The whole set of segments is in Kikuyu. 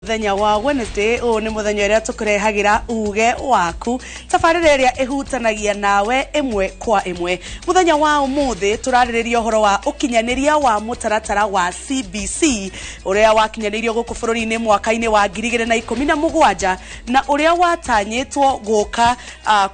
Mũthenya wa Wednesday ũyũ nĩ mũthenya ũrĩa tũkũrehagĩra uge waku, tabarĩra ĩrĩa ĩhutanagia nawe ĩmwe kwa ĩmwe. Mũthenya wa ũmũthĩ tũrarĩrĩria ũhoro wa ũkinyanĩria wa mũtaratara wa CBC ũrĩa wakinyanĩirio gũkũ bũrũri-inĩ mwaka-inĩ wa 2017 na ũrĩa watanyĩtwo gũka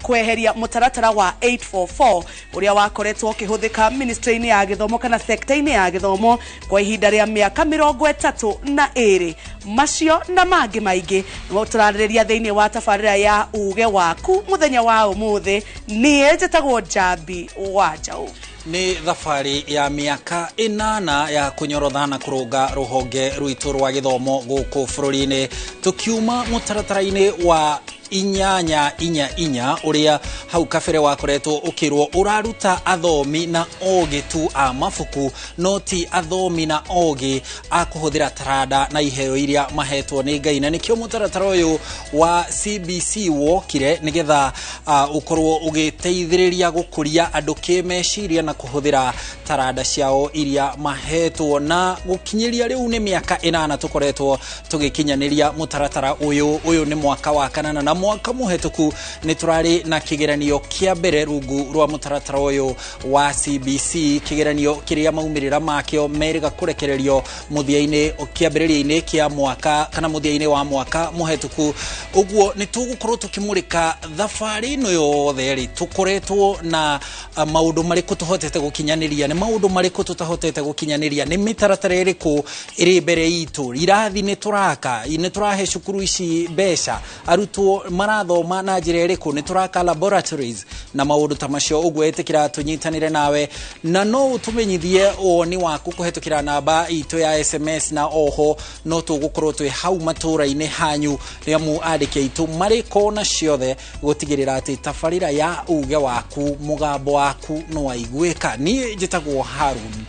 kweheria mũtaratara wa 844 ũrĩa wakoretwo ũkĩhũthĩka ministry-inĩ ya gĩthomo kana sekta-inĩ ya gĩthomo kwa ihinda rĩa mĩaka 32. Macio na mangĩ maingĩ nĩmo tũrarĩrĩria thĩinĩ wa tabarĩra ya uge waku mũthenya wa ũmũthĩ. Niĩ njĩtagwo Njambi wa Njaũ. Nĩ thabarĩ ya mĩaka 8 ya kũnyorotha na kũrũnga rũhonge rwitũ rwa gĩthomo gũkũ bũrũri-inĩ, tũkiuma mũtaratara-inĩ wa 8-4-4 ũrĩa hau kabere wakoretwo ũkĩrwo ũraruta athomi na ogĩ tu a mabuku, no ti athomi na ogĩ a kũhũthĩra taranda na iheo iria mahetwo nĩ Ngai. Na nĩkĩo mũtaratara ũyũ wa CBC wokire, nĩgetha ũkorwo ũgĩteithĩrĩria gũkũria andũ kĩmeciria na kũhũthĩra taranda ciao iria mahetwo. Na gũkinyĩria rĩu nĩ mĩaka 8 tũkoretwo tũgĩkinyanĩria mũtaratara ũyũ. Ũyũ nĩ mwaka wa kanana, na mwaka mũhetũku nĩ tũrarĩ na kĩgeranio kĩa mbere rungu rwa mũtaratara ũyũ wa CBC, kĩgeranio kĩrĩa maumĩrĩra makĩo merĩga kũrekererio mũthia-inĩ, kĩambĩrĩria-inĩ kĩa mwaka kana mũthia-inĩ wa mwaka mũhetũku. Ũguo nĩ tũgũkorwo tũkĩmũrĩka thabarĩ ĩno yothe rĩ, tũkoretwo na maũndũ marĩkũ tũhotete gũkinyanĩria, nĩ maũndũ marĩkũ tũtahotete gũkinyanĩria, nĩ mĩtaratara ĩrĩkũ ĩrĩ mbere itũ, irathi nĩ tũraka, nĩ tũrahe cukuru ici mbeca, arutwo marathoma na njĩra ĩrĩkũ, nĩ tũraka laboratories na maũndũ ta macio. Ũguo ĩtĩkĩra tũnyitanĩre nawe, na no ũtũmenyithie woni waku kũhetũkĩra namba itũ ya SMS, na oho no tũgũkorwo twĩ hau matũũra-inĩ hanyu nĩamu andĩki aitũ marĩ kona ciothe gũtigĩrĩra atĩ tabarĩra ya uge waku, mũgambo waku no waiguĩka. Niĩ njĩtagwo Harun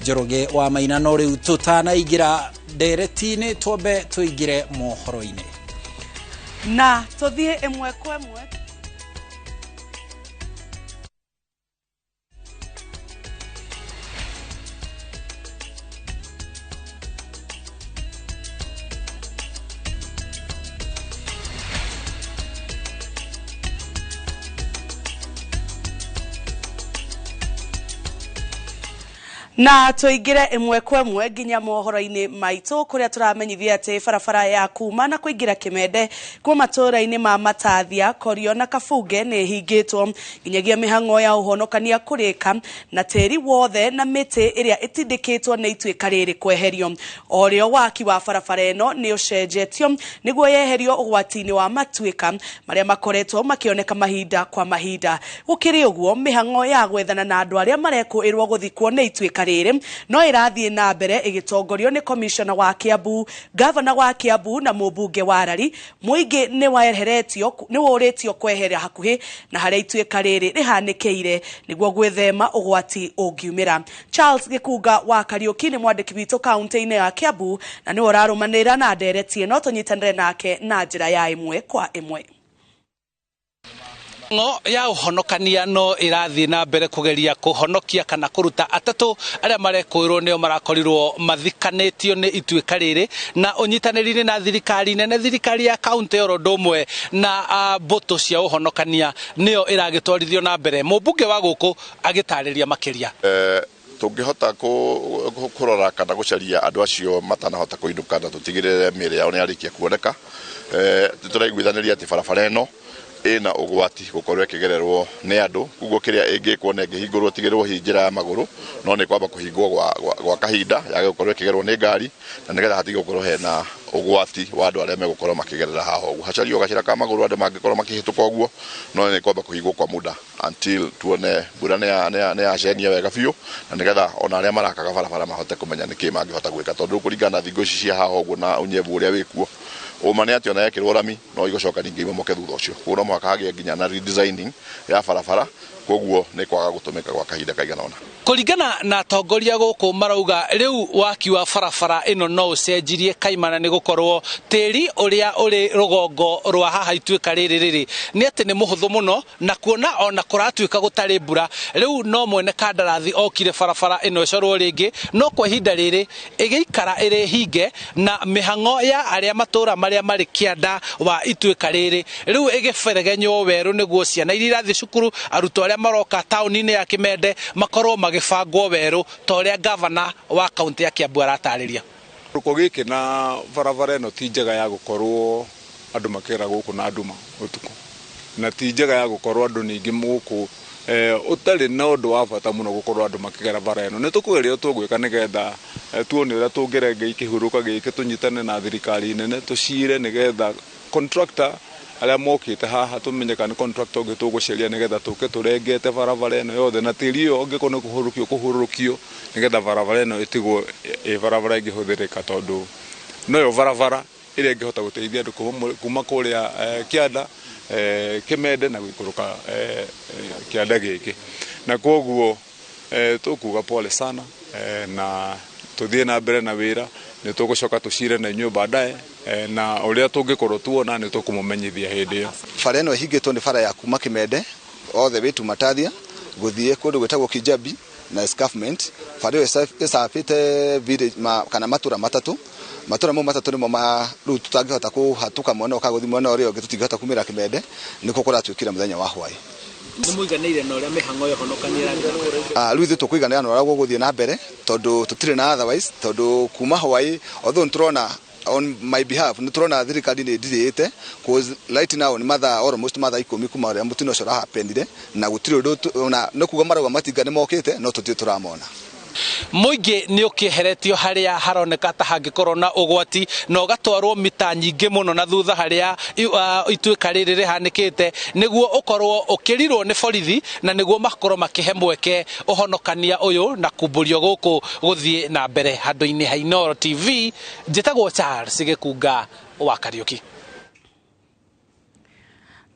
Njoroge wa Maina, no rĩu tũtanaingĩra ndereti-inĩ twambe tũingĩre mohoro-inĩ na tũthiĩ ĩmwe kwa ĩmwe. Na tũingĩre ĩmwe kwa ĩmwe nginya mohoro-inĩ maitũ, kũrĩa tũramenyithia atĩ barabara ya kuma na kũingĩra Kĩmende kuma matũũra-inĩ ma Matathia, Korio na Kabunge nĩ ĩhingĩtwo nginyagia mĩhang'o ya ũhonokania kũrĩka na tĩri wothe na mĩtĩ ĩrĩa ĩtindĩkĩtwo nĩ ituĩka rĩrĩ kweherio. O rĩo waki wa barabara ĩno nĩ ũcenjetio nĩguo yeherio ũgwati-inĩ wa matuĩka marĩa makoretwo makĩoneka mahinda kwa mahinda. Gũkĩrĩ ũguo, mĩhang'o ya gwethana na andũ arĩa marekũĩrwo gũthikwo nĩ ituĩka rĩrĩ no ĩrathiĩ na mbere ĩgĩtongorio nĩ komishona wa Kiambu, gavana wa Kiambu na mũmbunge wa Rari. Mũingĩ nĩ weheretio, nĩ ũrĩtio kwehera hakuhĩ na harĩa ituĩka rĩrĩ rĩhanĩkĩire nĩguo gwĩthema ũgwati ũngiumĩra. Charles Gĩkunga wa Kariũki nĩ mwandĩki witũ kaunti-inĩ ya Kiambu na nĩwe ũrarũmanĩrĩra na ndereti ĩno. Tũnyitanĩre nake na njĩra ya ĩmwe kwa ĩmwe. Ng'o ya ũhonokania no ĩrathiĩ na mbere kũgeria kũhonokia kana kũruta atatũ arĩa marekũĩrwo nĩo marakorirwo mathikanĩtio nĩ ituĩka rĩrĩ, na ũnyitanĩri-inĩ na thirikari nene, thirikari ya kaunti oro ũndũ ũmwe na mbũtũ cia ũhonokania nĩyo ĩragĩtwarithio na mbere. Mũmbunge wa gũkũ agĩtarĩria makĩria. Tũngĩhota kũrora kana gũcaria andũ acio matanahota kũinũka na tũtigĩrĩre mĩĩrĩ yao nĩ yarĩkia kuoneka, nĩtũraiguithanĩria atĩ barabara ĩno ĩna ũgwati gũkorwo ĩkĩgererwo nĩ andũ, koguo kĩrĩa ĩngĩkwo nĩ ĩngĩhingũrwo tigĩrĩrwo hihi njĩra ya magũrũ, no nĩ kwamba kũhingwo gwa kahinda yage gũkorwo ĩkĩgererwo nĩ ngari, na nĩgetha hatige gũkorwo hena ũgwati wa andũ arĩa megũkorwo makĩgerera haha ũguo. Hacario gacĩra ka magũrũ andũ mangĩkorwo makĩhĩtũka ũguo, no nĩ kwamba kũhingwo kwa muda until tuone mbura nĩ yacenia wega biũ, na nĩgetha ona arĩa marakaga barabara mahote kũmenya nĩkĩ mangĩhota gwĩka, tondũ kũringana na thingo ici cia haha ũguo na ũnyevu ũrĩa wĩkuo, ũma nĩ atĩ ona yekĩrwo rami no igũcoka ningĩ imomoke thutha ũcio. Koguo no mũhaka hagĩe nginya na redesigning ya barabara Koguo nĩ kwaga gũtũmĩka gwa kahinda kaigana ũna. Kũringana na atongoria gũkũ marauga rĩu waki wa barabara ĩno no ũcenjirie kaimana nĩ gũkorwo tĩri ũrĩa ũrĩ rũgongo rwa haha ituĩka rĩrĩ rĩrĩ nĩ atĩ nĩ mũhũthũ mũno, na kuona ona kũratuĩka gũtarĩ mbura rĩu no mwene kandarathi okire barabara ĩno ĩcorwo rĩngĩ, no kwa ihinda rĩrĩ ĩgĩikara ĩrĩ hinge na mĩhang'o ya arĩa matũra marĩa marĩ kĩanda wa ituĩka rĩrĩ rĩu ĩgĩberegenywo werũ nĩguo ciana iria irathiĩ cukuru, arutwo arĩa maroka taũni-inĩ ya Kimende makorwo magĩbangwo werũ ta ũrĩa gavana wa kaunti ya Kiambu aratarĩria. Rũko gĩkĩ na barabara ĩno ti njega ya gũkorwo andũ makĩgera gũkũ na nduma ũtukũ, na ti njega ya gũkorwo andũ ningĩ gũkũ ũtarĩ na ũndũ wa bata mũno gũkorwo andũ makĩgera bara ĩno. Nĩ tũkũgeria tũgwĩka nĩgetha tuone ũrĩa tũngĩrenga kĩhurũka gĩkĩ, tũnyitane na thirikari nene tũcire nĩgetha contractor arĩa mokĩte haha tũmenye kana nĩ contractor ũngĩ tũgũcaria nĩgetha tũke tũrengete barabara ĩno yothe, na tĩri ũyũ ũngĩkorwo nĩ kũhurũkio kũhurũkio nĩgetha barabara ĩno ĩtigwo ĩ barabara ĩngĩhũthĩrĩka, tondũ noyo barabara ĩrĩa ĩngĩhota gũteithia andũ kuma kũrĩa kĩanda Kimende na gũikũrũka kĩanda gĩkĩ. Na koguo tũkuga pole sana na tũthiĩ na mbere na wĩra, nĩ tũgũcoka tũcire na inyuĩ baadaye na ũrĩa tũngĩkorwo tuona nĩ tũkũmũmenyithia hĩndĩ ĩyo. Bara ĩno ĩhingĩtwo nĩ bara ya kuma Kimende all the way to Matathia gũthiĩ kũndũ gwĩtagwo Kijabi na escarpment. Bara ĩyo ĩcabĩte village kana matũra matatũ. Matũra mau matatũ nĩmo ma rĩu tũtangĩhota kũhatũka mwena ũyũ kana gũthiĩ mwena ũrĩa ũngĩ, tũtingĩhota kumĩra Kimende, nĩkuo kũratuĩkire mũthenya wa hwaĩ. Nĩ mũiganĩire na ũrĩa mĩhang'o ya ũhonokania ĩrathiĩ na mbere? Rĩu ithuĩ tũkũiganĩra na ũrĩa gũgũthiĩ na mbere, tondũ tũtirĩ na otherwise, tondũ kuma hwaĩ although nĩtũrona on my behalf nĩtũrona thirikari nĩ ĩndirĩte, cause right now nĩ mathaa almost mathaa 10 kuma ũrĩa mũtino ũcio ũrahapenire, na gũtirĩ ũndũ ona nĩ kuga marauga matinga nĩ mokĩte, no tũtirĩ tũramona. Mũingĩ nĩ ũkĩeheretio harĩa haroneka ta hangĩkorwo na ũgwati na ũgatwarwo mita nyingĩ mũno na thutha harĩa ituĩka rĩrĩ rĩhanĩkĩte, nĩguo ũkorwo ũkĩrirwo nĩ borithi na nĩguo makorwo makĩhe mweke ũhonokania ũyũ na kumbũrio gũkũ gũthiĩ na mbere. Handũ-inĩ ha Inooro TV, njĩtagwo Charles Gĩkunga wa Kariũki.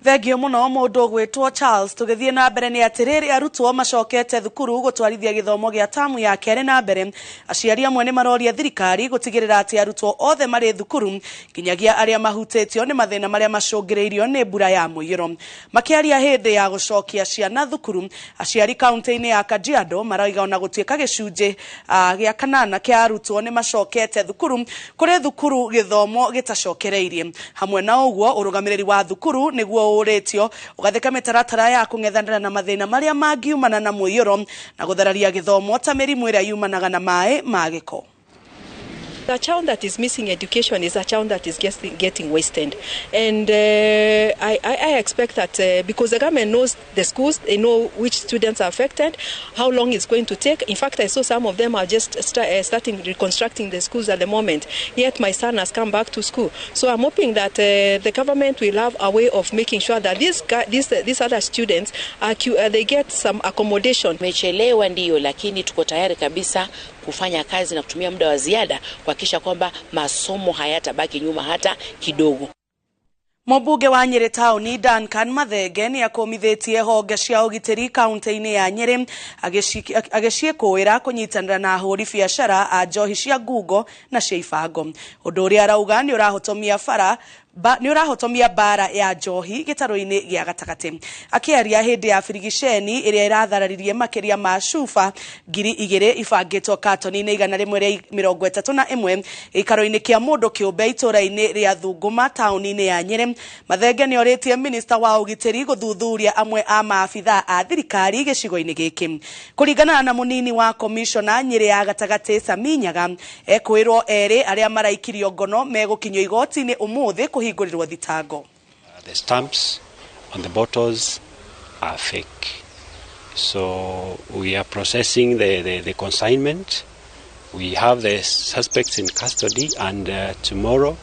Thengio mũno mũndũ ũgwĩtwo Charles. Tũgĩthiĩ na mbere nĩ atĩrĩrĩ, arutwo macokete thukuru gũtwarithia gĩthomo gĩa tamu ya kerĩ na mbere. Aciari amwe nĩ maroria thirikari gũtigĩrĩra atĩ arutwo othe marĩ thukuru nginyagia arĩa mahutĩtio nĩ mathĩna marĩa macũngĩrĩirio nĩ mbura ya mũiyũro. Makĩaria hĩndĩ ya gũcokia ciana thukuru, aciari kaunti-inĩ ya Kajiado marauga ona gũtuĩka gĩcunjĩ gĩa kanana kĩa arutwo nĩ macokete thukuru, kũrĩ thukuru gĩthomo gĩtacokereirie. Hamwe na ũguo, ũrũgamĩrĩri wa thukuru nĩguo ũrĩtio ũgathika mĩtaratara ya kũng'ethanĩra na mathĩna marĩa mangiumana na mũiyũro na gũthararia gĩthomo ta mĩrimũ ĩrĩa yumanaga na maĩ ma gĩko. A child that is missing education is a child that is getting wasted. And I expect that because the government knows the schools, they know which students are affected, how long it's going to take. In fact, I saw some of them are just starting reconstructing the schools at the moment. Yet my son has come back to school. So I'm hoping that the government will have a way of making sure that these other students, they get some accommodation. Tumechelewa ndio, lakini tuko tayari kabisa kufanya kazi na kutumia muda wa ziada kuhakikisha kwamba masomo hayatabaki nyuma hata kidogo. Mũmbunge wa Nyĩrĩ taũni Duncan Mathenge nĩ akũmithĩtie honge cia ũgitĩri kaunti-inĩ ya Nyĩrĩ agĩciĩkũĩra kũnyitanĩra na ahũri biacara a njohi cia ngungo na cia ibango. Ũndũ ũrĩa arauga nĩ ũrahotomia bara nĩ ũrahotomia mbara ya njohi gĩtarũ-inĩ gĩa gatagatĩ. Akĩaria hĩndĩ ya birigiceni ĩrĩa ĩrathararirie makĩria ma cuba 2,000 ibangĩtwo katoni-inĩ 131 gĩikaro-inĩ kĩa mũndũ kĩũmbe itũũra-inĩ rĩa Thunguma taũni-inĩ ya Nyĩrĩ, Mathenge nĩ orĩtie minista wa ũgitĩri gũthuthuria amwe a maabithaa a thirikari gĩcigo-inĩ gĩkĩ. Kũringana na mũnini wa komishona Nyĩrĩ ya gatagatĩ Sami Nyaga, ekwĩrwo erĩ arĩa maraikirio ngono megũkinyio igoti-inĩ ũmũthĩ kũhingũrĩrwo thitango. The stamps on the bottles are fake. So we are processing the consignment. We have the suspects in custody, and tomorrow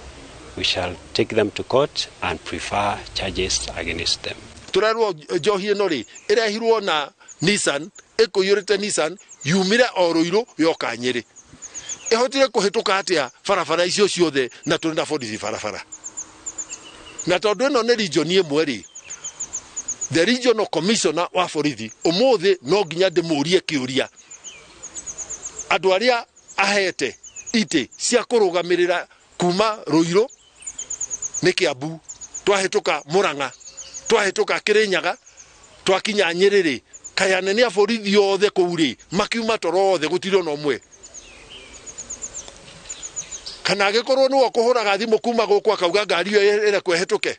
we shall take them to court and prefer charges against them. Turerwo njohi ĩno rĩ ĩrehirwo na Nissan, ĩkũiyũrĩte Nissan, yumire o Ruiru yoka Nyĩrĩ. Ĩhotire kũhĩtũka atĩa barabara icio ciothe na tũrĩ na borithi barabara? Na tondũ ĩno nĩ region ĩmwe rĩ, The regional commissioner wa borithi umuthi no nginya ndimurie kiuria andu aria ahete ite cia kurugamirira kuma Ruiru ni Kiambu, twahituka Murang'a, twahituka Kirinyaga, twakinya Nyerere, kaya anene a borithi othe kuu ri makiuma toro othe gutiri ona umwe. Kana agikorwo niwe ukuhuraga thimu kuma guku akauga ngari iyo irekwo ihituke.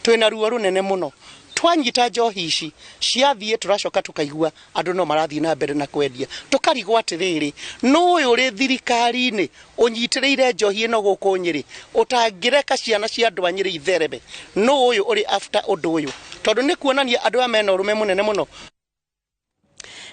Twina ruo runene muno, twanyita njohi ici ciathiĩ tũracoka tũkaigua andũ no marathiĩ na mbere na kwendia, tũkarigwo atĩrĩrĩ, nũ ũyũ ũrĩ thirikari-inĩ ũnyitĩrĩire njohi ĩno gũkũ Nyĩrĩ ũtangĩreka ciana cia andũ a Nyĩrĩ ithereme? Nũ ũyũ ũrĩ after ũndũ ũyũ? Tondũ nĩ kuonania andũ aya mena ũrũme mũnene mũno.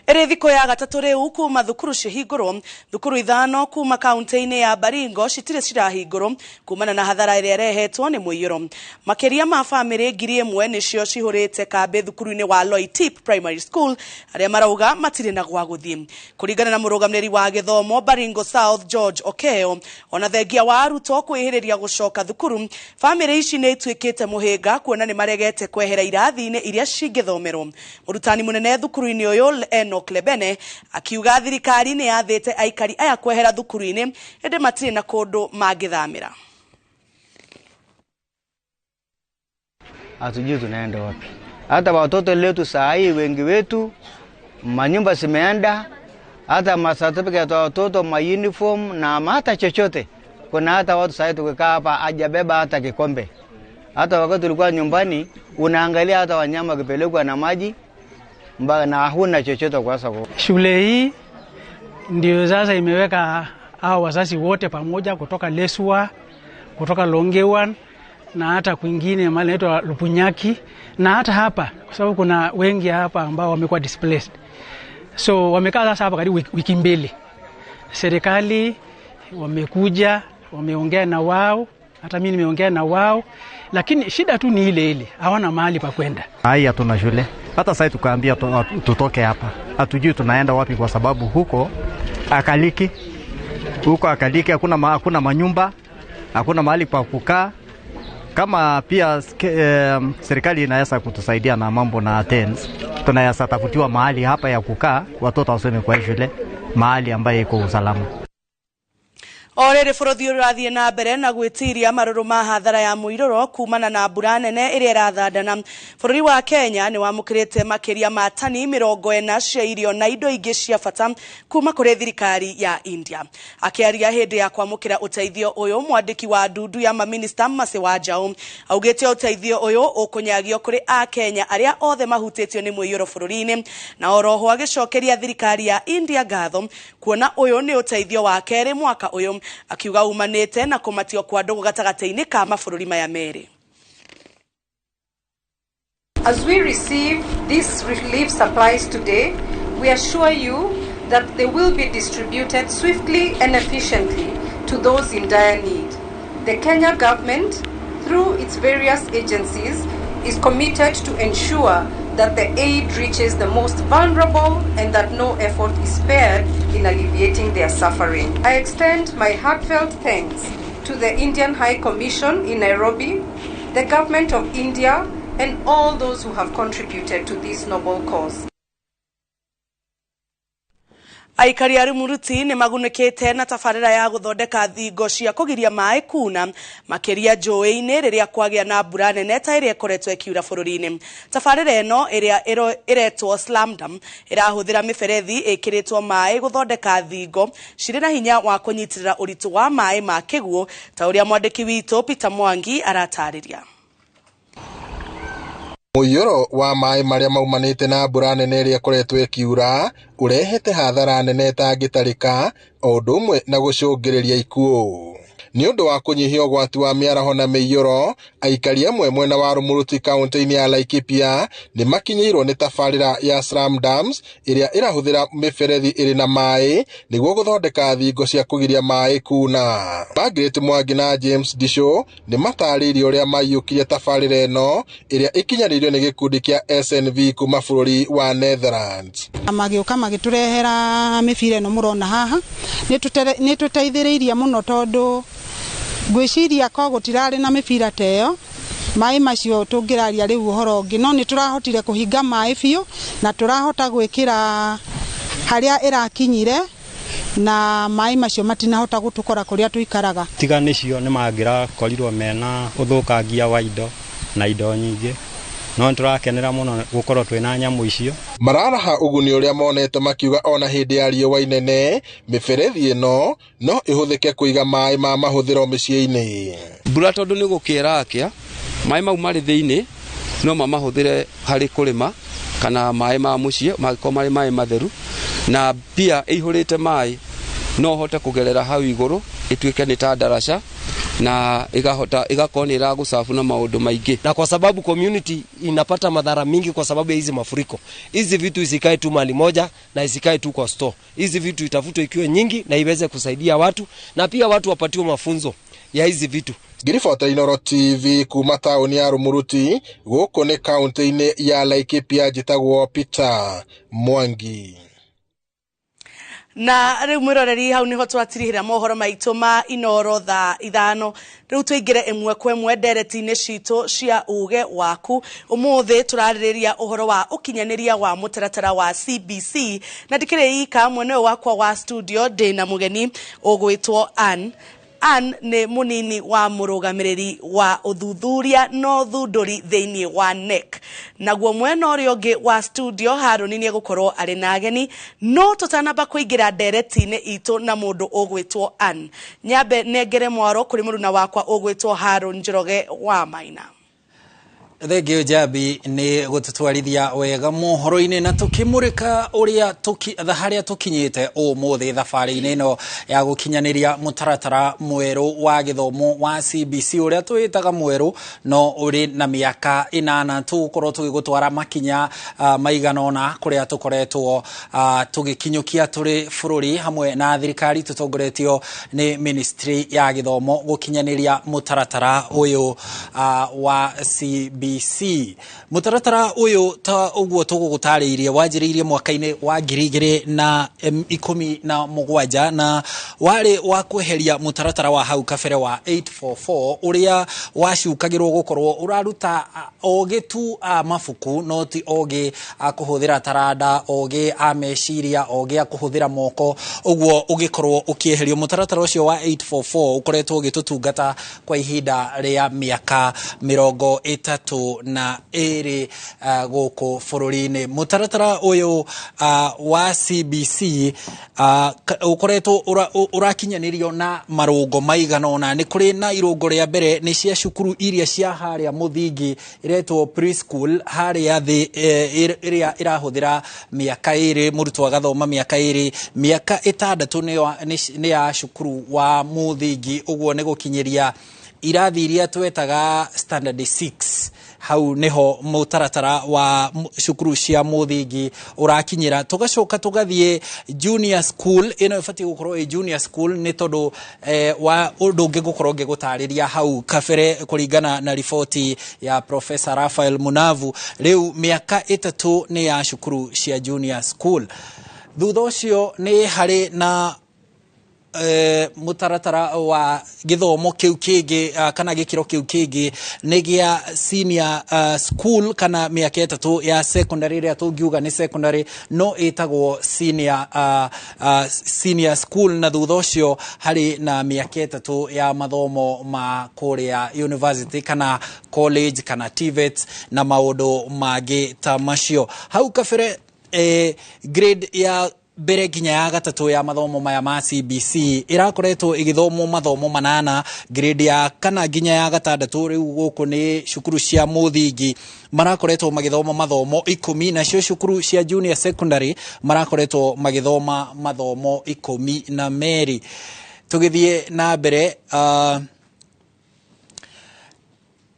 Ĩrĩ thikũ ya gatatũ rĩu kuma thukuru cihingũrwo, thukuru 5 kuma kaunti-inĩ ya Baringo citirĩ cirahingũrwo kumana na hathara ĩrĩa ĩrehetwo nĩ mũiyũro. Makĩria ma bamĩrĩ 1000 nĩcio cihũrĩte kambĩ thukuru-inĩ wa Loitip Primary School arĩa marauga matirĩ na gwa gũthiĩ. Kũringana na mũrũgamĩrĩri wa gĩthomo Baringo South George Okeo, ona thengia wa arutwo kwĩhĩrĩria gũcoka thukuru, bamĩrĩ ici nĩ ituĩkĩte mũhĩnga kuona nĩ maregete kwehera irathi-inĩ iria cingĩthomerwo. Mũrutani mũnene thukuru-inĩ ũyũ Enoch Lebene akiuga thirikari nĩ yathĩte aikari aya kwehera thukuru-inĩ ĩndĩ matirĩ na kũndũ mangĩthamĩra. Hatujui tunaenda wapi. Hata watoto letu saa hii wengi wetu manyumba zimeenda, hata macertificate ya watoto, ma uniform na hata chochote. Kuna hata watu saa hii tukikaa hapa hajabeba hata kikombe. Hata wakati tulikuwa nyumbani unaangalia hata wanyama wakipelekwa na maji na huna chochote kwa sababu. Shule hii ndio sasa imeweka hao wazazi wote pamoja kutoka Leswa, kutoka Longewan na hata kwingine mahali inaitwa Lupunyaki na hata hapa, kwa sababu kuna wengi hapa ambao wamekuwa displaced. So wamekaa sasa hapa karibu wiki 2. Serikali wamekuja, wameongea na wao, hata mimi nimeongea na wao, lakini shida tu ni ile ile, hawana mahali pa kwenda. Haya, tuna shule. Hata sasa tukaambia tutoke hapa. Hatujui tunaenda wapi kwa sababu huko akaliki. Huko akaliki hakuna manyumba, hakuna mahali pa kukaa. Kama pia serikali inaweza kutusaidia na mambo na tents, tunaweza tafutiwa mahali hapa ya kukaa, watoto wasome kwa shule, mahali ambaye iko usalama. O rĩrĩ bũrũri ũrathiĩ na mbere na gwĩtiria marũrũ ma hathara ya mũiyũro kumana na mbura nene ĩrĩa ĩrathandana. Bũrũri wa Kenya nĩ wamũkĩrĩte makĩria ma tani 40 cia irio na indo ingĩ cia bata kuma kũrĩ thirikari ya India. Akĩaria hĩndĩ ya kwamũkĩra ũteithio ũyũ, mwandĩki wa ndundu ya maminista Mercy Wanjaũ augĩte ũteithio ũyũ ũkũnyagio kũrĩ Akenya arĩa othe mahutĩtio nĩ mũiyũro bũrũri-inĩ, na oroho agĩcokeria thirikari ya India ngatho kuona ũyũ nĩ ũteithio wa kerĩ mwaka ũyũ, akiuga umanĩte na kũmatio kwa ndũgũ gatagatĩ-inĩ ka mabũrũri maya merĩ. As we receive these relief supplies today, we assure you that they will be distributed swiftly and efficiently to those in dire need. The Kenya government, through its various agencies, is committed to ensure that the aid reaches the most vulnerable and that no effort is spared in alleviating their suffering. I extend my heartfelt thanks to the Indian High Commission in Nairobi, the Government of India, and all those who have contributed to this noble cause. Aikari a Rumuruti nĩ magunĩkĩte na tabarĩra ya gũthondeka thingo cia kũgiria maĩ kuna makĩria njũĩ-inĩ rĩrĩa kwagĩa na mbura nene ta ĩrĩa ĩkoretwo ĩkiura bũrũri-inĩ. Tabarĩra ĩno ĩrĩa ĩretwo Slam Dam ĩrahũthĩra mĩberethi ĩkĩrĩtwo maĩ gũthondeka thingo cirĩ na hinya wa kũnyitĩrĩra ũritũ wa maĩ ma kĩguũ ta ũrĩa mwandĩki witũ Peter Mwangi aratarĩria. Mũiyũro wa maĩ marĩa maumanĩte na mbura nene ĩrĩa ĩkoretwo ĩkiura ũrehete hathara nene ĩtangĩtarĩka o ũndũ ũmwe na gũcũngĩrĩria ikuũ. Nĩ ũndũ wa kũnyihia ũgwati wa mĩaraho na mĩiyũro, aikari amwe mwena wa Rumuruti kaunti-inĩ ya Laikipia nĩ makinyĩirwo nĩ tabarĩra ya Slam Dams ĩrĩa ĩrahũthĩra mĩberethi ĩrĩ na maĩ nĩguo gũthondeka thingo cia kũgiria maĩ kuna. Margaret Mwangi na James Disho nĩ matarĩirie ũrĩa maiyũkirie tabarĩra ĩno ĩrĩa ĩkinyanĩirio nĩ gĩkundi kĩa SNV kuma bũrũri wa Netherlands. Magĩũka magĩtũrehera mĩbira ĩno mũrona haha, nĩ tũteithĩrĩirie mũno tondũ ngwĩciria ko gũtirarĩ na mĩbira ta ĩyo, Maĩ macio tũngĩraria rĩu ũhoro ũngĩ, no nĩ tũrahotire kũhinga maĩ biũ na tũrahota gwĩkĩra harĩa ĩrakinyire na maĩ macio matinahota gũtũkora kũrĩa tũikaraga. Tiga nĩcio nĩ mangĩrakorirwo mena ũthũkangia wa indo na indo nyingĩ, no nĩtũrakenera mũno gũkorwo twĩna nyamũ icio. Mararaha ũguni ũrĩa monete makiuga ona hĩndĩ ya riũa inene mĩberethi ĩno no ĩhũthĩke kũiga maĩ ma mahũthĩro mĩciĩ-inĩ. Mbura tondũ nĩ gũkĩrakĩa, maĩ mau marĩ thĩinĩ no mamahũthĩre harĩ kũrĩma kana maĩ ma mũciĩ mangĩkorwo marĩ maĩ matheru, na pia ĩihũrĩte maĩ no hote kũgerera hau igũrũ ĩtuĩke nĩ ta ndaraca na igahota igakorwo nĩ ĩragũcabu na maũndũ maingĩ. Na kwa sababu community inapata madhara mingi kwa sababu ya hizi mafuriko, hizi vitu isikae tu mahali moja na isikae tu kwa store. Hizi vitu itafutwe ikiwe nyingi na iweze kusaidia watu, na pia watu wapatiwe mafunzo ya hizi vitu. Ngiribota Inooro TV kuma taũni ya Rumuruti gũkũ nĩ kaunti-inĩ ya Laikipia, njĩtagwo Peter Mwangi. Na riu mwiroreri hau niho twatirihira mohoro maitu ma Inooro thaa 5. Riu tuingire imwe kwa imwe ndereti-inĩ citũ cia uge waku. Umuthi turarĩrĩria ũhoro wa ũkinyanĩria wa mũtaratara wa CBC, na ndikĩrĩ ika mwena ũyũ wakwa wa studio ndĩna mũgeni ũgwĩtwo Ann. Ann nĩ mũnini wa mũrũgamĩrĩri wa ũthuthuria na ũthundũri thĩinĩ wa KNEC. Naguo mwena ũrĩa ũngĩ wa studio Harũni nĩ egũkorwo arĩ na ageni, no tũtanamba kũingĩra ndereti-inĩ itũ na mũndũ ũgwĩtwo Ann, nyambe nengere mwaro kũrĩ mũruna wakwa ũgwĩtwo Harũni Njoroge wa Maina. Thengio Njambi nĩ gũtũtwarithia wega mohoro-inĩ na tũkĩmũrĩka ũrĩa harĩa tũkinyĩte ũmũthĩ thabarĩ-inĩ ĩno ya gũkinyanĩria mũtaratara mwerũ wa gĩthomo wa CBC ũrĩa twĩtaga mwerũ no ũrĩ na mĩaka 8 tũgũkorwo tũgĩgũtwara makinya maigana ũna kũrĩa tũkoretwo tũgĩkinyũkia tũrĩ bũrũri hamwe na thirikari tũtongoretio nĩ ministry ya gĩthomo gũkinyanĩria mũtaratara ũyũ wa CBC. Mũtaratara ũyũ ta ũguo tũgũgũtarĩirie wanjĩrĩirie mwaka-inĩ wa 2017 na warĩ wa kweheria mũtaratara wa hau kabere wa 844 ũrĩa wacukagĩrwo gũkorwo ũraruta ogĩ tu a mabuku no ti ogĩ a kũhũthĩra taranda, ogĩ a meciria, ogĩ a kũhũthĩra moko, ũguo ũgĩkorwo ũkĩeherio. Mũtaratara ũcio wa 844 ũkoretwo ũgĩtũtungata kwa ihinda rĩa mĩaka 32 gũkũ bũrũri-inĩ. Mũtaratara ũyũ wa CBC ũkoretwo ũrakinyanĩrio na marũngo maigana ũna. Nĩ kũrĩ na irũngo rĩa mbere nĩ cia cukuru iria cia harĩa mũthingi iretwo preschool harĩa thĩ ĩrĩa ĩrahũthĩra mĩaka 2, mũrutwo agathoma mĩaka 2, mĩaka 6 nĩ ya cukuru wa mũthingi, ũguo nĩ gũkinyĩria irathi iria twetaga standard 6. Hau niho mũtaratara wa cukuru cia mũthingi ũrakinyĩra. Tũgacoka tũgathiĩ junior school, ĩno ĩbatiĩ gũkorwo ĩ junior school nĩ tondũ wa ũndũ ũngĩ ngũkorwo ngĩgũtarĩria hau kabere kũringana na riboti ya Professor Raphael Munavu. Rĩu mĩaka 3 nĩ ya cukuru cia junior school. Thutha ũcio nĩ harĩ na mũtaratara wa gĩthomo kĩu kĩngĩ kana gĩkĩro kĩu kĩngĩ nĩ gĩa senior school kana mĩaka 3 ya secondary ĩrĩa tũngiuga nĩ secondary no ĩtagwo senior school, na thutha ũcio harĩ na mĩaka 3 ya mathomo ma kũrĩa university kana college kana TVET na maũndũ mangĩ ta macio. Hau kabere grade ya mbere nginya ya gatatũ ya mathomo maya ma CBC ĩrakoretwo ĩgĩthomwo mathomo 8, grade ya kana nginya ya 6 rĩu gũkũ nĩ cukuru cia mũthingi marakoretwo magĩthoma mathomo 10, nacio cukuru cia junior secondary marakoretwo magĩthoma mathomo 12. Tũgĩthiĩ na mbere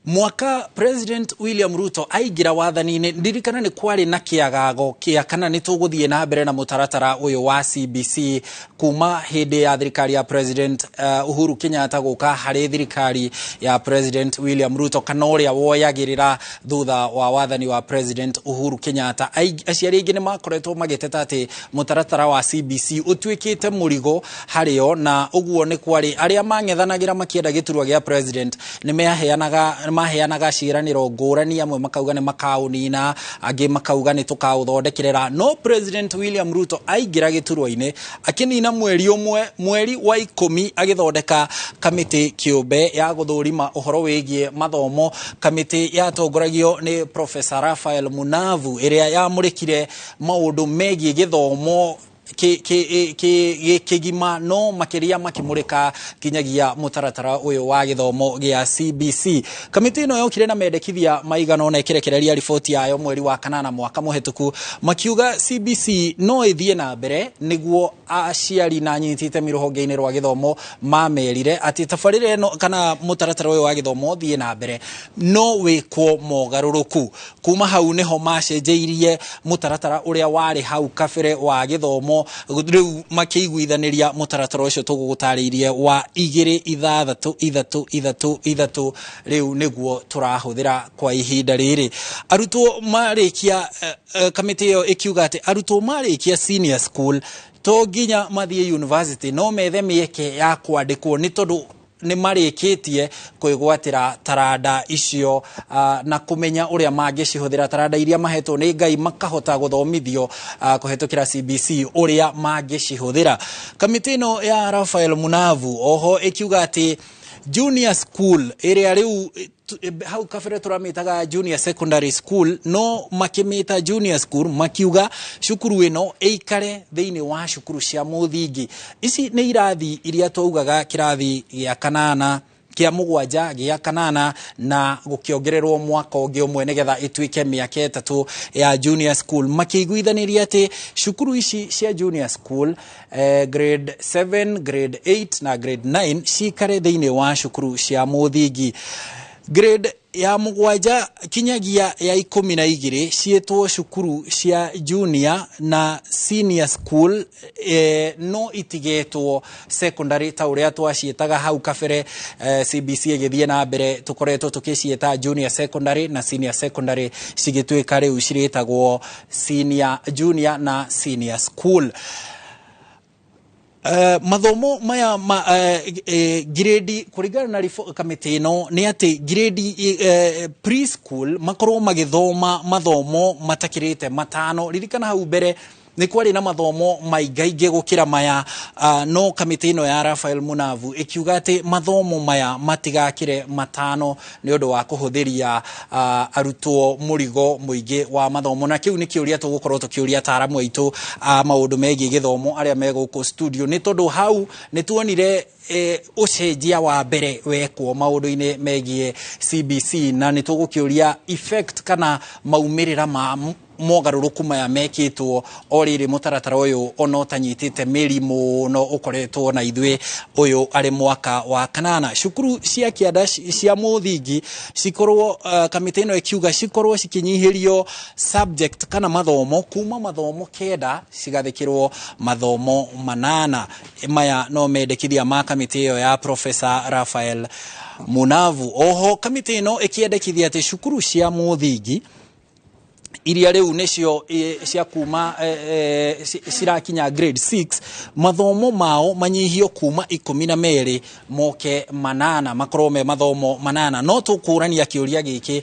mwaka President William Ruto aingĩra wathani-inĩ, ndirikana nĩ kwarĩ na kĩagago kĩa kana nĩ tũgũthiĩ na mbere na mũtaratara ũyũ wa CBC kuma hĩndĩ ya thirikari ya President Uhuru Kenyatta gũka harĩ thirikari ya President William Ruto kana ũrĩa woyagĩrĩra thutha wa wathani wa President Uhuru Kenyatta. Aciari aingĩ nĩ makoretwo magĩteta atĩ mũtaratara wa CBC ũtuĩkĩte mũrigo harĩo, na ũguo nĩ kwarĩ arĩa mang'ethanagĩra makĩenda gĩturwa gĩa President nĩ meaheanaga maheanaga ciĩranĩro ngũrani, amwe makauga nĩ makaũnina, angĩ makauga nĩ tũkaũthondekerera. No President William Ruto aingĩra gĩturwa-inĩ akĩnina mweri ũmwe, mweri wa 10, agĩthondeka kamĩtĩ kĩũmbe ya gũthũrima ũhoro wĩgiĩ mathomo, kamĩtĩ yatongoragio nĩ Professor Raphael Munavu, ĩrĩa yamũrĩkire maũndũ megiĩ gĩthomo kĩgima, no makĩria makĩmũrĩka kinyagia mũtaratara ũyũ wa gĩthomo gĩa CBC. Kamĩtĩ ĩno yokire na mendekithia maigana ũna ĩkĩrekereria riboti yayo mweri wa 8 mwaka mũhetũku, makiuga CBC no ĩthiĩ na mbere nĩguo aciari na anyiti itemi rũhonge-inĩ rwa gĩthomo mamerire atĩ tabarĩra ĩno kana mũtaratara ũyũ wa gĩthomo ũthiĩ na mbere no wĩkwo mogarũrũku. Kuma hau nĩho macenjeirie mũtaratara ũrĩa warĩ hau kabere wa gĩthomo, rĩu makĩiguithanĩria mũtaratara ũcio tũgũgũtarĩirie wa 2 6 3 3 3, rĩu nĩguo tũrahũthĩra kwa ihinda rĩrĩ. Arutwo marĩkia, kamĩtĩ ĩyo ĩkiuga atĩ arutwo marĩkia senior school to nginya mathiĩ university, no methe mĩeke ya kwandĩkwo nĩ tondũ nĩ marĩkĩtie kwĩgwatĩra taranda icio na kũmenya ũrĩa mangĩcihũthĩra, taranda iria mahetwo nĩ Ngai, makahota gũthomithio kũhetũkĩra CBC ũrĩa mangĩcihũthĩra. Kamĩtĩ ĩno ya Raphael Munavu oho ĩkiuga atĩ junior school ĩrĩa rĩu hau kabere tũramĩtaga junior secondary school, no makĩmĩta junior school, makiuga cukuru ĩno ĩikare thĩinĩ wa cukuru cia mũthingi. Ici nĩ irathi iria twaugaga kĩrathi gĩa 8, kĩa 7, gĩa 8, na gũkĩongererwo mwaka ũngĩ ũmwe nĩgetha ĩtuĩke mĩaka 3 ya junior school. Makĩiguithanĩria atĩ cukuru ici cia junior school, grade 7, grade 8 na grade 9, cikare thĩinĩ wa cukuru cia mũthingi. Grade ya 7 kinyagia ya 12 ciĩtwo cukuru cia junior na senior school, no itigetwo secondary ta ũrĩa twaciĩtaga hau kabere. CBC ĩgĩthiĩ na mbere tũkoretwo tũkĩciĩta junior secondary na senior secondary, cigĩtuĩka rĩu cirĩtagwo senior, junior na senior school. Mathomo maya ma, grade kũringana na kamĩtĩ ĩno nĩ atĩ grade preschool makorwo magĩthoma mathomo matakĩrĩte 5. Ririkana hau mbere nĩ kwarĩ na mathomo maingaingĩ gũkĩra maya, no kamĩtĩ ĩno ya Raphael Munavu ĩkiuga atĩ mathomo maya matigakĩre 5 nĩ ũndũ wa kũhũthĩria arutwo mũrigo mũingĩ wa mathomo. Na kĩu nĩ kĩũria tũgũkorwo tũkĩũria ataaramu aitũ a maũndũ megiĩ gĩthomo arĩa me gũkũ studio, nĩ tondũ hau nĩ tuonire ũcenjia wa mbere wekwo maũndũ-inĩ megiĩ CBC, na nĩ tũgũkĩũria effect kana maumĩrĩra ma mogarũrũku maya mekĩtwo o rĩrĩ mũtaratara ũyũ ona ũtanyitĩte mĩri mũno ũkoretwo na ithuĩ ũyũ arĩ mwaka wa 8. Cukuru cia kĩanda cia mũthingi cikorwo, kamĩtĩ ĩno ĩkiuga cikorwo cikĩnyihĩrio subject kana mathomo kuma mathomo 9 cigathĩkĩrwo mathomo 8. Maya no mendekithia ma kamĩtĩ ĩyo ya Professor Raphael Munavu. Oho kamĩtĩ ĩno ĩkĩendekithia atĩ cukuru cia mũthingi iria rĩu nĩcio cia kuma cirakinya grade 6, mathomo mao manyihio kuma 12 moke 8, makorwo me mathomo 8. No tũkũrania kĩũria gĩkĩ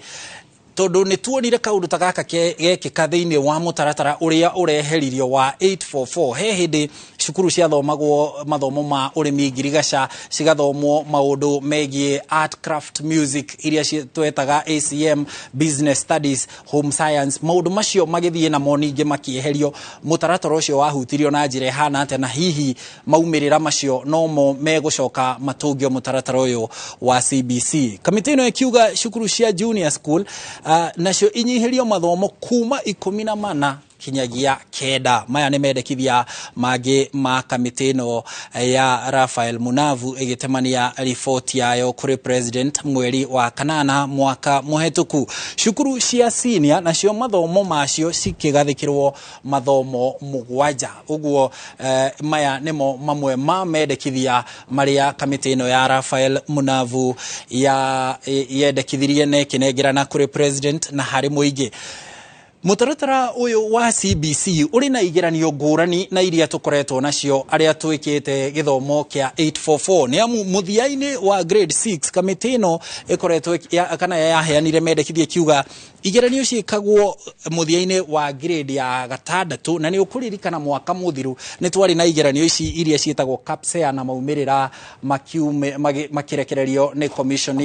tondũ nĩ tuonire kaũndũ ta gaka gekĩka thĩinĩ wa mũtaratara ũrĩa ũreheririo wa 844. He hĩndĩ cukuru ciathomagwo mathomo ma ũrĩmi ngirigaca, cigathomwo maũndũ megiĩ art, craft, music iria twetaga ACM, business studies, home science, maũndũ macio magĩthiĩ namo ningĩ makĩeherio. Mũtaratara ũcio wahutirio na njĩra ĩhana atĩa, na hihi maumĩrĩra macio nomo megũcoka matũngio mũtaratara ũyũ wa CBC? Kamĩtĩ ĩno ĩkiuga cukuru cia junior school nacio inyihĩrio mathomo kuma 14 kinyagia 9. Maya nĩ mendekithia mangĩ ma kamĩtĩ ĩno ya Raphael Munavu ĩgĩtemania riboti yayo kũrĩ president mweri wa 8 mwaka mũhetũku. Cukuru cia senior nacio mathomo macio cikĩgathĩkĩrwo mathomo 7. Ũguo maya nĩmo mamwe ma mendekithia marĩa kamĩtĩ ĩno ya Raphael Munavu ya yendekithirie na ĩkĩnengerana kũrĩ president na harĩ mũingĩ. Mũtaratara ũyũ wa CBC ũrĩ na igeranio ngũrani na iria tũkoretwo nacio arĩa twĩkĩte gĩthomo kĩa 844, nĩ amu mũthia-inĩ wa grade 6 kamĩtĩ ĩno ĩkoretwo kana yaheanire mendekithia ĩkiuga igeranio ciĩkagwo mũthia-inĩ wa grade ya gatandatũ. Na nĩ ũkũririkana mwaka mũthiru nĩ twarĩ na igeranio ici iria ciĩtagwo KAPSEA, na maumĩrĩra makĩrekererio nĩ commission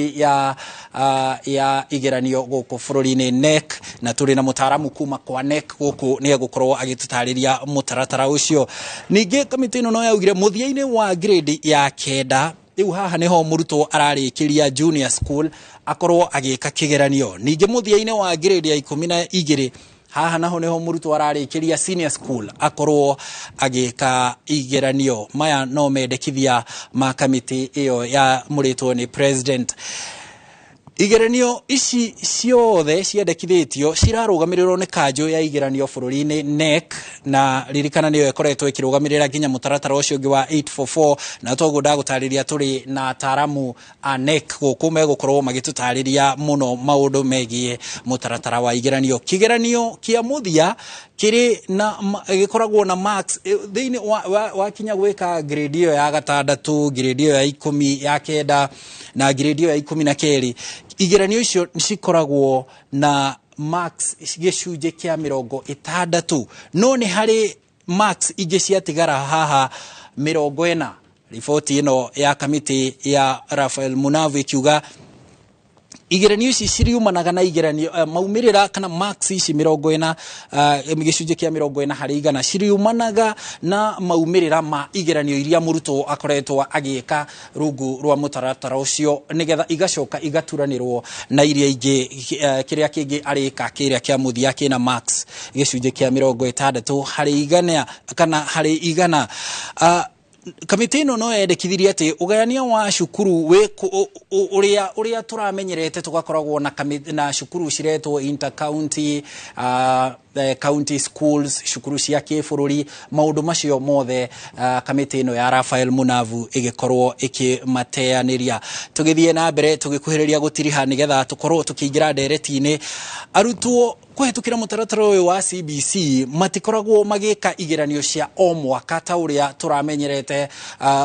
ya igeranio gũkũ bũrũri-inĩ, NEC, na tũrĩ na mũtaaramu kuma kwa NEC gũkũ, nĩ egũkorwo agĩtũtarĩria mũtaratara ũcio. Ningĩ kamĩtĩ ĩno no yaugire mũthia-inĩ wa grade ya 9, rĩu haha nĩho mũrutwo ararĩkĩria junior school, akorwo agĩka kĩgeranio. Ningĩ mũthia-inĩ wa grade ya 12, haha naho niho mũrutwo ararĩkĩria senior school, akorwo agĩka igeranio. Maya no mendekithia ma kamĩtĩ ĩyo ya mũrĩtwo nĩ president. Igeranio ici ciothe ciendekithĩtio cirarũgamĩrĩrwo nĩ kanjũ ya igeranio bũrũri-inĩ, NEC, na ririkana nĩyo ĩkoretwo ĩkĩrũgamĩrĩra nginya mũtaratara ũcio ũngĩ wa 844. Na toguo ndagũtarĩria, tũrĩ na ataaramu a NEC gũkũ megũkorwo magĩtũtarĩria mũno maũndũ megiĩ mũtaratara wa igeranio. Kĩgeranio kĩa mũthia kĩrĩ na gĩkoragwo na marks thĩinĩ wakinya gwĩka grade ĩyo ya gatandatũ, grade ĩyo ya 10, ya 9 na grade ĩyo ya 12. Igeranio icio cikoragwo na marks gĩcunjĩ kĩa 60, no nĩ harĩ marks ingĩ ciatigara haha 40. Riboti ĩno ya kamĩtĩ ya Raphael Munavu ĩkiuga igeranio ici ciriumanaga na igeranio maumĩrĩra kana marks ici 40, gĩcunjĩ kĩa 40 harĩ igana, ciriumanaga na maumĩrĩra ma igeranio iria mũrutwo akoretwo agĩka rungu rwa mũtaratara ũcio, nĩgetha igacoka igaturanĩrwo na iria ingĩ, kĩrĩa kĩngĩ arĩka kĩrĩa kĩa mũthia kĩna marks gĩcunjĩ kĩa 60 harĩ igana kana harĩ igana. Kamĩtĩ ĩno no yendekithirie atĩ ũgayania wa cukuru wĩ ũrĩa tũramenyerete, tũgakoragwo na cukuru ciretwo inter county, county schools, cukuru cia kĩbũrũri, maũndũ macio mothe kamĩtĩ ĩno ya Raphael Munavu ĩgĩkorwo ĩkĩmateanĩria. Tũgĩthiĩ na mbere tũgĩkuhĩrĩria gũtiriha nĩgetha tũkorwo tũkĩingĩra ndereti-inĩ, arutwo kũhetũkĩra mũtaratara ũyũ wa CBC matikoragwo magĩka igeranio cia o mwaka ta ũrĩa tũramenyerete.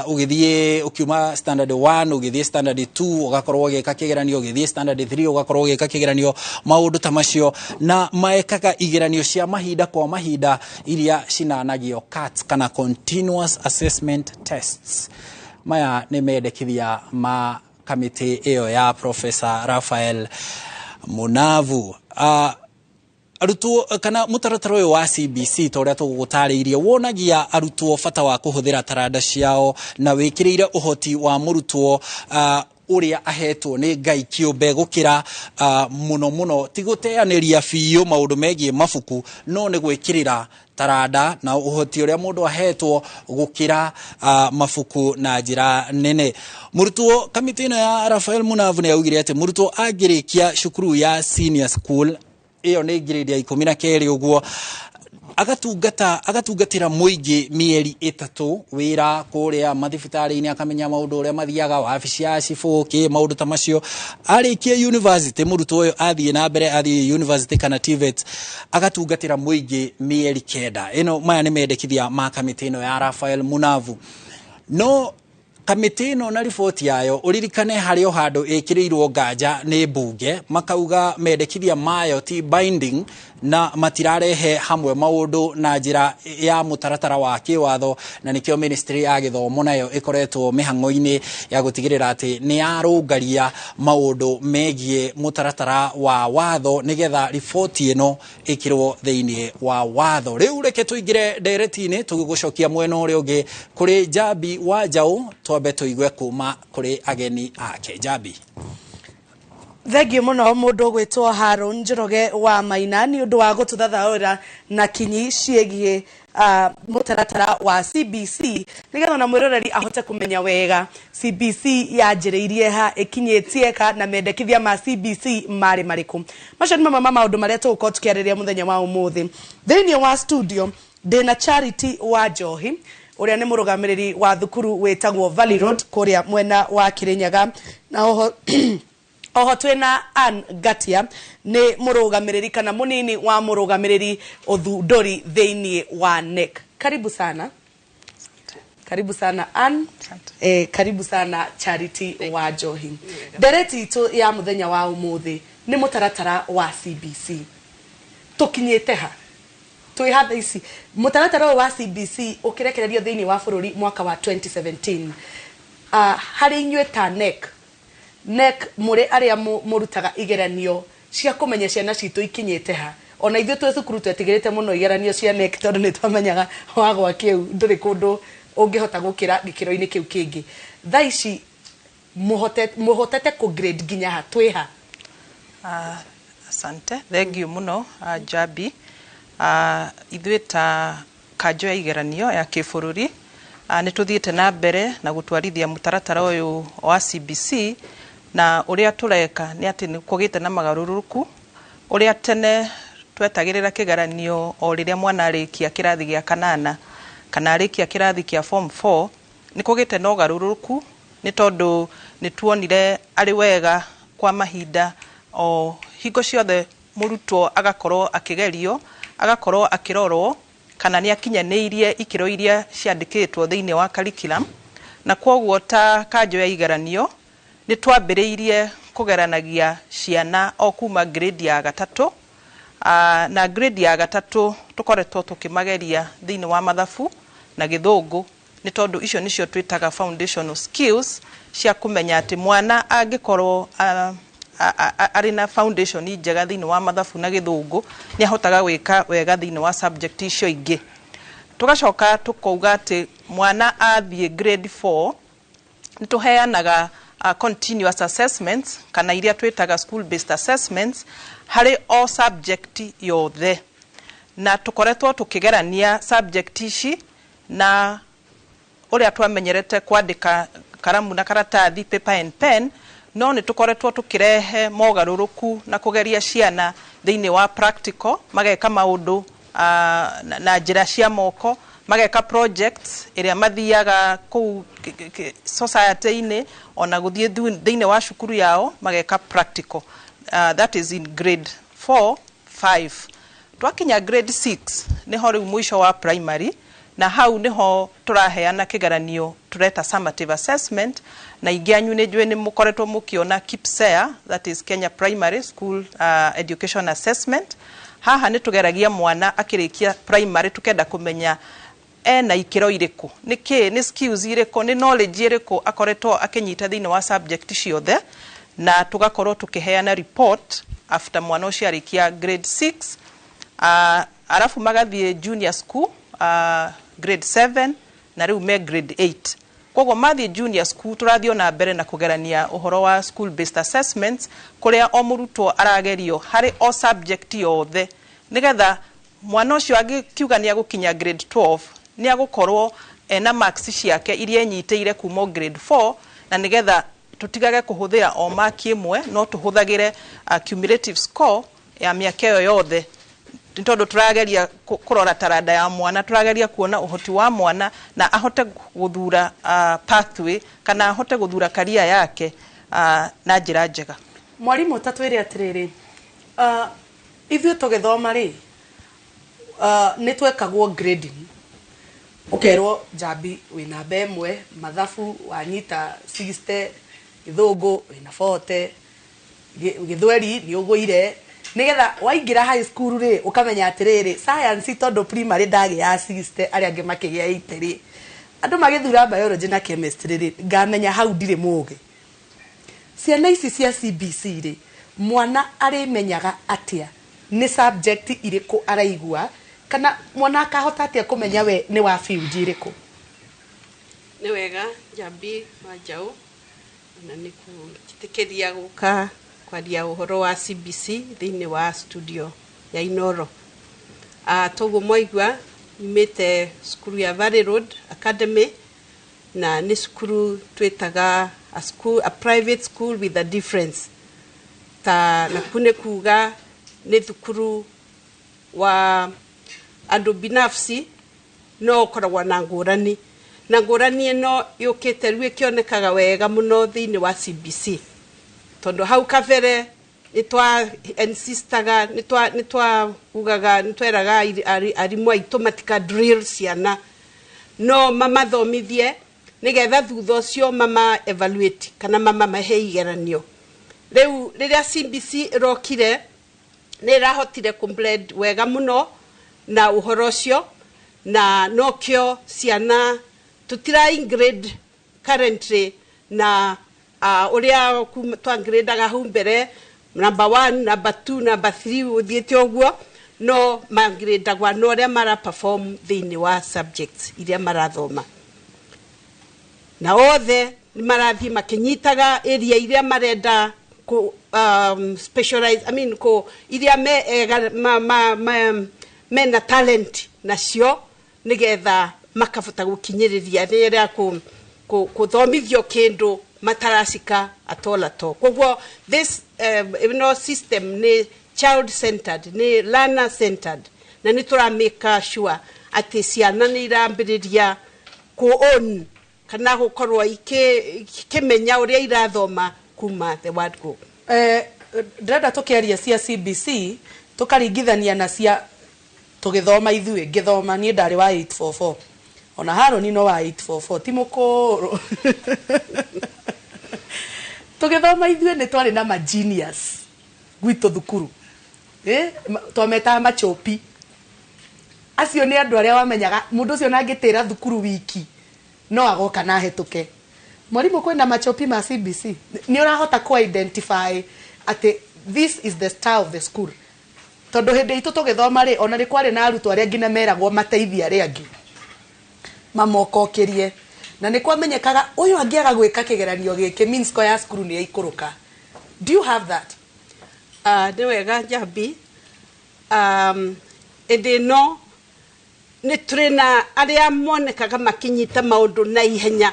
Ũgĩthiĩ ũkiuma standard 1 ũgĩthiĩ standard 2 ũgakorwo ũgĩka kĩgeranio, ũgĩthiĩ standard 3 ũgakorwo ũgĩka kĩgeranio, maũndũ ta macio, na maekaga igeranio cia mahinda kwa mahinda iria cinanagio CATs kana continuous assessment tests. Maya nĩ mendekithia ma kamĩtĩ ĩyo ya Professor Raphael Munavu. Arutwo kana mũtaratara ũyũ wa CBC, ta ũrĩa tũgũgũtarĩirie, wonagia arutwo bata wa kũhũthĩra taranda ciao na wĩkĩrĩire ũhoti wa mũrutwo ũrĩa ahetwo nĩ Ngai kĩũmbe, gũkĩra mũno mũno ti gũteanĩria biũ maũndũ megiĩ mabuku, no nĩ gwĩkĩrĩra taranda na ũhoti ũrĩa mũndũ ahetwo gũkĩra mabuku na njĩra nene. Mũrutwo, kamĩtĩ ĩno ya Raphael Munavu nĩ yaugire atĩ mũrutwo angĩrĩkia cukuru ya senior school, ĩyo nĩ grade ya 12 ũguo, agatungatĩra mũingĩ mĩeri 3 wĩra kũrĩa mathibitarĩ-inĩ, akamenya maũndũ ũrĩa mathiaga wabici ya cibũ kĩ maũndũ ta macio. Arĩkia university, mũrutwo ũyũ athiĩ na mbere athiĩ university kana TVET, agatungatĩra mũingĩ mĩeri 9. Ĩno maya nĩ mendekithia ma kamĩtĩ ĩno ya Raphael Munavu. No kamĩtĩ ĩno na riboti yayo, ũririkane harĩ o handũ ĩkĩrĩirwo nganja nĩ mbunge, makauga mendekithia mayo ti binding na matirarehe hamwe maũndũ na njĩra ya mũtaratara wa kĩwatho, na nĩkĩo ministry ya gĩthomo nayo ĩkoretwo mĩhang'o-inĩ ya gũtigĩrĩra atĩ nĩ yarũngaria maũndũ megiĩ mũtaratara wa watho nĩgetha riboti ĩno ĩkĩrwo thĩinĩ wa watho. Rĩu reke tũingĩre ndereti-inĩ, tũgĩgũcokia mwena ũrĩa ũngĩ kũrĩ Njambi wa Njaũ, twambe tũigue kuma kũrĩ ageni ake. Njambi. Thengiũ mũno mũndũ ũgwĩtwo Haron Njoroge wa Maina nĩ ũndũ wa gũtũthathaũra na kinyi ciĩgiĩ mũtaratara wa CBC, nĩgetha ona mwĩroreri ahote kũmenya wega CBC yanjĩrĩirie ha, ĩkinyĩtie ka, na mendekithia ma CBC marĩ marĩkũ. Macio nĩ mamwe ma maũndũ marĩa tũgũkorwo tũkĩarĩrĩria mũthenya wa ũmũthĩ. Thĩinĩ wa studio ndĩna Charity wa Njohi, ũrĩa nĩ mũrũgamĩrĩri wa thukuru wĩtagwo Valley Road kũrĩa mwena wa Kirinyaga, na oho Oho twĩna Ann Ngatia, nĩ mũrũgamĩrĩri kana mũnini wa mũrũgamĩrĩri ũthundũri thĩinĩ wa KNEC. Karibu sana, karibu sana Ann. Karibu sana Charity wa Njohi. Ndereti itũ ya mũthenya wa ũmũthĩ nĩ mũtaratara wa CBC. Tũkinyĩte ha? Twĩ ha thaa ici? Mũtaratara ũyũ wa CBC ũkĩrekererio thĩinĩ wa bũrũri mwaka wa 2017. Harĩ inyuĩ ta KNEC, KNEC mũrĩ arĩa mũrutaga igeranio cia kũmenya ciana citũ ikinyĩte ha, ona ithuĩ twĩ cukuru twetigĩrĩte mũno igeranio cia KNEC, tondũ nĩ twamenyaga wagwa kĩu ndũrĩ kũndũ ũngĩhota gũkĩra gĩkĩro-inĩ kĩu kĩngĩ. Thaa ici mũhotete kũ grade nginya ha? Twĩ ha? Asante, thank you mũno, Jambi. Ithuĩ ta kanjũ ya igeranio ya kĩbũrũri, nĩ tũthiĩte na mbere na gũtwarithia mũtaratara ũyũ wa CBC, na ũrĩa tũreka nĩ atĩ nĩ kũgĩte na magarũrũku. Ũrĩa tene twetagĩrĩra kĩgeranio o rĩrĩa mwana arĩkia kĩrathi gĩa kanana kana arĩkia kĩrathi kĩa form 4, nĩ kũgĩte na ũgarũrũku, nĩ tondũ nĩ tuonire arĩ wega kwa mahinda o hingo ciothe mũrutwo agakorwo akĩgerio, agakorwo akĩrorwo kana nĩ akinyanĩirie ikĩro iria ciandĩkĩtwo thĩinĩ wa curriculum. Na kwoguo ta kanjũ ya igeranio nĩ twambĩrĩirie kũgeranagia ciana o kuma grade ya gatatũ. Na grade ya gatatũ tũkoretwo tũkĩmageria thĩinĩ wa mathabu na Gĩthũngũ, nĩ tondũ icio nĩcio twĩtaga foundational skills cia kũmenya atĩ mwana angĩkorwo arĩ na foundation njega thĩinĩ wa mathabu na Gĩthũngũ, nĩ ahotaga gwĩka wega thĩinĩ wa subject icio ingĩ. Tũgacoka tũkauga atĩ mwana athiĩ grade 4, nĩ tũheanaga continuous assessments kana iria twĩtaga school based assessments harĩ o subject yothe, na tũkoretwo tũkĩgerania subject ici na ũrĩa twamenyerete kwandĩka karamu na karatathi, paper and pen, no nĩ tũkoretwo tũkĩrehe mogarũrũku na kũgeria ciana thĩinĩ wa practical, mageka maũndũ na njĩra cia moko, mageka projects ĩrĩa mathiaga kũu society-inĩ, ona gũthiĩ thĩinĩ wa cukuru yao mageka practical. That is in grade 4, 5. Twakinya grade 6, nĩho rĩu mũico wa primary, na hau nĩho tũraheana kĩgeranio tũreta summative assessment, na ingĩ anyu nĩ njũĩ nĩ mũkoretwo mũkĩona KPSEA, that is Kenya Primary School Education Assessment. Haha nĩ tũgeragia mwana akĩrĩkia primary, tukenda kũmenya ena ikĩro irĩkũ, nĩ kĩ, nĩ skills irĩkũ, nĩ knowledge ĩrĩkũ akoretwo akĩnyita thĩinĩ wa subject ciothe, na tũgakorwo tũkĩheana report after mwana ũcio arĩkia grade 6. Arabu magathiĩ junior school, grade 7, na rĩu me grade 8. Koguo mathiĩ junior school, tũrathiĩ ona mbere na kũgerania ũhoro wa school based assessments, kũrĩa o mũrutwo aragerio harĩ o subject yothe, nĩgetha mwana ũcio angĩkiuga nĩ agũkinya grade 12, nĩ agũkorwo ena marks ciake iria enyitĩire kuma o grade 4, na nĩgetha tũtigage kũhũthĩra o mark ĩmwe, no tũhũthagĩre cumulative score ya mĩaka ĩyo yothe, nĩ tondũ tũrageria kũrora taranda ya mwana, tũrageria kuona ũhoti wa mwana na ahote gũthura pathway kana ahote gũthura career yake na njĩra njega. Mwarimũ, ta twĩre atĩrĩrĩ, ithuĩ tũgĩthoma rĩ, nĩ twekagwo grading, ũkerwo Njambi wĩ namba 1, mathabu wanyita 60, Gĩthũngũ wĩna 40, Gĩthweri nĩ ũgũire, nĩgetha waingĩra high school rĩ, ũkamenya atĩrĩrĩ, science, tondũ primary ndagĩa 60, arĩa angĩ makĩgĩa 80 rĩ, andũ magĩthura biology na chemistry rĩ, ngamenya hau ndirĩ mũgĩ. Ciana ici cia CBC rĩ, mwana arĩmenyaga atĩa nĩ subject irĩkũ araigua, kana mwana akahota atĩa kũmenya we nĩ wa field ĩrĩkũ? Nĩ wega, Njambi wa Njaũ, na nĩ kũnjĩtĩkĩria gũka kwaria ũhoro wa CBC thĩinĩ wa studio ya Inoro. Toguo mwaigua, nyumĩte cukuru ya Valley Road Academy, na nĩ cukuru twĩtaga a school, a private school with a difference, ta na kũ nĩ kuga nĩ thukuru wa andũ binafsi no ũkoragwo na ngũrani, na ngũrani ĩno yũkĩte rĩu ĩkĩonekaga wega mũno thĩinĩ wa CBC. Tondu hau kabere nitwa insistaga nitwa ugaga nitweraga arimu aitũ matika drill ciana no mamathomithie nigetha thutha ũcio mama evaluate kana mama mahe igeranio. Rĩu rĩrĩa CBC ĩrokire nĩ ĩrahotire kũ-blend wega mũno na ũhoro ũcio, na nokĩo ciana tũtira grade currently na ũrĩa twangradaga hau mbere, number 1, number 2, number 3 ũthiĩte ũguo, no mangradagwa no ũrĩa mara perform thĩinĩ wa subjects iria marathoma, na othe nĩ marathiĩ makĩnyitaga area iria marenda ku specialize, I mean ku iria me ega ma mena talent nacio nigetha makabota gukinyiriria rĩrĩa kuthomithio kindu mataracika at all. Koguo this system ni child centered, ni learner centered, na nĩ tũramake sure atĩ ciana nĩ irambĩrĩria ku own kana gũkorwo ikĩmenya ũrĩa irathoma kuma the word go. Ndĩrenda tũkĩaria cia CBC tũkaringithania na cia tũgĩthoma ithuĩ. Ngĩthoma niĩ ndarĩ wa 844, ona Haroni no wa 844, ti mũkũrũ. Tũgĩthoma ithuĩ nĩ twarĩ na ma genius gwitũ thukuru, twametaga machopi. Acio nĩ andũ arĩa wamenyaga mũndũ ũcio nangĩtĩra thukuru wiki no agoka na ahĩtũke. Mwarimũ, kwĩna machopi ma CBC, nĩ ũrahota ku identify atĩ this is the star of the school? Tondũ hĩndĩ itũ tũgĩthoma rĩ, ona nĩ kwarĩ na arutwo arĩa nginya meragwo mateithie arĩa angĩ mamokokĩrie, na nĩ kwamenyekaga ũyũ angĩaga gwĩka kĩgeranio gĩkĩ means score ya cukuru nĩ yaikũrũka. Do you have that? Nĩ wega Njambi. Ĩndĩ ĩno nĩ tũrĩ na arĩa monekaga makĩnyita maũndũ na ihenya,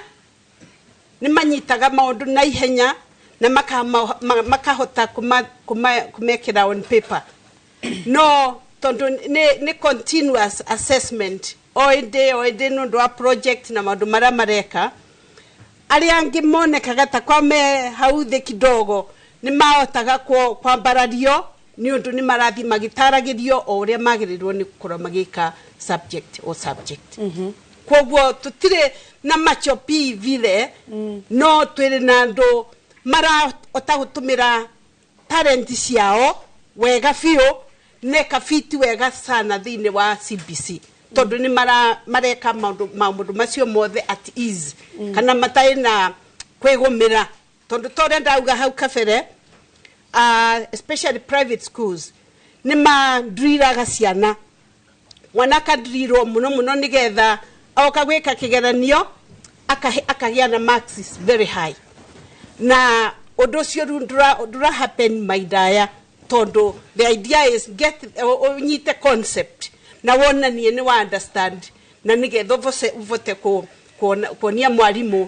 nĩ manyitaga maũndũ na ihenya na makahota kumekĩra on paper, no tondũ nĩ continuous assessment o ĩndĩ nĩ ũndũ wa project na maũndũ marĩa mareka, arĩa angĩ monekaga ta kwa me hau thĩ kidogo nĩ mahotaga kwambarario nĩ ũndũ nĩ marathiĩ magĩtaragĩrio o ũrĩa magĩrĩirwo nĩ gũkorwo magĩka subject o subject. Koguo tũtirĩ na machopi vile, no twĩrĩ na andũ marahota gũtũmĩra talent ciao wega biũ na ĩkabiti wega sana thĩinĩ wa CBC, tondũ nĩ mareka maũndũ macio mothe at ease kana matarĩ na kwĩgũmĩra, tondũ ta ũrĩa ndauga hau kabere, especially private schools nĩ mandriraga ciana, mwana akadrirwo mũno mũno nĩgetha oka gwĩka kĩgeranio akagĩa na marks very high, na ũndũ ũcio rĩu ndũra happen mahinda tondũ the idea is get ũnyite concept na wonanie nĩ wa understand na nĩgetha ũvote kuonia mwarimũ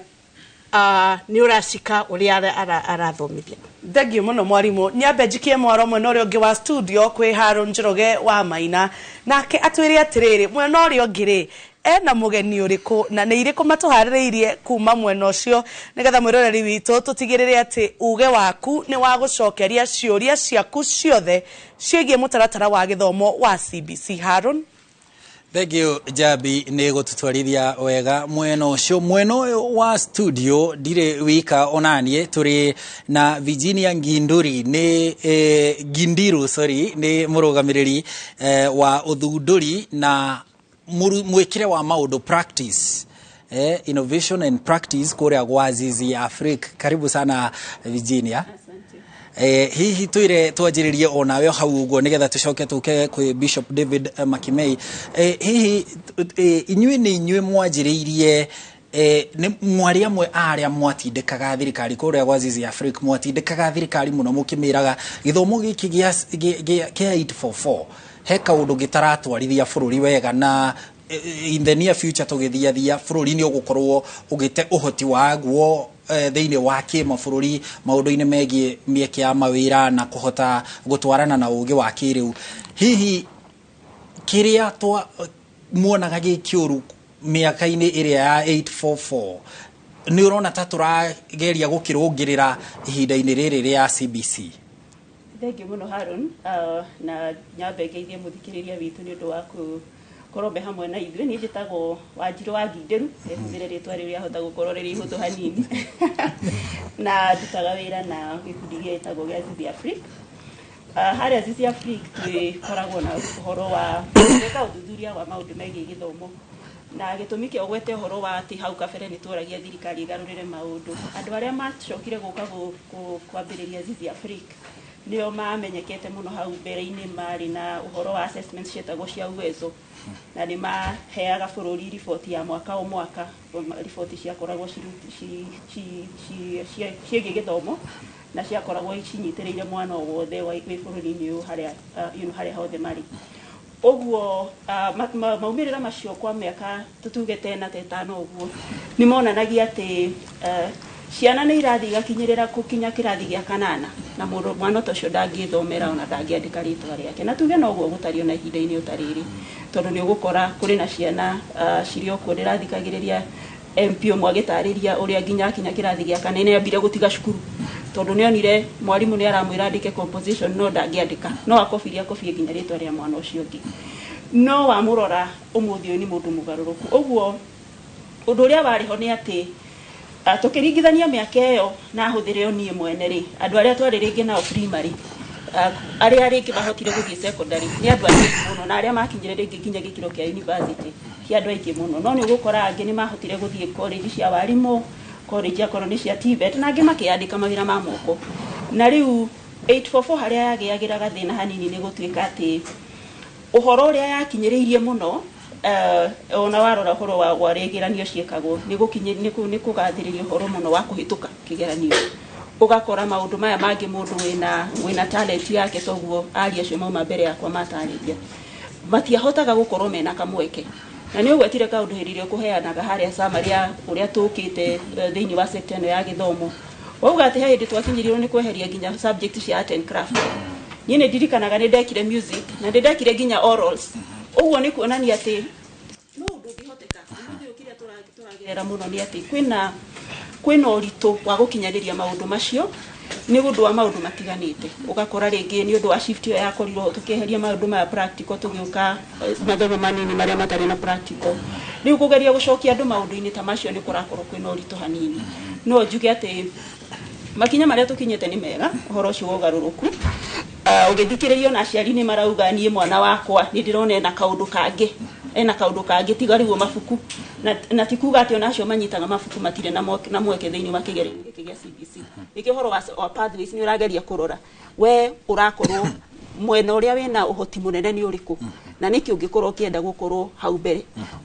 nĩ ũracika ũrĩa arathomithia. Thengio mũno mwarimũ. Nyambe njikie mwaro mwena ũrĩa ũngĩ wa studio kwĩ Haron Njoroge wa Maina, nake atwĩre atĩrĩrĩ, mwena ũrĩa ũngĩ rĩ ena mũgeni ũrĩkũ na nĩ irĩkũ matũharĩrĩirie kuma mwena ũcio, nĩgetha mwĩroreri witũ tũtigĩrĩre atĩ uge waku nĩ wa gũcokeria ciũria ciaku ciothe ciĩgiĩ mũtaratara wa gĩthomo wa CBC. Haron. Thank you Jabi nĩ gũtũtwarithia wega mwena ũcio. Mwena ũyũ wa studio ndirĩ wika, onaniĩ tũrĩ na Virginia Nginduri nĩ Ngindiru, sorry, nĩ mũrũgamĩrĩri wa ũthundũri na mwĩkĩre wa maũndũ, practice, innovation and practice kũrĩa gwa Zizi Africa. Karibu sana Virginia. Hihi twire twanjĩrĩrie onawe hau ũguo nĩgetha tũcoke tũke kwĩ Bishop David Makimei. Hihi inyuĩ nĩ inyuĩ mwanjĩrĩirie, nĩ mwarĩ amwe a arĩa mwatindĩkaga thirikari kũrĩa gwa Zizi Africa, mwatindĩkaga thirikari mũno mũkĩmĩraga gĩthomo gĩkĩ kĩa 844 he kaũndũ gĩtaratwarithia bũrũri wega, na in the near future tũgĩthiathia bũrũri nĩ ũgũkorwo ũgĩte ũhoti waguo thĩinĩ wa kĩmabũrũri maũndũ-inĩ megiĩ mĩeke ya mawĩra na kũhota gũtwarana na ũgĩ wa kĩrĩu. Hihi kĩrĩa twa muonaga gĩ kĩũru mĩaka-inĩ ĩrĩa ya 844 Nĩ ũrona ta tũrageria gũkĩrũngĩrĩra ihinda-inĩ rĩrĩ rĩa CBC? Thengiũ mũno, Haron, na nyambe ngeithie mũthikĩrĩria witũ nĩ ũndũ wa gũkorwo me hamwe na ithuĩ. Niĩ njĩtagwo Wanjirũ wa Ngindĩru, hũthĩre rĩtwa rĩu rĩahota gũkorwo rĩrĩ ihũthũ hanini, na ndutaga wĩra na gĩkundi gĩtagwo gĩa Zizi Afrique. Harĩa Zizi Afrique twĩkoragwo na ũhoro wa gwĩka ũthuthuria wa maũndũ megiĩ gĩthomo, na gĩtũmi kĩa ũgwete ũhoro wa atĩ hau kabere nĩ tworagia thirikari ĩgarũrĩre maũndũ, andũ arĩa macokire gũka kwambĩrĩria Zizi Afrique nĩo mamenyekete mũno hau mbere-inĩ marĩ na ũhoro wa assessment cietagwo cia Uwezo, na nĩ maheaga bũrũri riboti ya mwaka o mwaka, riboti ciakoragwo ciĩgiĩ gĩthomo na ciakoragwo cinyitĩrĩire mwana o wothe wĩ bũrũri-inĩ ũyũ harĩa harĩa hothe marĩ. Ũguo maumĩrĩra macio kwa mĩaka tũtuge tena ta ĩtano ũguo nĩ monanagia atĩ ciana nĩ irathiĩ igakinyĩrĩra gũkinya kĩrathi gĩa kanana na mũndũ mwana ta ũcio ndangĩthomera ona ndangĩandĩka rĩtwa rĩake. Na tuge noguo gũtariĩ ona ihinda-inĩ ta rĩrĩ, tondũ nĩ ũgũkora kũrĩ na ciana cirĩ o kuo. Ndĩrathikagĩrĩria MP ũmwe agĩtarĩria ũrĩa nginya akinya kĩrathi gĩa kana nĩ ambire gũtiga cukuru, tondũ nĩ onire mwarimũ nĩ aramwĩra andĩke composition no ndangĩandĩka, no akobirie akobie nginya rĩtwa rĩa mwana ũcio ũngĩ. No wamũrora ũmũthĩ ũyũ nĩ mũndũ mũgarũrũku. Ũguo ũndũ ũrĩa warĩ ho nĩ atĩ tũkĩringithania mĩaka ĩyo na hũthĩre o niĩ mwene rĩ, andũ arĩa twarĩ rĩngĩ nao primary, arĩa rĩngĩ mahotire gũthiĩ secondary nĩ andũ aingĩ mũno, na arĩa makinyire rĩngĩ nginya gĩkĩro kĩa university ti andũ aingĩ mũno. No nĩ ũgũkora angĩ nĩ mahotire gũthiĩ college cia warimũ, college akorwo nĩ cia TVET, na angĩ makĩandĩka mawĩra ma moko. Na rĩu 844 harĩa yagĩagĩra gathĩna hanini nĩ gũtuĩka atĩ ũhoro ũrĩa yakinyĩrĩirie mũno, ona warora ũhoro wa ũrĩa igeranio ciĩkagwo, nĩ kũgathĩrĩria ũhoro mũno wa kũhĩtũka kĩgeranio, ũgakora maũndũ maya mangĩ mũndũ wĩna talent yake toguo aria acio mauma mbere yakwa matarĩria matiahotaga gũkorwo mena kamweke. Na nĩ ũgwetire kaũndũ hĩndĩ ĩrĩa ũkũheanaga harĩa summary ya ũrĩa tũkĩte thĩinĩ wa sector ĩno ya gĩthomo, wauga atĩ he hĩndĩ twakinyĩrirwo nĩ kweheria nginya subject cia art and craft. Niĩ nĩ ndirikanaga nĩ ndekire music na nĩ ndekire nginya orals. Ũguo nĩ kuonania atĩ no ũndũ ũngĩhoteka. Ũmũthĩ ũyũ kĩrĩa tũragerera mũno nĩ atĩ kwĩna ũritũ wa gũkinyanĩria maũndũ macio nĩ ũndũ wa maũndũ matiganĩte. Ũgakora rĩngĩ nĩ ũndũ wa shift ĩyo yakorirwo tũkĩeheria maũndũ maya practical, tũgĩũka mathomo manini marĩa matarĩ na practical. Rĩu kũgeria gũcokia andũ maũndũ-inĩ ta macio nĩ kũrakorwo kwĩna ũritũ hanini. No njuge atĩ makinya marĩa tũkinyĩte nĩ mega ũhoro ũcio wa ũgarũrũku. Ũgĩthikĩrĩrio na aciari nĩ marauga niĩ mwana wakwa nĩ ndĩrona ena kaũndũ kangĩ, ena kaũndũ kangĩ tiga rĩu mabuku, na ti kuga atĩ ona acio manyitaga mabuku matirĩ na mweke thĩinĩ wa kĩgeranio gĩkĩ gĩa CBC. Nĩkĩo ũhoro wa pathways nĩ ũrageria kũrora we ũrakorwo mwena ũrĩa wĩna ũhoti mũnene nĩ ũrĩkũ na nĩkĩ ũngĩkorwo ũkĩenda gũkorwo hau mbere.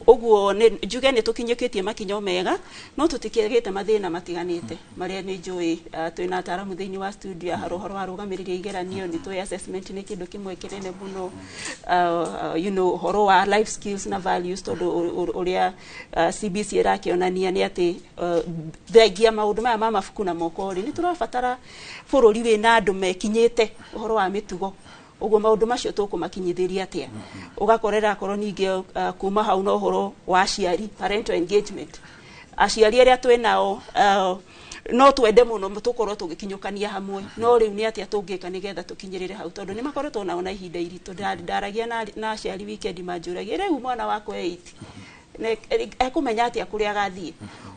Ũguo njuge nĩ tũkinyũkĩtie makinya mega, no tũtikĩgĩte mathĩna matiganĩte marĩa nĩ njũĩ twĩna ataaramu thĩinĩ wa studio ya ũhoro wa arũgamĩrĩri a igeranio, nĩ tũĩ assessment nĩ kĩndũ kĩmwe kĩnene mũno, ũhoro wa life skills na values, tondũ ũrĩa CBC ĩrakĩonania nĩ atĩ thengia maũndũ maya ma mabuku na moko rĩ, nĩ tũrabatara bũrũri wĩna andũ mekinyĩte ũhoro wa mĩtugo. Ũguo maũndũ macio tũkũmakinyithĩria atĩa? Ũgakorera akorwo ningĩ kuma hau no ũhoro wa aciari, parental engagement, aciari arĩa twĩ nao no twende mũno tũkorwo tũgĩkinyũkania hamwe, no rĩu nĩ atĩa tũngĩka nĩgetha tũkinyĩrĩre hau, tondũ nĩ makoretwo nao na ihinda iritũ. Ndaragia na aciari weekend manjũragia rĩu mwana wakwa 8 ekũmenya atĩa kũrĩa agathiĩ.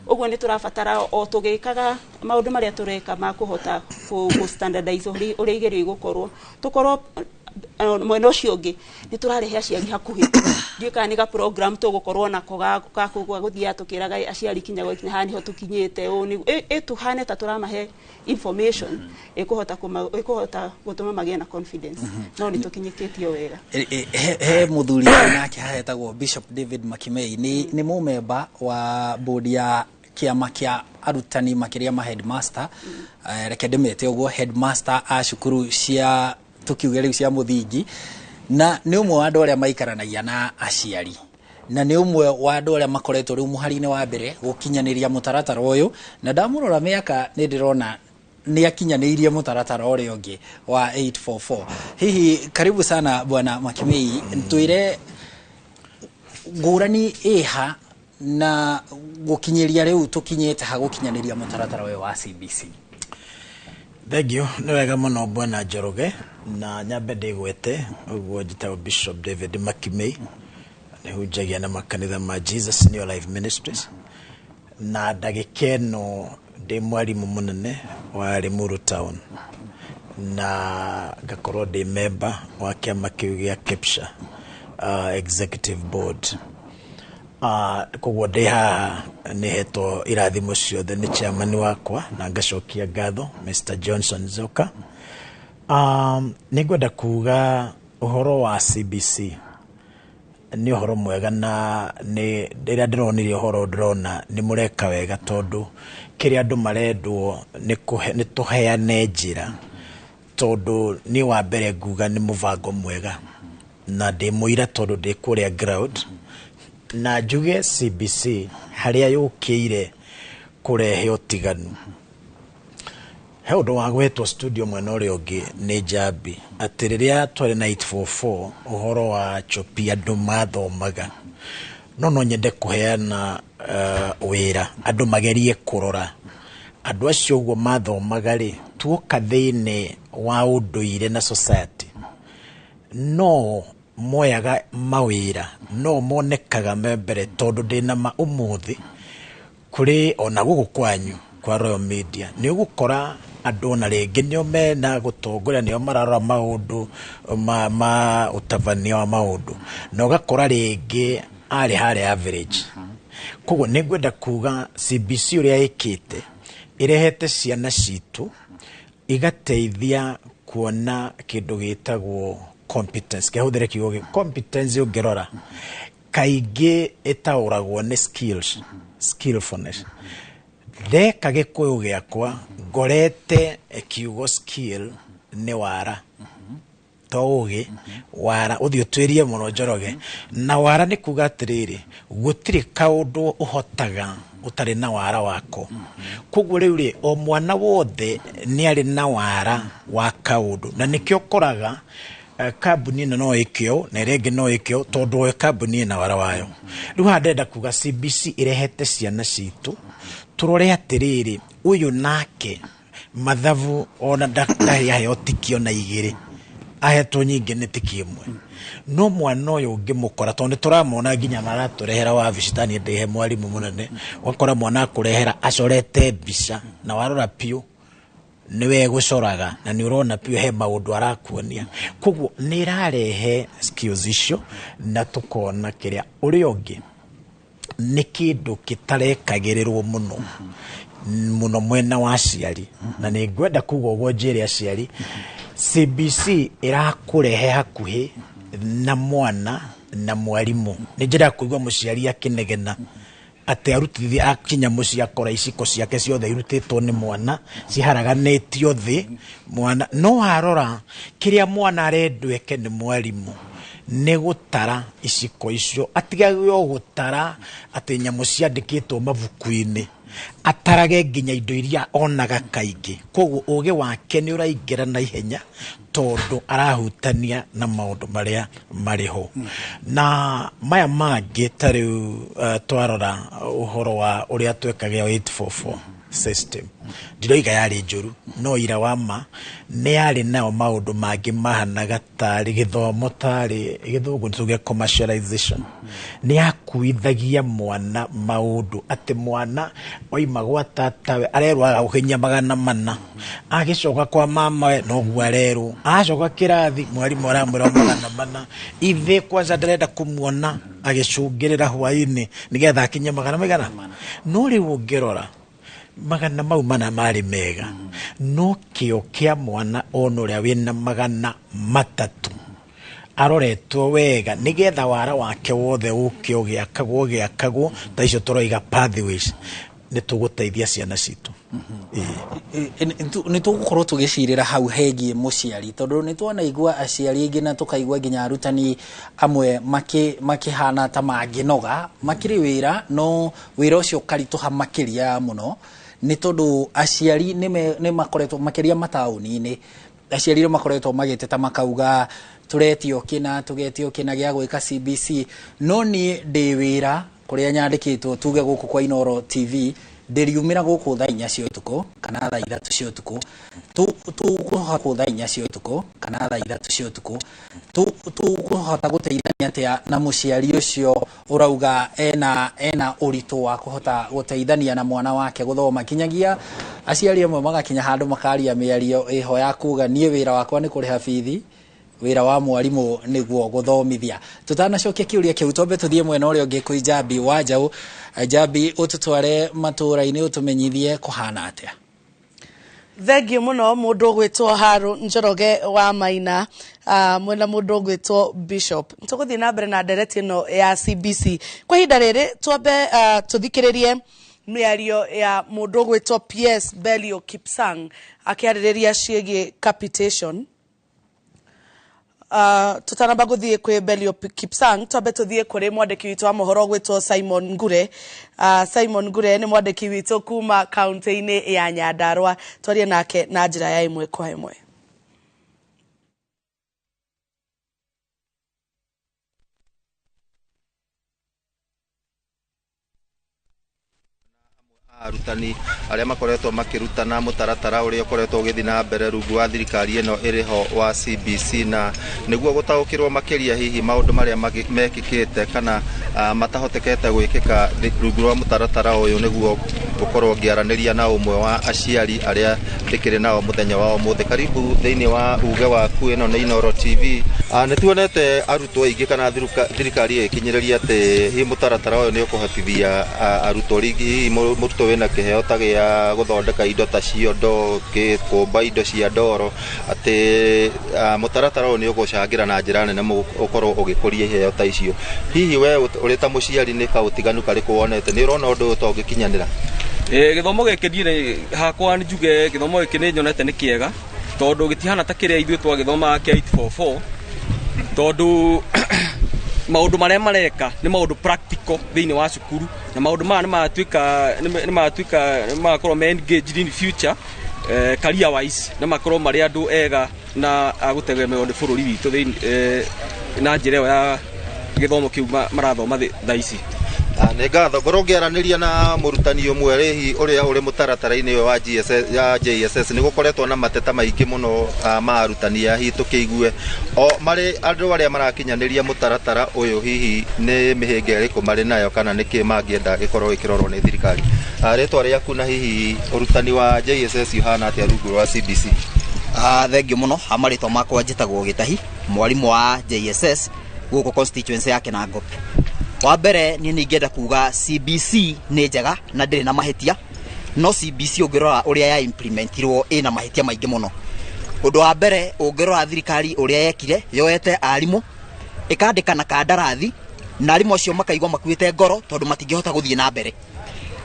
Ũguo nĩ tũrabatara o tũgĩkaga maũndũ marĩa tũreka ma kũhota kũ standardize ũrĩa igerio igũkorwo, tũkorwo mwena ũcio ũngĩ nĩ tũrarehe aciari hakuhĩ. Ndiũĩ kana nĩ ga program tũgũkorwo nako ga gũthiaga tũkĩraga aciari kinya gwakinya haha nĩho tũkinyĩte, ũũ ĩtũhane ta tũramahe information ĩkũhota gũtũma magĩe na confidence. No nĩ tũkinyĩkĩtio wega. He mũthuri nake hahetagwo Bishop David Makimei, nĩ mũmemba wa board ya kĩama kĩa arutani makĩria ma headmaster, reke ndĩmete ũguo, headmaster a cukuru cia tukiuge rĩu cia mũthingi, na nĩ ũmwe wa andũ arĩa maikaranagia na aciari, na nĩ ũmwe wa andũ arĩa makoretwo rĩu mũhari-inĩ wa mbere gũkinyanĩria mũtaratara ũyũ, na ndamũrora mĩaka nĩ ndĩrona nĩ akinyanĩirie mũtaratara ũrĩa ũngĩ wa 844. Hihi karibu sana Bwana Makimei, twĩre ngũrani ĩha Na gũkinyĩria rĩu tũkinyĩte ha gũkinyanĩria mũtaratara ũyũ wa CBC. Thengiũ, nĩ wega mũno bwana Njoroge, na nyambe ndĩgwete ũguo. Njĩtagwo Bishop David Makimei, nĩ hunjagia na makanitha ma Jesus New Life Ministries, na ndagĩka ĩno ndĩ mwarimũ mũnene wa Limuru Town, na ngakorwo ndĩ member wa kĩama kĩu gĩa KEPSHA executive board. Koguo ndĩ haha nĩ hetwo irathimo ciothe nĩ chairman wakwa, na ngacokia ngatho Mr Johnson Zoka. Nĩ ngwenda kuga ũhoro wa CBC nĩ ũhoro mwega, na nĩ rĩrĩa ndĩronire ũhoro ndĩrona nĩ mũreka wega, tondũ kĩrĩa andũ marendwo nĩ tũheane njĩra, tondũ niĩ wa mbere nguga nĩ mũbango mwega, na ndĩ mũira tondũ ndĩ kũrĩa ground. Na njuge CBC harĩa yũkĩire kũrehe ũtiganu. He ũndũ wa gwetwo studio mwena ũrĩa ũngĩ nĩ Njambi, atĩ rĩrĩa twarĩ na 844, ũhoro wa chopi andũ mathomaga, no nyende kũheana wĩra andũ magerie kũrora andũ acio ũguo mathomaga rĩ, tuoka thĩinĩ wa ũndũire na society no moyaga mawĩra no monekaga me mbere, tondũ ndĩna ma ũmũthĩ kũrĩ ona gũkũ kwanyu kwa Royal Media nĩ ũgũkora andũ ona rĩngĩ nĩo mena gũtongoria, nĩo mararora maũndũ ma ũtabania wa maũndũ, na ũgakora rĩngĩ arĩ harĩa average. Koguo nĩ ngwenda kuga CBC ũrĩa ĩkĩte, ĩrehete ciana citũ igateithia kuona kĩndũ gĩtagwo competence. Kĩahũthĩre kiugo competence, ũngĩrora kaingĩ ĩtaũragwo nĩ skills, skillfulness. Ndeka gĩkũyũ gĩakwa ngorete kiugo skill nĩ wara, to ũgĩ wara ũthiĩ ũtuĩrie mũno Njoroge. Na wara nĩ kuga atĩrĩrĩ, gũtirĩ kaũndũ ũhotaga ũtarĩ na wara wako. Koguo rĩu rĩ, o mwana wothe nĩ arĩ na wara wa kaũndũ, na nĩkĩo ũkoraga kambuni ĩno no ĩke ũũ na ĩrĩa ĩngĩ no ĩke ũũ, tondũ o kambuni ĩna wara wayo. Rĩu haha ndĩrenda kuga CBC ĩrehete ciana citũ tũrore atĩrĩrĩ, ũyũ nake mathabu ona ndarĩ aheo tiki ona igĩrĩ, ahetwo nyingĩ nĩ tiki ĩmwe, no mwana ũyũ ũngĩmũkora, tondũ nĩ tũramona nginya maratũrehera wabici, taniĩ ndĩhe mwarimũ mũnene, ũgakora mwana akũrehera acorete mbica, na warora piũ nĩwe gũcoraga, na nĩ ũrona piũ he maũndũ arakuonia. Koguo nĩ ĩrarehe skills icio na tũkona kĩrĩa ũrĩa ũngĩ nĩ kĩndũ gĩtarekagĩrĩrwo mũno mũno mwena wa aciari, na nĩ ngwenda kuga ũguo njĩre aciari, CBC ĩrakũrehe hakuhĩ na mwana na mwarimũ. Nĩ njĩra ya kũigua mũciari akĩnegena atĩ arutithia akinya mũciĩ akora iciko ciake ciothe irutĩtwo nĩ mwana ciharaganĩtio thĩ. Mwana no warora kĩrĩa mwana arendwo eke nĩ mwarimũ nĩ gũtara iciko icio, atigage o gũtara atĩ nyamũ ciandĩkĩtwo mabuku-inĩ, atarage nginya indo iria onaga kaingĩ. Koguo ũgĩ wake nĩ ũraingĩra na ihenya tondũ arahutania na maũndũ marĩa marĩ ho. Na maya mangĩ ta rĩu twarora ũhoro wa ũrĩa twekaga 844 system, ndiroiga yarĩ njũru, no ira wa ma nĩ yarĩ nao maũndũ mangĩ mahanaga tarĩ gĩthomo, tarĩ gĩthũngũ nĩ tuge commercialization. Nĩ yakuithagia mwana maũndũ atĩ mwana oima gwa tatawe arerwo agũkinyia 400, agĩcoka kwa mamawe noguo arerwo, acoka kĩrathi mwarimũ aramwĩra 400, ithe kwanza ndarenda kũmuona agĩcũngĩrĩra hwaĩ-inĩ nĩgetha akinye magana maigana. No rĩu ũngĩrora magana mau mana marĩ mega, no kĩo kĩa mwana ona ũrĩa wĩna 300 aroretwo wega nĩgetha wara wake wothe ũke ũgĩakagwo ũgĩakagwo ta icio tũroiga pathways, nĩ tũgũteithia ciana citũ. Nĩ tũgũkorwo tũgĩcirĩra hau hegiĩ mũciari, tondũ nĩ twanaigua aciari aingĩ na tũkaigua nginya arutani amwe makĩhana ta mangĩnoga makĩrĩ wĩra, no wĩra ũcio ũkaritũha makĩria mũno nĩ tondũ aciari nĩ makoretwo makĩria mataũni-inĩ, aciari nĩ makoretwo magĩteta makauga tũretio kĩna, tũgetio kĩna gĩa gwĩka CBC, no niĩ ndĩ wĩra Kũrĩa nyandĩkĩtwo tuge gũkũ kwa Inooro TV ndĩriumĩra gũkũ thaa 4 cia ũtukũ kana thaa 3 cia ũtukũ, tũkũhota thaa 4 cia ũtukũ kana thaa 3 cia ũtukũ, tũkũhota gũteithania atĩa na mũciari ũcio ũrauga ena ũritũ wa kũhota gũteithania na mwana wake gũthoma, kinyagia aciari amwe magakinya handũ makaria mĩario ĩho ya kuga niĩ wĩra wakwa nĩ kũrĩha bithi, wĩra wa mwarimũ nĩguo gũthomithia. Tutanacokia kĩũria kĩu twambe tũthiĩ mwena ũrĩa ũngĩ kwĩ Njambi wa Njaũ. Njambi, ũtũtware matũũra-inĩ ũtũmenyithie kũhana atĩa. Thengiũ mũno mũndũ ũgwĩtwo Haru Njoroge wa Maina, mwena mũndũ ũgwĩtwo Bishop. Tũgũthiĩ na mbere na ndereti ĩno ya CBC. Kwa ihinda rĩrĩ twambe tũthikĩrĩrie mĩario ya mũndũ ũgwĩtwo PS Belio Kipsang akĩarĩrĩria ciĩgiĩ capitation. Tutanamba gũthiĩ kwĩ Belio Kipsang, twambe tũthiĩ kũrĩ mwandĩki witũ wa mohoro ũgwĩtwo Simon Ngure. Simon Ngure nĩ mwandĩki witũ kuma kaunti-inĩ ya Nyandarua. Twarie nake na njĩra ya ĩmwe kwa ĩmwe. Arutani arĩa makoretwo makĩrutana mũtaratara ũrĩa ũkoretwo ũgĩthiĩ na mbere rungu wa thirikari ĩno ĩrĩ ho wa CBC, na nĩguo gũtaũkĩrwo makĩria hihi maũndũ marĩa mekĩkĩte kana matahotekete gwĩkĩka rungu rwa mũtaratara ũyũ, nĩguo gũkorwo ngĩaranĩria na ũmwe wa aciari arĩa ndĩkĩrĩ nao mũthenya wa ũmũthĩ. Karibu thĩinĩ wa uge waku, ĩno nĩ Inooro TV. Nĩ tuonete arutwo aingĩ kana thirikari ĩkinyĩrĩria atĩ hihi mũtaratara ũyũ nĩ ũkũhotithia arutwo rĩngĩ, hihi mũrutwo wĩna kĩheo ta gĩa gũthondeka indo ta ciondo, kũmba indo cia ndoro, atĩ mũtaratara ũyũ nĩ ũgũcangĩra na njĩra nene ũkorwo ũgĩkũria iheo ta icio. Hihi we ũrĩ ta mũciari nĩ kaũtiganu karĩkũ wonete? Nĩ ũrona ũndũ ũyũ ta ũngĩkinyanĩra? Gĩthomo gĩkĩ niĩ hakwa njuge gĩthomo gĩkĩ nĩ nyonete nĩ kĩega, tondũ gĩtihana ta kĩrĩa ithuĩ twagĩthomaga kĩa 844, tondũ maũndũ marĩa mareka nĩ maũndũ practical thĩinĩ wa cukuru, na maũndũ maya nĩ magakorwo me engaged in future, career wise, na makorwo marĩ andũ ega na agũtegemewo nĩ bũrũri witũ thĩinĩ na njĩra ĩyo ya gĩthomo kĩu marathoma thaa ici. Nĩ ngatho. Ngorwo ngĩaranĩria na mũrutani ũmwe rĩhi ũrĩa ũrĩ mũtaratara-inĩ ũyũ wa GSS, ya JSS, nĩ gũkoretwo na mateta maingĩ mũno ma arutani aya, hihi tũkĩigue o marĩ andũ arĩa marakinyanĩria mũtaratara ũyũ, hihi nĩ mĩhĩnga ĩrĩkũ marĩ nayo kana nĩkĩ mangĩenda gĩkorwo gĩkĩrorwo nĩ thirikari. Rĩtwa rĩaku na hihi ũrutani wa JSS ũhana atĩa rungu rwa CBC? Thengiũ mũno. Marĩtwa makwa njĩtagwo Gĩtahi, mwarimũ wa JSS gũkũ constituency ya Kinangop. Wa mbere niĩ nĩ ingĩenda kuga CBC nĩ njega na ndĩrĩ na mahĩtia, no CBC ũngĩrora ũrĩa ya implementirwo ĩna mahĩtia maingĩ mũno. Ũndũ wa mbere ũngĩrora thirikari ũrĩa yekire, yoete arimũ ĩkandĩka na kandarathi, na arimũ acio makaigua makuĩte ngoro tondũ matingĩhota gũthiĩ na mbere.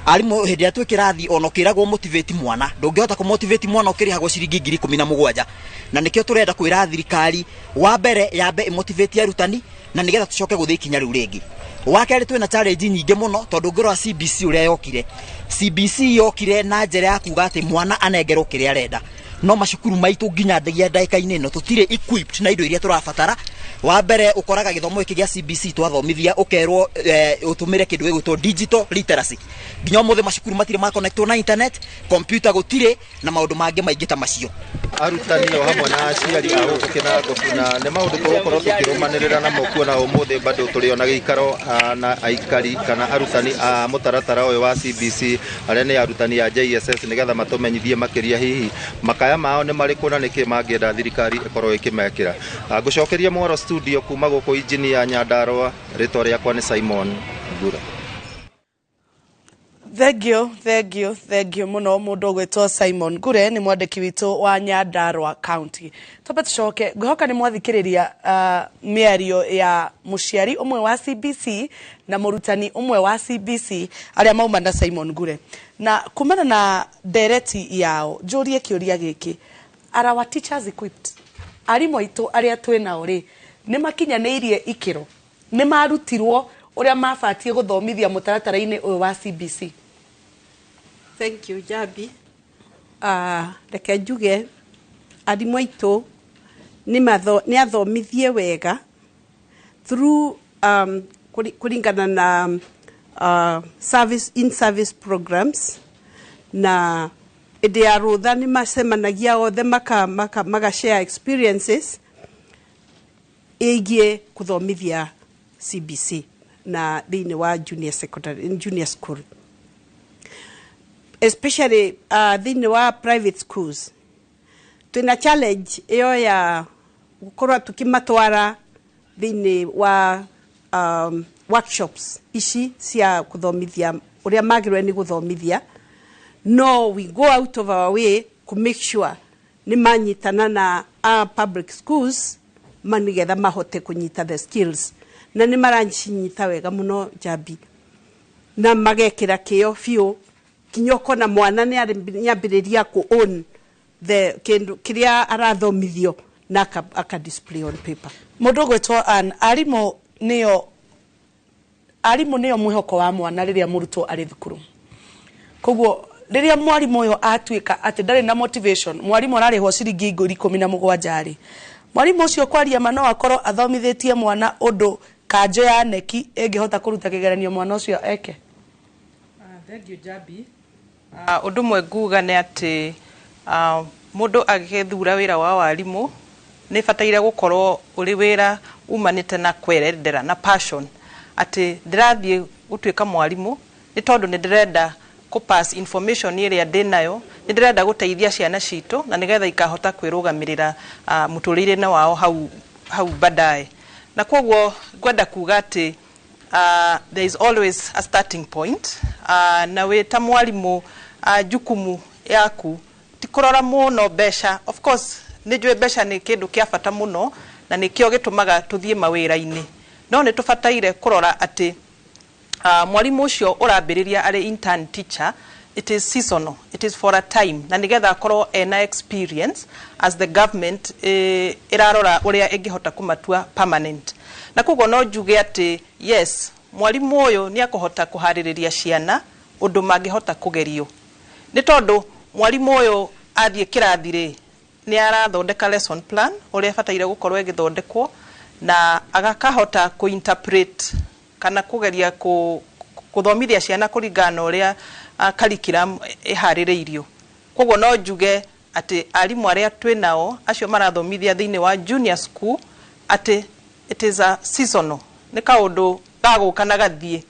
Arimũ hĩndĩ ĩrĩa twĩ kĩrathi ona ũkĩragwo motivate mwana, ndũngĩhota kũmotivate mwana ũkĩrĩhagwo ciringi 17,000. Na nĩkĩo tũrenda kwĩra thirikari wa mbere yambe ĩmotivate arutani, na nĩgetha tũcoke gũthiĩ ikinya rĩu rĩngĩ. Wa kerĩ twĩna challenge nyingĩ mũno tondũ ũngĩrora CBC ũrĩa yokire, CBC yokire na njĩra ya kuga atĩ mwana anengerwo kĩrĩa arenda, no macukuru maitũ nginya ndagia ndagĩka-inĩ ĩno tũtirĩ equipped na indo iria tũrabatara. Wa mbere ũkoraga gĩthomo gĩkĩ gĩa CBC twathomithia ũkerwo ũtũmĩre kĩndũ gĩgwĩtwo digital literacy, nginya ũmũthĩ macukuru matirĩ ma connectwo na internet, computer gũtirĩ na maũndũ mangĩ maingĩ ta macio. Arutani o hamwe na aciari a gũkũ Kinangop, na nĩ maũndũ tũgũkorwo tũkĩrũmanĩrĩra namo kuona ũmũthĩ bado tũrĩ ona gĩikaro na aikari kana arutani a mũtaratara ũyũ wa CBC arĩa nĩ arutani a JSS, nĩgetha matũmenyithie makĩria hihi makaya mao nĩ marĩkũ na nĩkĩ mangĩenda thirikari ĩkorwo ĩkĩmekĩra. Ngũcokeria mwaro studio kuma gũkũ engineer Nyandarua, rĩtwa rĩakwa nĩ Simon Ngura. Thengiũ, thengiũ, thengiũ mũno mũndũ ũgwĩtwo Simon Ngure, nĩ mwandĩki witũ wa Nyandarua County. Twambe tũcoke, ngwĩhoka nĩ mwathikĩrĩria mĩario ya mũciari ũmwe wa CBC na mũrutani ũmwe wa CBC arĩa mauma na Simon Ngure. Na kumana na ndereti yao, njũrie kĩũria gĩkĩ, are our teachers equipped? Arimũ aitũ arĩa twĩ nao rĩ, nĩ makinyanĩirie ikĩro? Nĩ marutirwo ũrĩa mabatiĩ gũthomithia mũtaratara-inĩ ũyũ wa CBC? Thank you, Jabi. Reke njuge arimũ aitũ nĩ athomithie wega through kũringana na Service in service programs, na ĩndĩ ya rũtha nĩ macemanagia othe maka share experiences ĩgiĩ kũthomithia CBC na thĩinĩ wa junior secondary, junior school, especially thĩinĩ wa private schools. Twĩna challenge ĩyo ya gũkorwo tũkĩmatwara thĩinĩ wa workshops ici cia kũthomithia ũrĩa magĩrĩirwo nĩ gũthomithia, no we go out of our way to make sure nĩ manyitana na public schools ma nĩgetha mahote kũnyita the skills, na nĩ maracinyita wega mũno, Njambi, na magekĩra kĩo biũ kinya ũkona mwana nĩ ambĩrĩria kũ own the kĩndũ kĩrĩa arathomithio na aka display on paper. Mũndũ ũgwĩtwo Ann, arimũ nĩo mwĩhoko wa mwana rĩrĩa mũrutwo arĩ thukuru. Koguo rĩrĩa mwarimũ ũyũ atuĩka atĩ ndarĩ na motivation, mwarimũ ararĩhwo ciringi 17,000 rĩ, mwarimũ ũcio kwaria ma no akorwo athomithĩtie mwana ũndũ kanjũ ya neki ĩngĩhota kũruta kĩgeranio mwana ũcio eke? Thank you, Jabi. Ũndũ ũmwe nguga nĩ atĩ mũndũ agĩthura wĩra wa warimũ nĩ bataire gũkorwo ũrĩ wĩra umanĩte na kwerendera na passion, atĩ ndĩrathiĩ gũtuĩka mwarimũ nĩ tondũ nĩ ndĩrenda kũ pass information ĩrĩa ndĩnayo, nĩ ndĩrenda gũteithia ciana citũ na nĩgetha ikahota kwĩrũgamĩrĩra mũtũrĩre-inĩ wao hau hau baadaye. Na koguo ngwenda kuga atĩ there is always a starting point, na wĩ ta mwarimũ, jukumu yaku ti kũrora mũno mbeca. Of course nĩ njũĩ mbeca nĩ kĩndũ kĩa bata mũno na nĩkĩo gĩtũmaga tũthiĩ mawĩra-inĩ, no nĩ tũbataire kũrora atĩ mwarimũ ũcio ũrambĩrĩria arĩ intern teacher, it is seasonal, it is for a time, na nĩgetha akorwo ena experience as the government ĩrarora ũrĩa ĩngĩhota kũmatua permanent. Na koguo no njuge atĩ yes, mwarimũ ũyũ nĩ akũhota kũharĩrĩria ciana ũndũ mangĩhota kũgerio, nĩ tondũ mwarimũ ũyũ athiĩ kĩrathi rĩ, nĩ arathondeka lesson plan ũrĩa ĩbataire gũkorwo ĩgĩthondekwo, na agakahota kũ-interpret kana kũgeria kũthomithia ciana kũringana na ũrĩa curriculum ĩharĩrĩirio. Koguo no njuge atĩ arimũ arĩa twĩ nao acio marathomithia thĩinĩ wa junior school, atĩ it is a seasonal, nĩ kaũndũ gagũka na gathiĩ.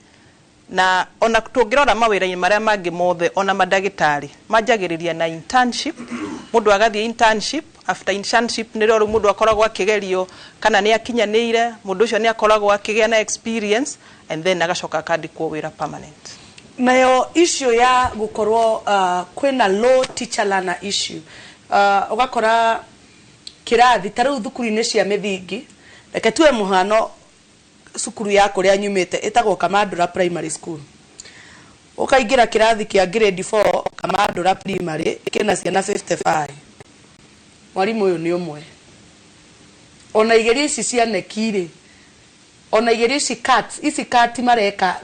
Na ona tũngĩrora mawĩra-inĩ marĩa mangĩ mothe, ona mandagĩtarĩ manjagĩrĩria na internship. Mũndũ agathiĩ internship, after internship nĩrĩo rĩu mũndũ akoragwo akĩgerio kana nĩ akinyanĩire. Mũndũ ũcio nĩ akoragwo akĩgĩa na experience and then agacoka akandĩkwo wĩra permanent. Nayo issue ya gukorwo kwina low teacher learner issue, ugakora kirathi ta riu thukuru-inĩ cia mĩthingi, reke tuwe mũhano cukuru ya kũrĩa nyumĩte ĩtagwo Kamandũra Primary School, ũkaingĩra kĩrathi kĩa grade 4 Kamandũra Primary kĩna ciana 55, mwarimũ ũyũ nĩ ũmwe. Ona igerio ici cia neki rĩ, ona igerio ici CAT, ici CAT mareka,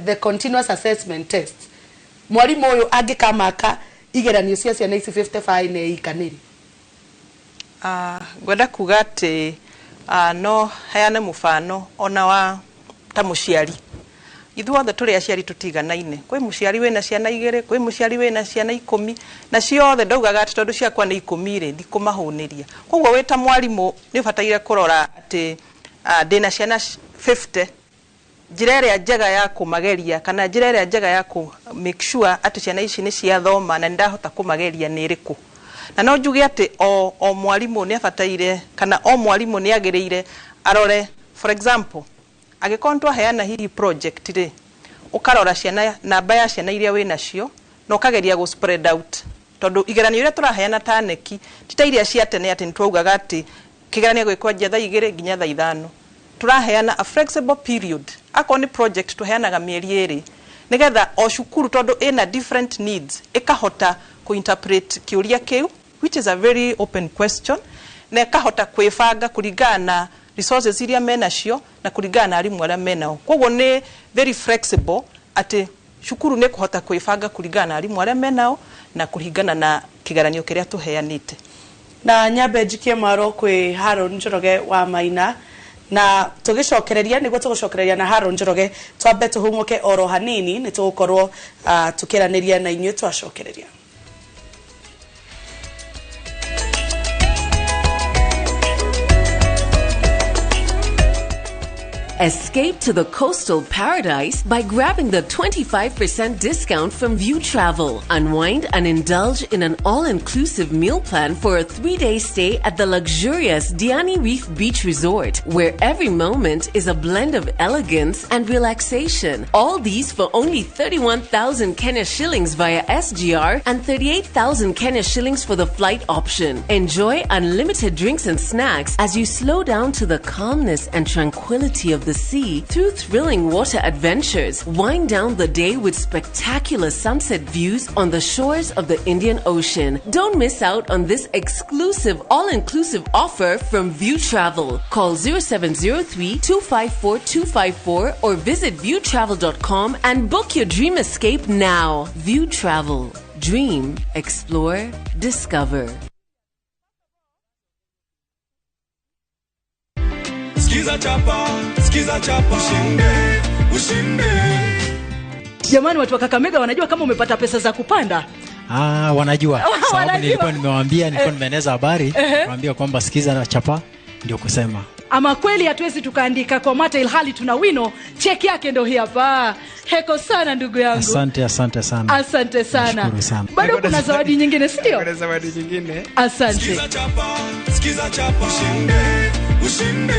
the continuous assessment test, mwarimũ ũyũ angĩkamaka igeranio cia ciana ici 55 nĩ ikanĩrĩ? Ngwenda kuga atĩ no heane mũbano ona wa ta mũciari. Ithuothe tũrĩ aciari tũtiganaine. Kwĩ mũciari wĩna ciana igĩrĩ, kwĩ mũciari wĩna ciana 10, na ciothe ndaugaga atĩ tondũ ciakwa nĩ 10 rĩ, ndikũmahũnĩria. Koguo wĩ ta mwarimũ nĩ ũbataire kũrora atĩ ndĩna ciana 50, njĩra ĩrĩa njega ya kũmageria kana njĩra ĩrĩa njega ya kũ make sure atĩ ciana ici nĩ ciathoma na nĩ ndahota kũmageria nĩ ĩrĩkũ. Na no njuge atĩ o mwarimũ nĩ abataire kana o mwarimũ nĩ agĩrĩire arore, for example, angĩkorwo nĩ twaheana hihi project rĩ, ũkarora ciana, namba ya ciana iria wĩ nacio, na ũkageria gũ spread out, tondũ igeranio iria tũraheana ta neki ti ta iria cia tene atĩ nĩ twaugaga atĩ kĩgeranio gĩkwanjia thaa 2 nginya thaa 5. Tũraheana a flexible period. Akorwo nĩ project tũheanaga mĩeri 2, nĩgetha o cukuru, tondũ ĩna different needs, ĩkahota kũ-interpret kĩũria kĩu, which is a very open question, na ĩkahota kwĩbanga kũringana na resources iria menacio na kũringana na arimũ arĩa menao. Koguo nĩ very flexible atĩ cukuru nĩ kũhota kwĩbanga kũringana na arimũ arĩa menao na kũringana na kĩgeranio kĩrĩa tũheanĩte. Na nyambe njikie mwaro kwĩ Haron Njoroge wa Maina. Na tugicokereria niguo tugucokereria na Haron Njoroge, twambe tuhumuke oro hanini ni tugukorwo tukiraniria na inyuĩ twacokereria. Escape to the coastal paradise by grabbing the 25% discount from View Travel. Unwind and indulge in an all-inclusive meal plan for a 3-day stay at the luxurious Diani Reef Beach Resort, where every moment is a blend of elegance and relaxation. All these for only 31,000 Kenya shillings via SGR and 38,000 Kenya shillings for the flight option. Enjoy unlimited drinks and snacks as you slow down to the calmness and tranquility of the sea through thrilling water adventures. Wind down the day with spectacular sunset views on the shores of the Indian Ocean. Don't miss out on this exclusive all-inclusive offer from View Travel. Call 0703 254 254 or visit viewtravel.com and book your dream escape now. View Travel. Dream, explore, discover. Skiza chapa, skiza chapa, ushinde, ushinde. Jamani, watu wa Kakamega wanajua kama umepata pesa za kupanda? Ah, wanajua. Sababu nilikuwa nimewaambia, nilikuwa nimeeneza habari, niwaambia kwamba skiza na chapa ndio kusema. Ama kweli hatuwezi tukaandika kwa mata ilhali tuna wino. Cheki yake ndio hii hapa. Heko sana ndugu yangu. Asante, asante sana. Asante sana. Nashukuru sana. Bado kuna zawadi nyingine, si ndio? Kuna zawadi nyingine. Asante. Skiza chapa, skiza chapa, ushinde, ushinde.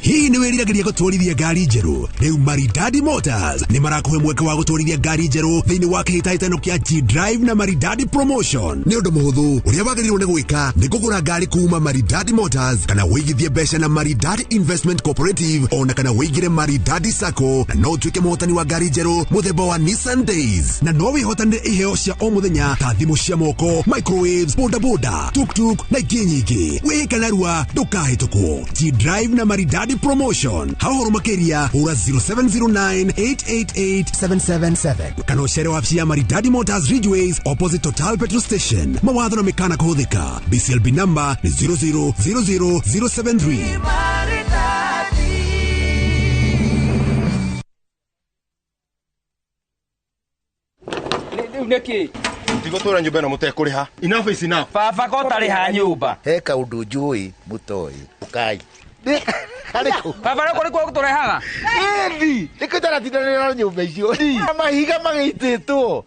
Hihi nĩ wĩriragĩria gũtwarithia ngari njerũ? Rĩu Maridadi Motors nĩ marakũhe mweke wa gũtwarithia ngari njerũ thĩinĩ wa kĩhĩtahĩtano kĩa G-Drive na Maridadi Promotion. Nĩ ũndũ mũhũthũ, ũrĩa wagĩrĩirwo nĩ gwĩka nĩ kũgũra ngari kuma Maridadi Motors kana wĩigithie mbeca na Maridadi Investment Cooperative ona kana wĩigĩre Maridadi Sacco, na no ũtuĩke mũhotani wa ngari njerũ mũthemba wa Nissan Days, na no wĩhotanĩre iheo cia o mũthenya ta thimũ cia moko, microwaves, bodaboda, tuktuk na ingĩ nyingĩ. Wĩĩka narua ndũkahĩtũkwo. G-Drive na Maridadi Promotion. Hau makeria hura 0709 888 777 kana ũcere wabici ya Maridadi Motors Ridgeways opposite Total Petrol Station. Mawatho na mĩkana kũhũthĩka. BCLB number ni 0000073. Nĩkĩ ndigũtũra nyũmba ĩno mũtekũrĩha. Enough is enough. Baba ko ũtarĩha nyũmba. He kaũndũ njũĩ mũtoĩ. Ũkai. Baba rĩu kũrĩ kuo gũtũrehaga? Ĩthi, nĩkĩo ndaratindanĩra na nyũmba icio. Mahiga magĩitĩtwo.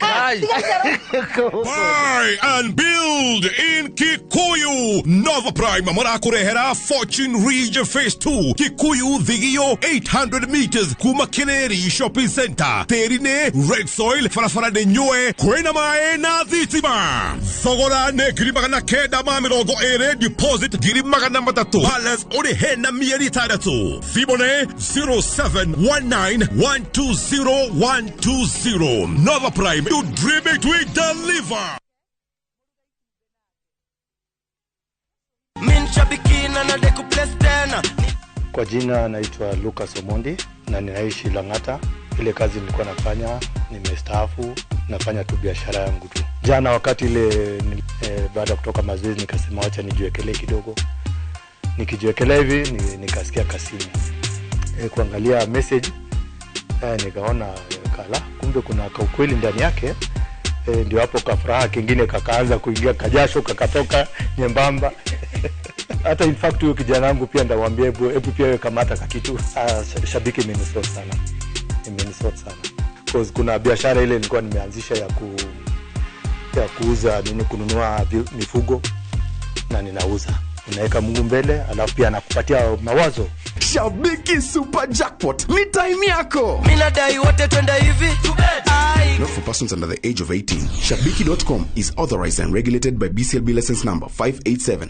Buy and build in Kikuyu. Nova Prime marakũrehera Fortune Ridge Phase 2 Kikuyu Thigio 800 meters kuma Kineri Shopping Center. Tĩri nĩ red soil, barabara nĩ nyũe, kwĩna maĩ na thitima. Thogora nĩ 920,000, deposit 300,000. Balance ũrĩhe na mĩeri 6. Thimũ nĩ 0719120120. Nova Prime, you dream it, we deliver. Kwa jina naitwa Lucas Omondi na ninaishi Lang'ata. Ile kazi nilikuwa nafanya, nimestaafu, nafanya tu biashara yangu tu. Jana wakati ile baada kutoka mazoezi nikasema wacha nijiwekelee kidogo. Nikijiwekelea hivi nikasikia kasimu. Kuangalia message nikaona kala kumbe kuna kaukweli ndani yake. Ndio hapo kafuraha kingine kakaanza kuingia, kajasho kakatoka nyembamba. Hata in fact huyo kijana wangu pia ndamwambia hebu pia wewe kamata kakitu. Shabiki imenisort sana. Imenisort sana. Cause kuna biashara ile nilikuwa nimeanzisha ya kuuza nini, kununua mifugo na ninauza. Unaweka Mungu mbele, alafu pia anakupatia mawazo. Shabiki Super Jackpot ni time yako. Mimi nadai wote twende hivi. Not for persons under the age of 18. Shabiki.com is authorized and regulated by BCLB license number 587.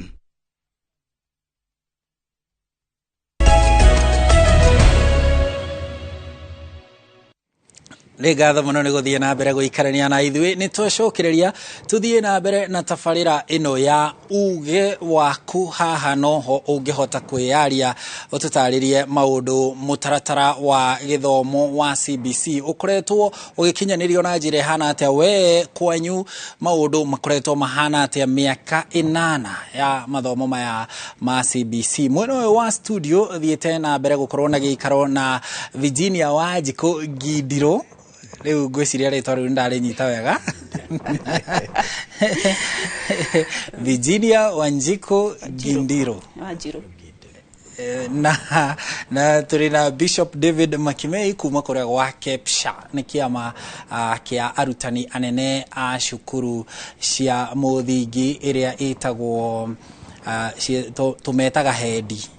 Nĩ ngatho mũno nĩ gũthiĩ na mbere gũikarania na ithuĩ. Nĩ twacokereria tũthiĩ na mbere na tabarĩra ĩno ya uge waku. Haha noho ũngĩhota kwĩyaria ũtũtarĩrie maũndũ mũtaratara wa gĩthomo wa CBC ũkoretwo ũgĩkinyanĩrio na njĩra ĩhana atĩa, we kwanyu maũndũ makoretwo mahana atĩa mĩaka 8 ya mathomo maya ma CBC. Mwena ũyũ wa studio thiĩte na mbere gũkorwo na gĩikaro na Virginia Wanjikũ Ngindiro. Rĩu ngwĩciria rĩtwa rĩu ndarĩnyita wega. Virginia Wanjikũ Ngindiro. Wanjiru. Na tũrĩ na Bishop David Makimei kuma kũrĩa gwa KEPSHA, nĩ kĩama kĩa arutani anene a cukuru cia mũthingi ĩrĩa ĩtagwo tũmetaga hendi.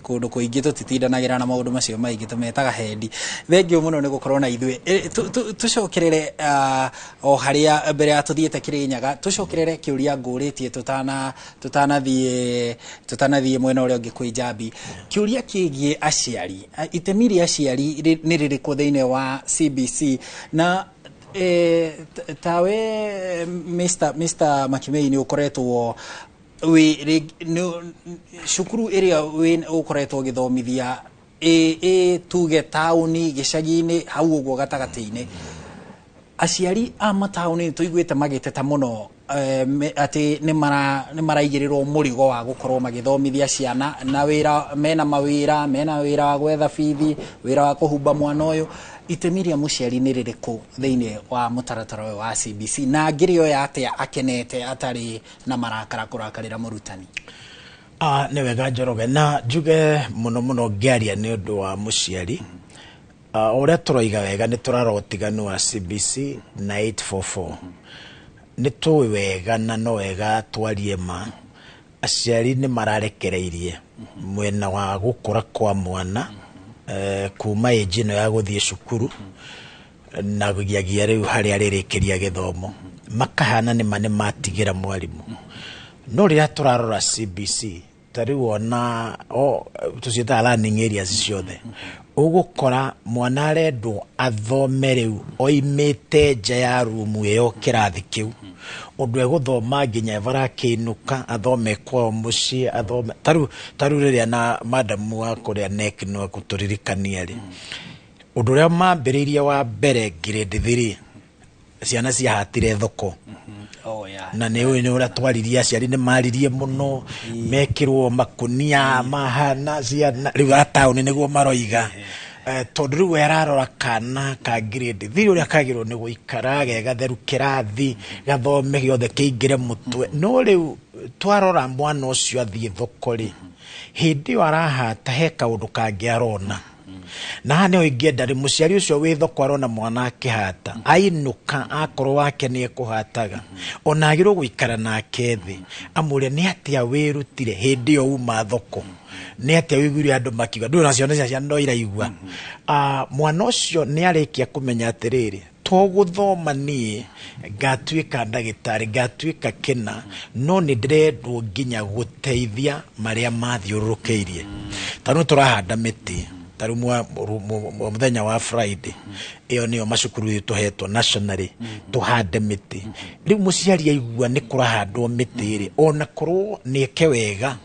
Kũndũ kũingĩ tũtitindanagĩra na maũndũ macio maingĩ, tũmetaga hendi. Thengiũ mũno nĩ gũkorwo na ithuĩ. Tũcokerere o harĩa mbere ya tũthiĩte Kĩrĩnyaga, tũcokerere kĩũria ngũrĩtie tũtanathiĩ mwena ũrĩa ũngĩ kwĩ Njambi. Kĩũria kĩgiĩ aciari, itemi rĩa aciari nĩ rĩrĩkũ thĩinĩ wa CBC? Na tawe Mr. Makimei nĩ ũkoretwo cukuru ĩrĩa ũkoretwo ũgĩthomithia ĩ tuge taũni gĩcagi-inĩ hau ũguo gatagatĩ-inĩ, aciari a mataũni tũiguĩte magĩteta mũno atĩ nĩ maraigĩrĩrwo mũrigo wa gũkorwo magĩthomithia ciana na wĩra, mena mawĩra, mena wĩra wa gwetha bithi, wĩra wa kũhumba mwana ũyũ. Itemi rĩa mũciari nĩ rĩrĩkũ thĩinĩ wa mũtaratara ũyũ wa CBC, na angĩrĩoya atĩa akenete atarĩ na marakara kũrakarĩra mũrutani? Nĩ wega Njoroge, na njuge mũno mũno ngĩaria nĩ ũndũ wa mũciari. Ũrĩa tũroiga wega nĩ tũrarora ũtiganu wa CBC na 844. Nĩ tũĩ wega na no wega twarie ma, aciari nĩ mararekereirie mwena wa gũkũra kwa mwana kuma ĩnji ĩno ya gũthiĩ cukuru na gũgiagia rĩu harĩa arĩrĩkĩria gĩthomo, makahana nĩma nĩ matigĩra mwarimũ. No rĩrĩa tũrarora CBC ta rĩu ona tũciĩtaga learning areas ciothe, ũgũkora mwana arendwo athome rĩu oimĩte nja ya rumu ĩyo kĩrathi kĩu, ũndũ egũthoma nginya barakĩinũka, athome kwao mũciĩ, athome tarĩu rĩrĩa na madamu wa kũrĩa NEC no ekũtũririkania rĩ, ũndũ ũrĩa mambĩrĩirie wa mbere grade 3 ciana ciahatire thoko. Na nĩ ũĩ nĩ ũrĩa twaririe, aciari nĩ maririe mũno, mekĩrwo makunia mahana ciana rĩu a taũni nĩguo maroiga. Tondũ rĩu we ararora kana ka grade 3 ũrĩa kagĩrĩirwo nĩ gũikara ge gatheru kĩrathi, gathome gĩothe kĩingĩre mũtwe. No rĩu twarora mwana ũcio athiĩ thoko rĩ, hĩndĩ ĩyo arahata he kaũndũ kangĩ arona. Na haha nĩho ingĩenda rĩ, mũciari ũcio wĩ thoko arona mwana akĩhata, ainũka akorwo wake nĩ ekũhataga, ona agĩrĩirwo gũikara nake thĩ amũrie nĩ atĩa wĩrutire hĩndĩ ĩyo uma thoko, nĩ atĩa wĩiguire andũ makiuga, ndũĩ ona ciana cia ciana no iraigua. Mwana ũcio nĩ arĩkia kũmenya atĩrĩrĩ, to gũthoma niĩ ngatuĩka ndagĩtarĩ, ngatuĩka kĩna, no nĩ ndĩrendwo nginya gũteithia marĩa mathiũrũrũkĩirie. Ta rĩu tũrahanda mĩtĩ, ta rĩu mũthenya wa Friday, ĩyo nĩyo macukuru tũhetwo nationally, tũhande mĩtĩ. Rĩu mũciari aigua nĩ kũrahandwo mĩtĩ rĩ, ona korwo nĩ eke wega,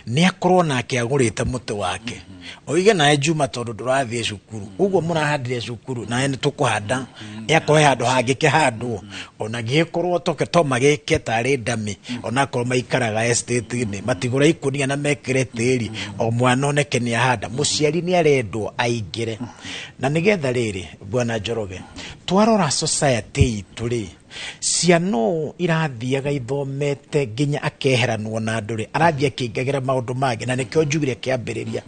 nĩ akorwo nake agũrĩte mũtĩ wake, oige nawe Juma tondũ ndũrathiĩ cukuru, ũguo mũrahandire cukuru nawe nĩ tũkũhanda, ĩakorwo he handũ hangĩkĩhandwo, ona gĩkorwo to magĩke tarĩ ndami, ona akorwo maikaraga estate-inĩ, matigũra ikũnia na mekĩre tĩri, o mwana oneke nĩ ahanda. Mũciari nĩ arendwo aingĩre. Na nĩgetha rĩrĩ, Bwana Njoroge, twarora society itũ rĩ, ciana ũũ irathiaga ithomete nginya akeheranwo na andũ rĩ, arathiĩ akĩingagĩra maũndũ mangĩ, na nĩkĩo njugire kĩambĩrĩria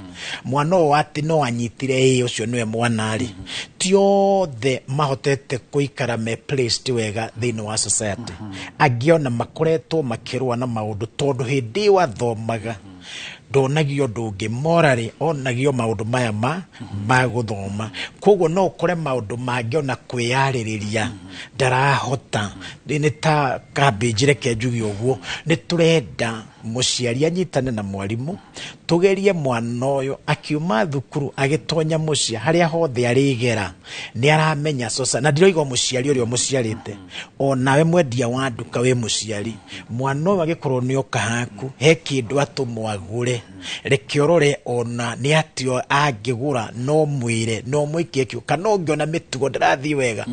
mwana ũyũ atĩ no anyitire ĩ ũcio nĩwe mwana rĩ, ti othe mahotete gũikara me placed wega thĩinĩ wa society. Angĩ ona makoretwo makĩrũa na maũndũ tondũ hĩndĩ ĩyo athomaga Ndonagio ũndũ ũngĩ morally, onagio maũndũ maya ma gũthoma. Koguo no ũkore maũndũ mangĩ ona kwĩyarĩrĩria ndarahota. Nĩ ta cabbage, reke njuge ũguo. Nĩ tũrenda mũciari anyitane na mwarimũ, tũgerie mwana ũyũ akiuma thukuru agĩtonya mũciĩ, harĩa hothe arĩgera nĩ aramenya sosa. Na ndiroiga o mũciari ũrĩa ũmũciarĩte, onawe mwendia wa nduka wĩ mũciari, mwana ũyũ agĩkorwo nĩ oka haku he kĩndũ atũmwo agũre, reke ũrore ona nĩ atĩa angĩgũra, no mwĩre no mũikie kĩo, kana ũngĩona mĩtugo ndĩrathiĩ wega,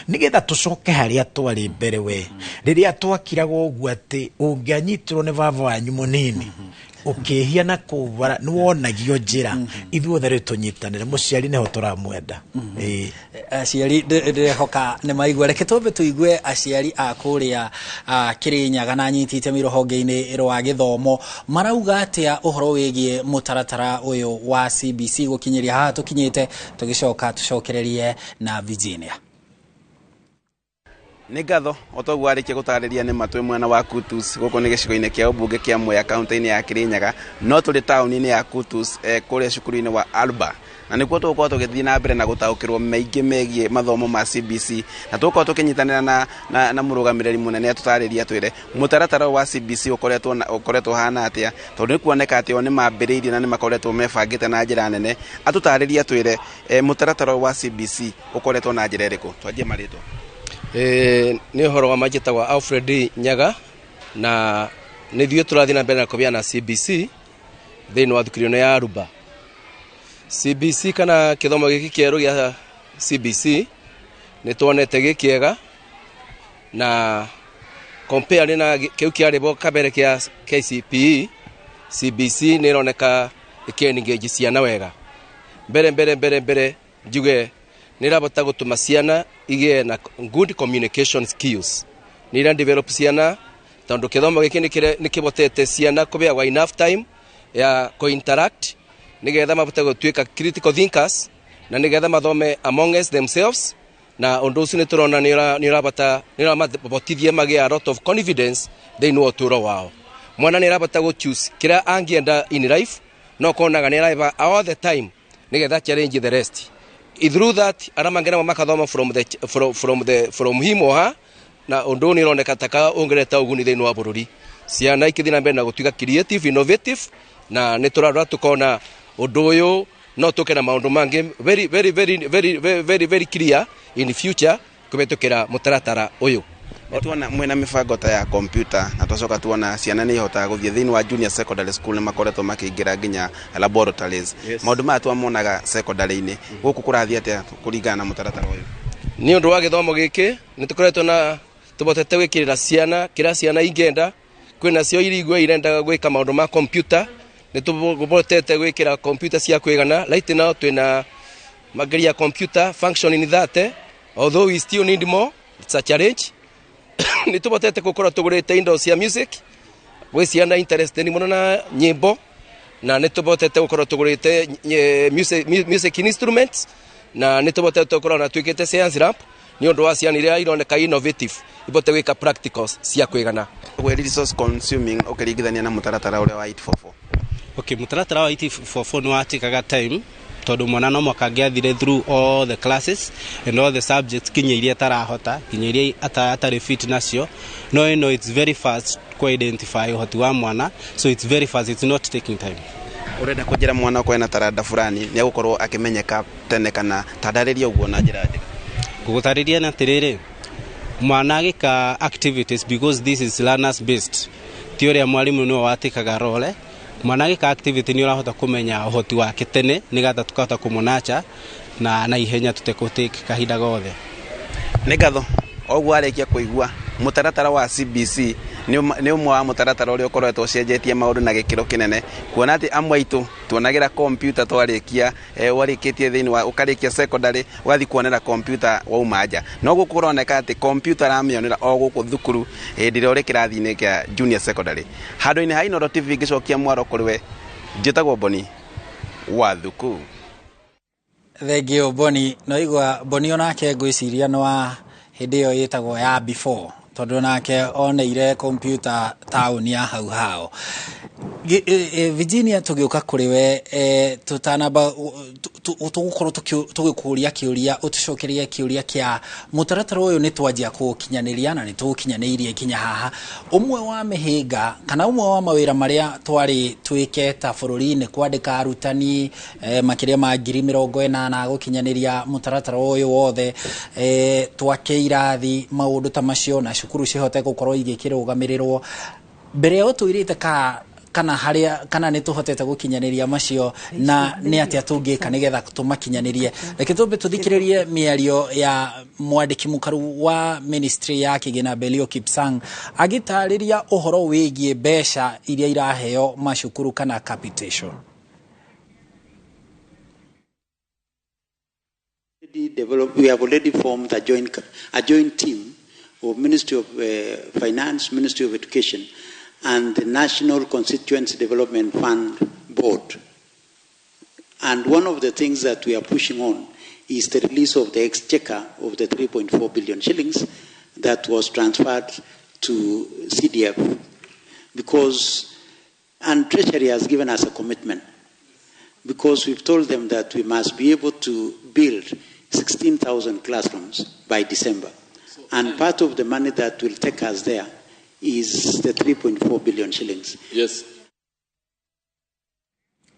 nĩgetha tũcoke harĩa twarĩ mbere. We rĩrĩa twakiraga ũguo atĩ ũngĩanyitirwo nĩ baba wanyu mũnini ũkĩhia na kũu bara nĩ wonagio njĩra. Ithuothe rĩu tũnyitanĩre, mũciari nĩho tũramwenda. Ĩĩ. Aciari ndĩrehoka nĩ maigua. Reke twambe tũigue aciari a kũrĩa Kĩrĩnyaga na anyiti itemi rũhonge-inĩ rwa gĩthomo marauga atĩa ũhoro wĩgiĩ mũtaratara ũyũ wa CBC gũkinyĩria haha tũkinyĩte, tũgĩcoka tũcokererie na Virginia. Nĩ ngatho. O toguo arĩkia gũtarĩria, nĩ matwĩ mwena wa Kutus. Gũkũ nĩ gĩcigo-inĩ kĩa ũmbunge kĩa Mwea, kaunti-inĩ ya Kĩrĩnyaga, no tũrĩ taũni-inĩ ya Kutus, kũrĩa cukuru-inĩ wa Alba, na nĩkuo tũgũkorwo tũgĩthiĩ na mbere na gũtaũkĩrwo maingĩ megiĩ mathomo ma CBC, na tũgũkorwo tũkĩnyitanĩra na mũrũgamĩrĩri mũnene atũtarĩrie, atwĩre mũtaratara ũyũ wa CBC ũkoretwo ũhana atĩa, tondũ nĩ kuoneka atĩ o nĩ mambĩrĩirie na nĩ makoretwo mebangĩte na njĩra nene. Atũtarĩrie, atwĩre mũtaratara ũyũ wa CBC ũkoretwo na njĩra ĩrĩkũ. Twanjie marĩtwa. Nĩ ũhoro wa manjĩtagwo Alfred Nyaga, na nĩ ithuĩ tũrathiĩ na mbere na kũgĩa na CBC thĩinĩ wa thukuru ĩno ya Aruba. CBC kana gĩthomo gĩkĩ kĩerũ gĩa CBC nĩ tuonete gĩ kĩega, na compare na kĩu kĩarĩ bo kabere kĩa KCPE, CBC nĩ ĩroneka ĩkĩ-engage ciana wega. Mbere njuge nĩ ĩrabota gũtũma ciana igĩe na good communication skills, nĩ ira develop ciana, tondũ gĩthomo gĩkĩ nĩ kĩbotete ciana kũbeagwa enough time ya co-interact, nĩgetha mabote gũtuĩka critical thinkers na nĩgetha mathome amongst themselves, na ũndũ ũcio nĩ tũrona nĩ ũrabata nĩ ũramabotithia magĩe a lot of confidence thĩinĩ wa ũtũũro wao. Mwana nĩ arabata gũ choose kĩrĩa angĩenda in life, no konaga nĩ araiba all the time nĩgetha challenge the rest. Through that, arĩa mangĩ namo makathoma from the from, from the from him or her, na ũndũ ũyũ nĩ ũroneka ta ka ũngereta ũguni thĩinĩ wa bũrũri, ciana ikĩthiĩ na mbere na gũtuĩka creative, innovative, na nĩ tũrarora tũkona ũndũ ũyũ no tũke na maũndũ mangĩ very very very very very very very clear in future kũhetũkĩra mũtaratara ũyũ. Nĩ tuona mwena mĩbango ta ya computer, na twacoka tuona ciana nĩ ihotaga gũthiĩ thĩinĩ wa junior secondary school, nĩ makoretwo makĩingĩra nginya laboratories. Maũndũ maya twamonaga secondary-inĩ. Gũkũ kũrathiĩ atĩa kũringana na mũtaratara ũyũ? Nĩ ũndũ wa gĩthomo gĩkĩ nĩ tũkoretwo na tũbotete gwĩkĩrĩra ciana kĩrĩa ciana ingĩenda. Kwĩna cio irigua irendaga gwĩka maũndũ ma computer, nĩ tũbotete gwĩkĩra computer cia kwĩgana. Right now twĩna makĩria computer functioning that, although we still need more, it's a challenge. Nĩ tũbotete gũkorwo tũgũrĩte indo cia music gwĩ ciana interested mũno na nyĩmbo, na nĩ tũbotete gũkorwo tũgũrĩte music instruments, na nĩ tũbotete gũkorwo na twĩkĩte science lab nĩ ũndũ wa ciana iria ironeka innovative ibote gwĩka practicals cia kwĩgana. Ũguo resource consuming ũkĩringithania na mũtaratara ũrĩa wa 844? Okay, mũtaratara wa 844 nĩ watĩkaga time, tondũ mwana no mwaka angĩathire through all the classes and all the subjects, kinya iria atarahota, kinya iria atarĩ fit nacio. No ĩno, it's very fast ku identify ũhoti wa mwana, so it's very fast, it's not taking time. Ũrenda kũnjĩra mwana okorwo ena taranda fulani nĩ egũkorwo akĩmenyeka tene, kana tandarĩria ũguo na njĩra njega? Ngũgũtarĩria na atĩrĩrĩ, mwana agĩka activities, because this is learners based, ti ũrĩa mwarimũ nĩwe watĩkaga role. Mwana agĩka activity nĩ ũrahota kũmenya ũhoti wake tene, nĩgetha tũkahota kũmũnacha na ihenya tũtekũtake kahinda gothe. Nĩ ngatho. Oguo arĩkia kũigua, mũtaratara wa CBC nĩ ũmwe wa mũtaratara ũrĩa ũkoretwo ũcenjetie maũndũ na gĩkĩro kĩnene, kuona atĩ amwe aitũ tuonagĩra kompiuta twarĩkia, warĩkĩtie thĩinĩ wa ũkarĩkia secondary, ũgathiĩ kuonera kompiuta wauma nja, no gũkũ kũroneka atĩ kompiuta aramĩonera o gũkũ thukuru hĩndĩ ĩrĩa ũrĩ kĩrathi-inĩ kĩa junior secondary. Handũ-inĩ ha Inooro TV ngĩcokia mwaro kũrĩ we, njĩtagwo Boni wa Thuku. Thengio, Boni. No igua Boni onake ngwĩciria nĩ wa hĩndĩ ĩyo ĩtagwo ya before, tondũ nake oneire kompiuta taũni ya hau hao. Virginia, tũgĩũka kũrĩ we, tũtanamba tũgũkorwo tũgĩkũria kĩũria, ũtũcokerie kĩũria kĩa mũtaratara ũyũ. Nĩ twanjia kũũkinyanĩria na nĩ tũũkinyanĩirie kinya haha. Ũmwe wa mĩhĩnga kana ũmwe wa mawĩra marĩa twarĩ twĩke ta bũrũri nĩ kwandĩka arutani makĩria ma 80,000 gũkinyanĩria mũtaratara ũyũ wothe, twake irathi, maũndũ ta macio, na cukuru cihote gũkorwo igĩkĩrũgamĩrĩrwo. Mbere ya ũtwĩrĩte ka kana harĩa kana nĩ tũhotete gũkinyanĩria macio na nĩ atĩa tũngĩka nĩgetha tũmakinyanĩrie, reke tũmbe tũthikĩrĩrie mĩario ya mwandĩki mũkaru wa ministry ya kĩgĩna, Belio Kipsang, agĩtarĩria ũhoro wĩgiĩ mbeca iria iraheo macukuru kana capitation. We have already formed a joint team of Ministry of Finance, Ministry of Education, and the National Constituency Development Fund Board. And one of the things that we are pushing on is the release of the exchequer of the 3.4 billion shillings that was transferred to CDF. Because, and Treasury has given us a commitment, because we've told them that we must be able to build 16,000 classrooms by December. And part of the money that will take us there is the 3.4 billion shillings. Yes.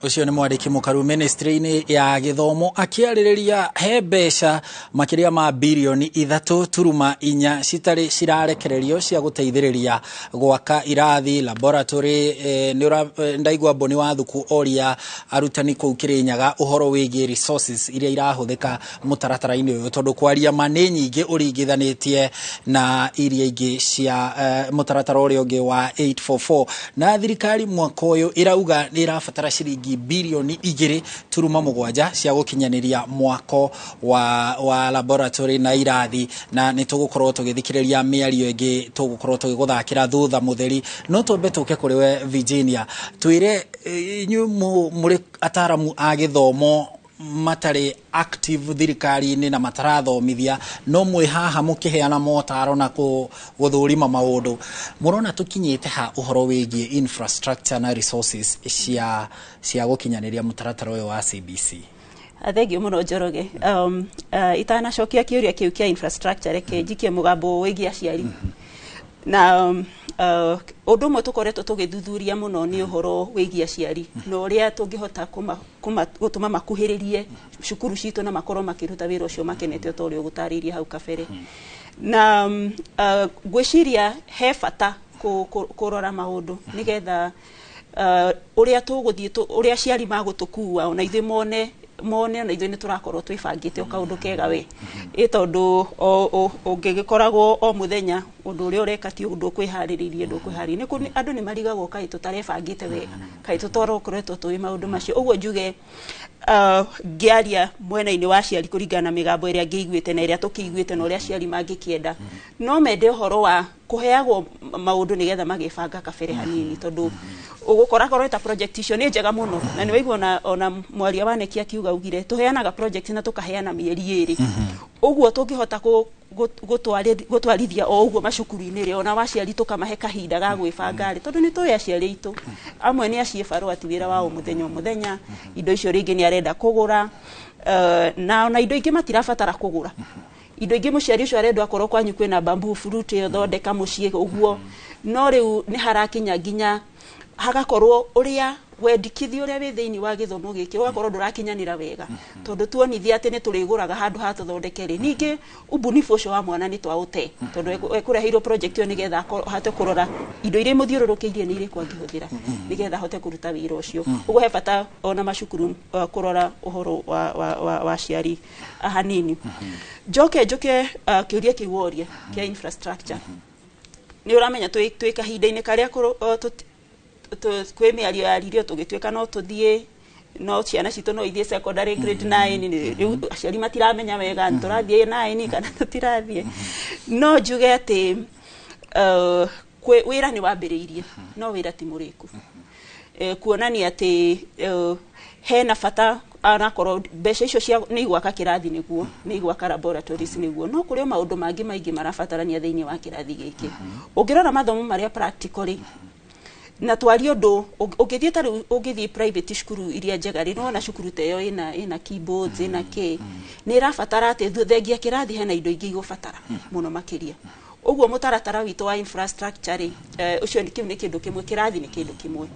Ũcio nĩ mwandĩki mũkaru ministry-inĩ ya gĩthomo akĩarĩrĩria he mbeca makĩria ma birioni 3.4 citarĩ cirarekererio cia gũteithĩrĩria gwaka irathi, laboratory. Nĩ ndaigua Mboni wa Thuku oria arutani kũu Kĩrĩnyaga ũhoro wĩgiĩ resources iria irahũthĩka mũtaratara-inĩ ũyũ, tondũ kwaria ma nĩ nyingĩ ũringithanĩtie na iria ingĩ cia mũtaratara ũrĩa ũngĩ wa 844. Na thirikari mwaka ũyũ ĩrauga nĩ ĩrabatara ciringi birioni 2.7 cia gũkinyanĩria mwako wa laboratory na irathi, na nĩ tũgũkorwo tũgĩthikĩrĩria mĩario ĩngĩ tũgũkorwo tũgĩgũthakĩra thutha mũtheri. No twambe tũke kũrĩ we Virginia, twĩre inyuĩ mũrĩ ataramu a gĩthomo matarĩ active thirikari-inĩ na matarathomithia, no mwĩ haha mũkĩheana motaro na gũthũrima maũndũ, mũrona tũkinyĩte ha ũhoro wĩgiĩ infrastructure na resources cia gũkinyanĩria mũtaratara ũyũ wa CBC? Thengio mũno, Njoroge. Itanacokia kĩũria kĩu kĩa infrastructure, reke njikie mũgambo wĩgiĩ aciari. Na ũndũ ũmwe tũkoretwo tũgĩthuthuria mũno nĩ ũhoro wĩgiĩ aciari na ũrĩa tũngĩhota gũtũma makuhĩrĩrie cukuru citũ na makorwo makĩruta wĩra ũcio makenete o ta ũrĩa ũgũtarĩirie hau kabere. Na ngwĩciria he bata kũrora maũndũ nĩgetha ũrĩa tũgũthiĩ, ũrĩa aciari magũtũkua, ona ithuĩ mone ona ithuĩ nĩ tũrakorwo twĩbangĩte o kaũndũ kega we ĩ, tondũ ũngĩgĩkoragwo o mũthenya ũndũ ũrĩa ũreka ti ũndũ ũkwĩharĩrĩirie, ndũkwĩharĩrĩirie. Andũ nĩ marigagwo kaĩ tũtarebangĩte wega, kaĩ tũtarokoretwo tũĩ maũndũ macio. Ũguo njuge, ngĩaria mwena-inĩ wa aciari, kũringana na mĩgambo ĩrĩa ngĩiguĩte na ĩrĩa tũkĩiguĩte na ũrĩa aciari mangĩkĩenda, no mende ũhoro wa kũheagwo maũndũ nĩgetha magĩbanga kabere hanini, tondũ ũgũkora korwo ta project icio nĩ njega mũno. Na nĩ waigua ona mwaria wa neki akiuga, ugire tũheanaga project na tũkaheana mĩeri 2. Ũguo tũngĩhota gũtwarithia o ũguo macukuru-inĩ rĩ, ona waciari tũkamahe kahinda ga gwĩbanga rĩ, tondũ nĩ tũĩ aciari aitũ amwe nĩ aciĩ barũa ti wĩra wa o mũthenya o mũthenya, indo icio rĩngĩ nĩ arenda kũgũra, na ona indo ingĩ matirabatara kũgũra. Indo ingĩ mũciari ũcio arendwo akorwo kwanyu kwĩna bamboo flute ĩyo, thondeka mũciĩ ũguo. No rĩu nĩ harakinya nginya hagakorwo ũrĩa wendikithia ũrĩa wĩ thĩinĩ wa gĩthomo gĩkĩ ũgakorwo ndũrakinyanĩra wega, tondũ tuonithia atĩ nĩ tũrĩgũraga handũ ha tũthondeke rĩ, ningĩ ubunifu ũcio wa mwana nĩ twaũte, tondũ ekũreheirwo project ĩyo nĩgetha ahote kũrora indo iria imũthiũrũrũkĩirie nĩ irĩkũ angĩhũthĩra nĩgetha ahote kũruta wĩra ũcio. Ũguo he bata ona macukuru kũrora ũhoro wa aciari hanini. Njoke njoke kĩũria kĩu woria kĩa infrastructure. Nĩ ũramenya twĩ kahinda-inĩ karĩa kwĩ mĩario yaririo tũgĩtuĩka no tũthiĩ, no ciana citũ no ithiĩ secondary grade 9. Rĩu aciari matiramenya wega nĩ tũrathiĩ 9 kana tũtirathiĩ. No njuge atĩ wĩra nĩ wambĩrĩirie, no wĩra ti mũrĩku. Kuonania atĩ hena bata anakorwo mbeca icio cia nĩ igwaka kĩrathi, nĩguo nĩ igwaka laboratories, nĩguo no kũrĩ o maũndũ mangĩ maingĩ marabatarania thĩinĩ wa kĩrathi gĩkĩ. Ũngĩrora mathomo marĩa practical rĩ, Na twarie ũndũ ũngĩthiĩ ta rĩu, ũngĩthiĩ private cukuru iria njega rĩ, nĩwona cukuru ta ĩyo ĩna keyboards, ĩna kĩ, nĩ ĩrabatara atĩ thengia kĩrathi hena indo ingĩ igũbatara mũno makĩria. Ũguo mũtaratara witũ wa infrastructure rĩ, ũcio kĩu nĩ kĩndũ kĩmwe, kĩrathi nĩ kĩndũ kĩmwe,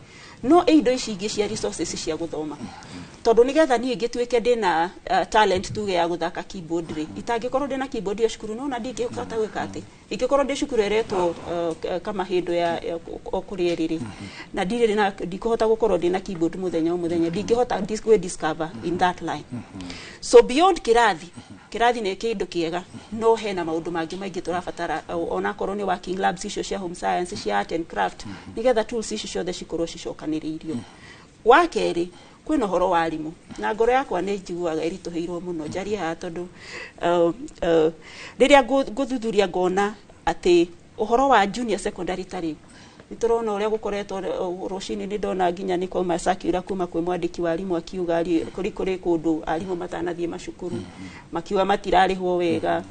no ĩ indo ici ingĩ cia resources cia gũthoma, tondũ nĩgetha niĩ ngĩtuĩke ndĩna talent tuge ya gũthaka keyboard rĩ, itangĩkorwo ndĩna keyboard ya cukuru, nona ndingĩhota gwĩka atĩ ingĩkorwo ndĩ cukuru ĩretwo kama hĩndũ ya o kũrĩa ĩrĩ rĩ, na ndirĩ na ndikũhota gũkorwo ndĩna keyboard mũthenya o mũthenya, ndingĩhota gwĩ discover in that line. So beyond kĩrathi, kĩrathi nĩ kĩndũ kĩega, no hena maũndũ mangĩ maingĩ tũrabatara, onakorwo nĩ working labs icio cia home science, cia art and craft, nĩgetha tools icio ciothe cikorwo cicokanĩrĩirio. Wa kerĩ, kwĩna ũhoro wa arimũ, na ngoro yakwa nĩ njiguaga ĩritũhĩirwo mũno njarie haha, tondũ rĩrĩa ngũthuthuria ngona atĩ ũhoro wa junior secondary ta rĩu nĩ tũrona ũrĩa gũkoretwo. Rũcinĩ nĩ ndona nginya nĩ kwauma circular kuma kwĩ mwandĩki wa arimũ akiuga kũrĩ kũndũ arimũ matanathiĩ macukuru makiuga matirarĩhwo wega.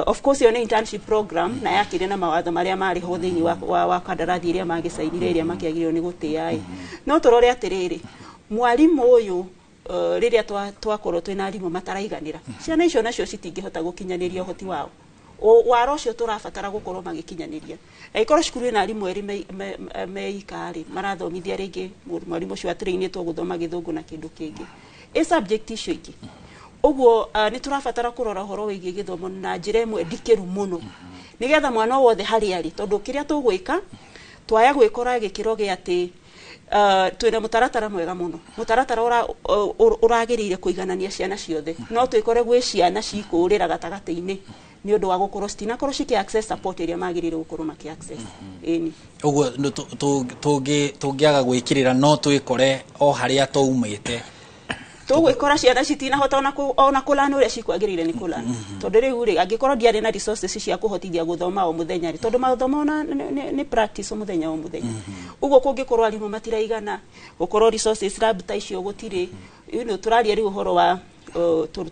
Of course ĩyo nĩ internship program na yakĩrĩ na mawatho marĩa marĩ ho thĩinĩ wa kandarathi ĩrĩa magĩcainire, ĩrĩa makĩagĩrĩirwo nĩ gũtĩa ĩ. No tũrore atĩrĩrĩ, mwarimũ ũyũ, rĩrĩa twakorwo twĩna arimũ mataraiganĩra, ciana icio nacio citingĩhota gũkinyanĩria ũhoti wao. Waro ũcio tũrabatara gũkorwo magĩkinyanĩria, angĩkorwo cukuru ĩna arimũ erĩ meika rĩ, marathomithia rĩngĩ mwarimũ ũcio atrainĩtwo gũthoma Gĩthũngũ na kĩndũ kĩngĩ, ĩ subject icio ingĩ. Ũguo nĩ tũrabatara kũrora ũhoro wĩgiĩ gĩthomo na njĩra ĩmwe ndikĩru mũno, nĩgetha mwana wothe harĩa arĩ, tondũ kĩrĩa tũgwĩka twaya gwĩkora gĩkĩro gĩa atĩ twĩna mũtaratara mwega mũno, mũtaratara ũragĩrĩire kũiganania ciana ciothe, no twĩkore gwĩ ciana cikũrĩra gatagatĩ-inĩ nĩ ũndũ wa gũkorwo citinakorwo cikĩ access support ĩrĩa magĩrĩire gũkorwo makĩ access. Ĩni. Ũguo tũngĩaga gwĩkĩrĩra no twĩkore o harĩa twaumĩte. Tũgwĩkora ciana citinahota ona kũlana ũrĩa cikwagĩrĩire nĩ kũlana, tondũ rĩu rĩ, angĩkorwo ndiarĩ na resources cia kũhotithia gũthoma o mũthenya rĩ, tondũ mathomo ona nĩ practice o mũthenya o mũthenya. Ũguo kũngĩkorwo arimũ matiraigana, gũkorwo resources lab ta icio gũtirĩ, tũraria rĩu ũhoro wa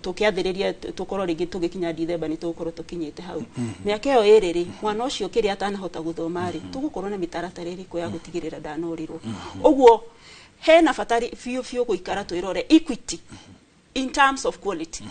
tũkĩathĩrĩria tũkorwo rĩngĩ tũgĩkinya Dithemba nĩ tũgũkorwo tũkinyĩte hau. Mĩaka ĩyo ĩrĩ rĩ, mwana ũcio kĩrĩa atanahota gũthoma rĩ, tũgũkorwo na mĩtaratara ĩrĩkũ ya gũtigĩrĩra ndanorĩrwo? Ũguo hena bata biũ biũ gũikara twĩrore equity in terms of quality,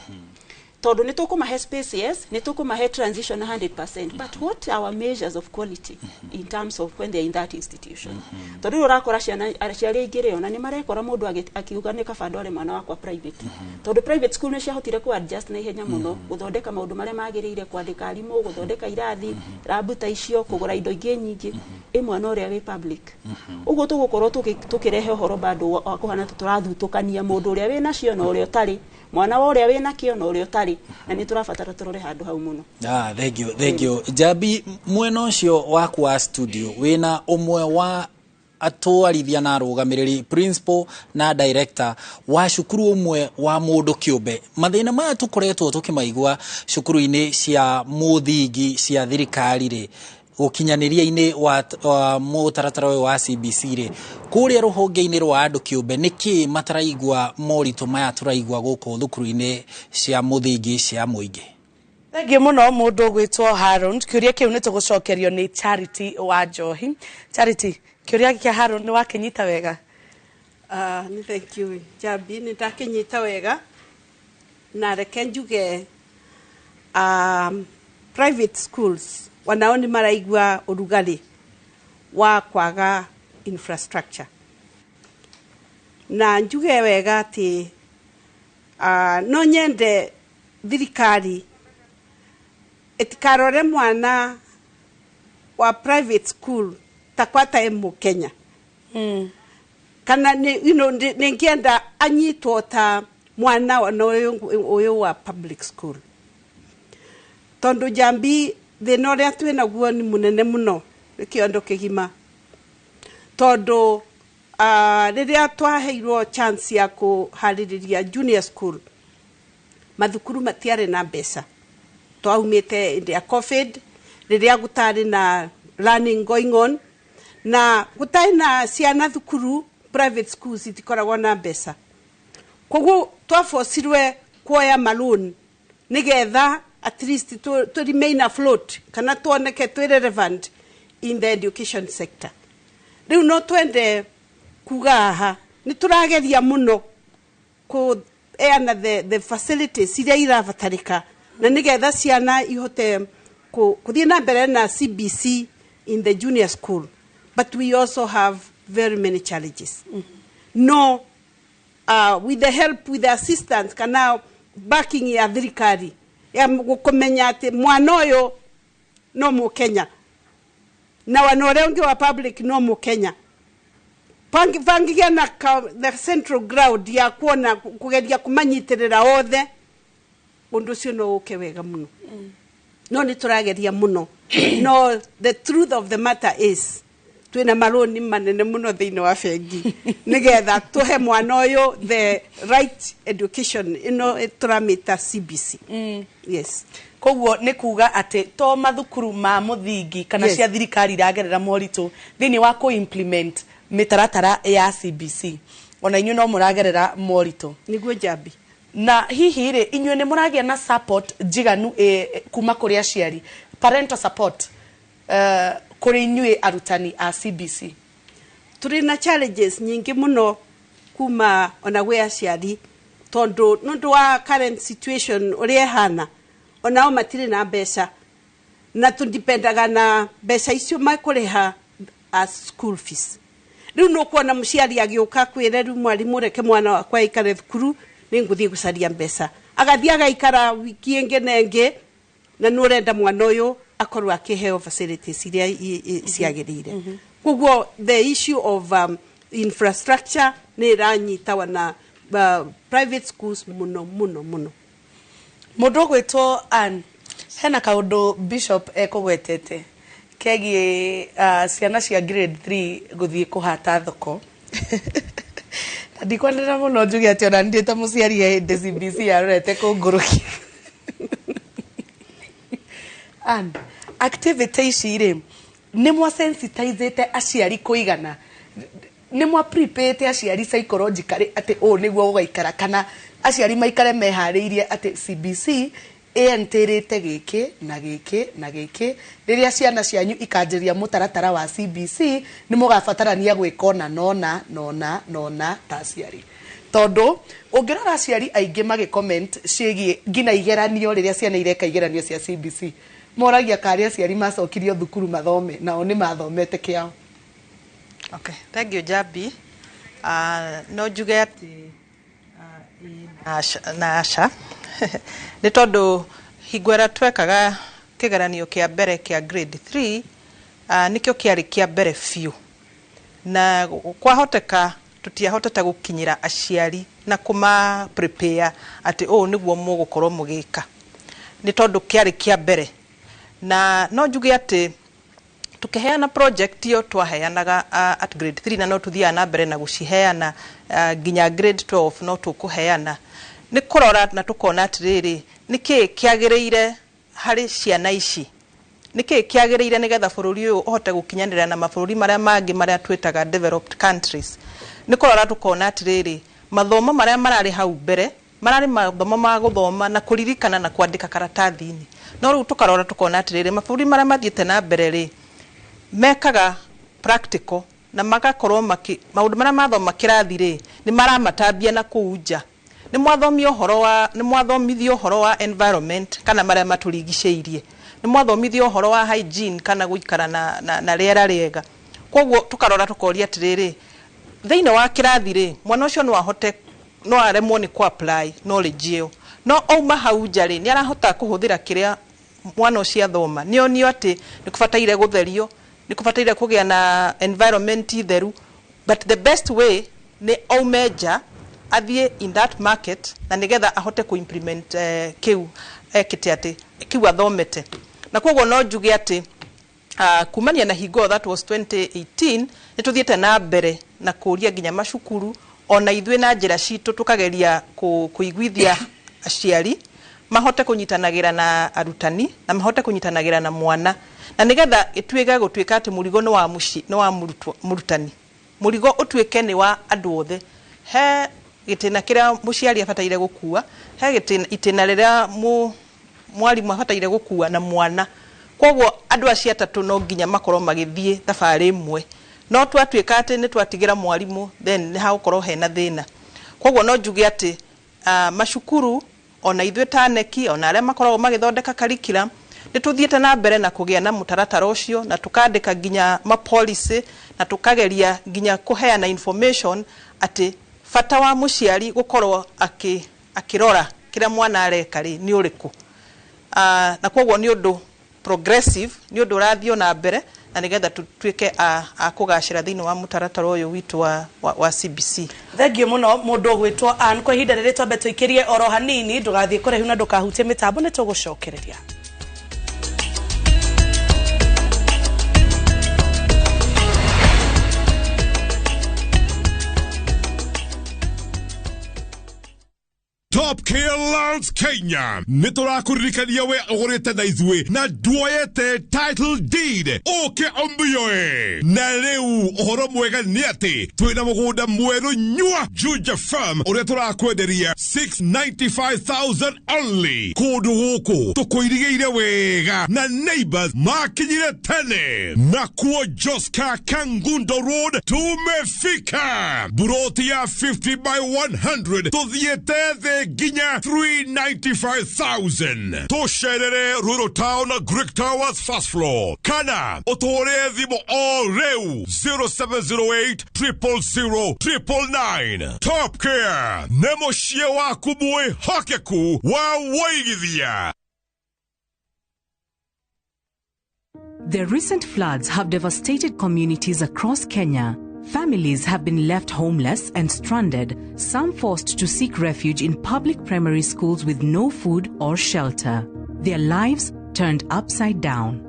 tondũ nĩ tũkũmahe space, yes, nĩ tũkũmahe transition 100%, but what are our measures of quality in terms of when they are in that institution? Tondũ rĩu ũrakora ciana, aciari aingĩ rĩ, ona nĩ marekora mũndũ akiuga nĩ kaba ndware mwana wakwa private, tondũ private school nĩ ciahotire ku adjust na ihenya mũno, gũthondeka maũndũ marĩa magĩrĩire, kwandĩka arimũ, gũthondeka irathi, lab ta icio, kũgũra indo ingĩ nyingĩ, ĩ mwana ũrĩa wĩ public? Ũguo tũgũkorwo tũkĩrehe ũhoro bado wa kũhana ta tũrathutũkania mũndũ ũrĩa wĩ nacio na ũrĩa ũtarĩ, mwana wa ũrĩa wĩ nakĩo na ũrĩa ũtarĩ, na nĩ tũrabatara tũrore handũ hau mũno. Ah, thank you, thank you. Jabi, mwena ũcio waku wa studio wĩna ũmwe wa atwarithia na arũgamĩrĩri, principal na director wa cukuru ũmwe wa mũndũ kĩũmbe. Mathĩna maya tũkoretwo tũkĩmaigua cukuru-inĩ cia mũthingi cia thirikari rĩ, gũkinyanĩria-inĩ wa mũtaratara ũyũ wa CBC rĩ, kũrĩa rũhonge-inĩ rwa andũ kĩũmbe nĩkĩ mataraigua moritũ maya tũraigua gũkũ thukuru-inĩ cia mũthingi cia mũingĩ? Thengiũ mũno mũndũ ũgwĩtwo Harold. Kĩũria kĩu nĩ tũgũcokerio nĩ Charity wa Njohi. Charity, kĩũria kĩa Harold nĩ wakĩnyita wega? Nĩ thank you, Jambi, nĩ ndakinyita wega, na reke njuge private schools wanao nĩ maraigua ũrugarĩ wa kwaga infrastructure, na njuge wega atĩ no nyende thirikari ĩtikarore mwana wa private school ta kwata e Mũkenya, kana nĩ nĩngĩenda anyitwo ta mwana ona ũyũ wa public school, tondũ Jambi, thĩna ũrĩa twĩ naguo nĩ mũnene mũno, nĩ kĩondo kĩgima, tondũ rĩrĩa twaheirwo chance ya kũharĩrĩria junior school, mathukuru matiarĩ na mbeca. Twaumĩte hĩndĩ ya COVID, rĩrĩa gũtarĩ na learning going on na gũtarĩ na ciana thukuru. Private schools itikoragwo na mbeca, koguo twabocirwe kuoya maloan nigetha at least to remain afloat kana tuoneke twĩ relevant in the education sector. Rĩu no twende kuga haha nĩ tũrageria mũno kũheana the facilities iria irabatarĩka na nĩgetha ciana ihote kũthiĩ na mbere na CBC in the junior school, but we also have very many challenges. No with the help, with the assistance kana backing ya thirikari ya kũmenya atĩ mwana ũyũ no Mũkenya na wana ũrĩa ũngĩ wa public no Mũkenya, bangĩgĩa na the central ground ya kuona kũgeria kũmanyitĩrĩra othe, ũndũ ũcio no ũke wega mũno. No nĩ tũrageria mũno, no the truth of the matter is twĩna marũni manene mũno thĩinĩ wa bengi nĩgetha tũhe mwana ũyũ the right education ĩno tũramĩta CBC. Yes. Koguo nĩ kuga atĩ to mathukuru ma mũthingi kana cia thirikari iragerera moritũ thĩinĩ wa kũ-implement mĩtaratara ya CBC, ona inyuĩ no mũragerera moritũ. Nĩguo, Njambi. Na hihi rĩ, inyuĩ nĩ mũragĩa na support njiganu kuma kũrĩ aciari, parental support, kũrĩ inyuĩ arutani a CBC? Tũrĩ na challenges nyingĩ mũno kuma ona gwĩ aciari, tondũ nũndũ wa current situation ũrĩa ĩhana, onao matirĩ na mbeca na tũdipendaga na mbeca icio makũrĩha as school fees. Rĩu nũkuona mũciari agĩũka kwĩre, "Rĩu mwarimũ, reke mwana wakwa aikare thukuru, nĩ ngũthiĩ gũcaria mbeca." Agathiĩ agaikara wiki ĩngĩ na ĩngĩ, na nĩ ũrenda mwana ũyũ akorwo akĩheo facilities iria ciagĩrĩire. Koguo the issue of infrastructure nĩ ĩranyita wana private schools mũno mũno mũno. Mũndũ ũgwĩtwo Ann, hena kaũndũ Bishop ekũgwetete kegiĩ ciana cia grade 3 gũthiĩ kũhata thoko, na ndikwendera mũno njuge atĩ ona ndĩ ta mũciari he hĩndĩ CBC yarorete kũngũrũkia. Ann, activity ici rĩ, nĩ mwa sensitizĩte aciari kũigana? Nĩ mwa prepare aciari psychologically atĩ ũũ nĩguo gũgaikara, kana aciari maikare meharĩirie atĩ CBC ĩentĩrĩte gĩkĩ na gĩkĩ na gĩkĩ, rĩrĩa ciana cianyu ikanjĩria mũtaratara wa CBC nĩ mũgabatarania gwĩka ona nona nona nona ta aciari? Tondũ ũngĩrora aciari aingĩ magĩ comment ciĩgiĩ nginya igeranio, rĩrĩa ciana ireka igeranio cia CBC, moragia karĩ aciari macokirio thukuru mathome, nao nĩ mathomete kĩao. Okay, thank you, Jabi. No njuge atĩ na aca, nĩ tondũ hingo ĩrĩa twekaga kĩgeranio kĩa mbere kĩa grade 3, nĩkĩo kĩarĩ kĩa mbere biũ, na kwahoteka tũtiahotete gũkinyĩra aciari na kũma prepare atĩ ũũ nĩguo mũgũkorwo mũgĩka, nĩ tondũ kĩarĩ kĩa mbere. Na no njuge atĩ tukiheana project iyo twaheanaga at grade 3, na no tuthiaga na mbere na guciheana nginya grade 12, no tukuheana nĩ kũrora na tukona atĩrĩrĩ, nĩkĩ kĩagĩrĩire harĩ ciana ici, nĩkĩ kĩagĩrĩire nĩgetha bũrũri ũyũ ũhote gũkinyanĩra na mabũrũri marĩa mangĩ marĩa twĩtaga developed countries. Nĩ kũrora tukona atĩrĩrĩ, mathomo marĩa mararĩ hau mbere mararĩ mathomo ma gũthoma na kũririkana na kwandĩka karatathi-inĩ, no rĩu tũkarora tukona atĩrĩrĩ, mabũrũri marĩa mathiĩte na mbere rĩ, mekaga practical na magakorwo maki maũndũ marĩa mathoma kĩrathi rĩ, nĩ maramatambia na kũu nja. Nĩ mwathomio ũhoro wa, nĩ mwathomithio ũhoro wa environment kana marĩa matũrigicĩirie, nĩ mwathomithio ũhoro wa hygiene kana gũikara na rĩera rĩega. Koguo tũkarora tũkoria atĩrĩrĩ, thĩinĩ wa kĩrathi rĩ, mwana ũcio no ahote, no aremwo nĩ kũ apply knowledge ĩyo, no auma hau nja rĩ, nĩ arahota kũhũthĩra kĩrĩa mwana ũcio athoma. Nĩ onio atĩ nĩ kũbataire gũtherio, nĩ kũbataire kũgĩa na environment theru, but the best way nĩ aume nja athiĩ in that market na nĩgetha ahote kũ implement kĩu ekĩte atĩ kĩu athomete. Na koguo no njuge atĩ kumania na hingo that was 2018, nĩ tũthiĩte na mbere na kũria nginya macukuru, ona ithuĩ na njĩra citũ tũkageria kũiguithia aciari mahote kũnyitanagĩra na arutani na mahote kũnyitanagĩra na mwana, na nĩgetha ĩtuĩke gũtuĩka atĩ mũrigo nĩ wa mũciĩ, nĩ wa mũrutani, mũrigo ũtuĩke nĩ wa andũ othe. He gĩtĩna kĩrĩa mũciari abataire gũkua, he itĩna rĩrĩa mwarimũ abataire gũkua na mwana. Koguo andũ acio atatũ no nginya makorwo magĩthiĩ thabarĩ ĩmwe. No twatuĩka atĩ nĩ twatigira mwarimu, then nĩ hagũkorwo hena thĩna. Koguo no njuge atĩ macukuru ona ithuĩ ta neki, ona arĩa makoragwo magĩthondeka curriculum, nĩ tũthiĩte na mbere na kũgĩa na mũtaratara ũcio, na tũkandĩka nginya ma policy, na tũkageria nginya kũheana information atĩ bata wa mũciari gũkorwo akĩrora kĩrĩa mwana areka rĩ nĩ ũrĩkũ. Na koguo nĩ ũndũ progressive, nĩ ũndũ ũrathiĩ na mbere, na nĩgetha tũtuĩke a kũgacĩra thĩinĩ wa mũtaratara ũyũ witũ wa CBC. Thengiũ mũno mũndũ ũgwĩtwo Ann. Kwa ihinda rĩrĩ twambe tũikĩrie oro hanini, ndũgathiĩ kũraihu na ndũkahutie mĩtambo, nĩ tũgũcokereria. Top Care Lands Kenya nĩ tũrakũririkania we ũgũrĩte na ithuĩ na nduoyete title deed ũke ũmbiyoe. Na rĩu ũhoro mwega nĩ atĩ twĩna mũgũnda mwerũ nyua Juja Farm ũrĩa tũrakwenderia 695,000 only. Kũndũ gũkũ tũkũirigĩire wega na neighbors makinyire tene. Nakuo Joska Kangundo Road tumefika. Buroti ya 50 by 100 tũthiĩte thĩ nginya 395,000. Tũcerere Rural Town Greek Towers first floor kana ũtũhũrĩre thimũ o rĩu 0708 000 999. Top Care nĩ mũciĩ waku mwĩhokeku wa wũigithia. The recent floods have devastated communities across Kenya. Families have been left homeless and stranded, some forced to seek refuge in public primary schools with no food or shelter. Their lives turned upside down.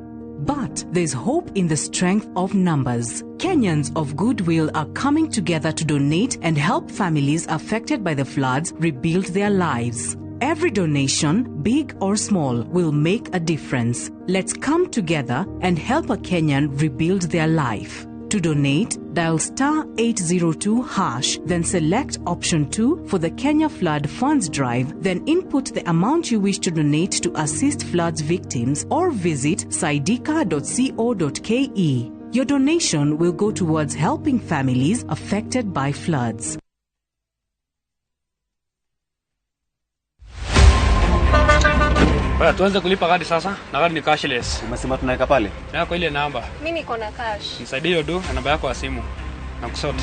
But there's hope in the strength of numbers. Kenyans of goodwill are coming together to donate and help families affected by the floods rebuild their lives. Every donation, big or small, will make a difference. Let's come together and help a Kenyan rebuild their life. To donate, dial star 802#, then select option 2 for the Kenya Flood Funds Drive, then input the amount you wish to donate to assist floods victims or visit saidika.co.ke. Your donation will go towards helping families affected by floods. Bwana, tuanze kulipa kadi sasa, na kadi ni cashless. Umesema tunaweka pale? Yako ile namba. Mimi niko na cash. Nisaidie hiyo do na namba yako ya simu. Na kusort.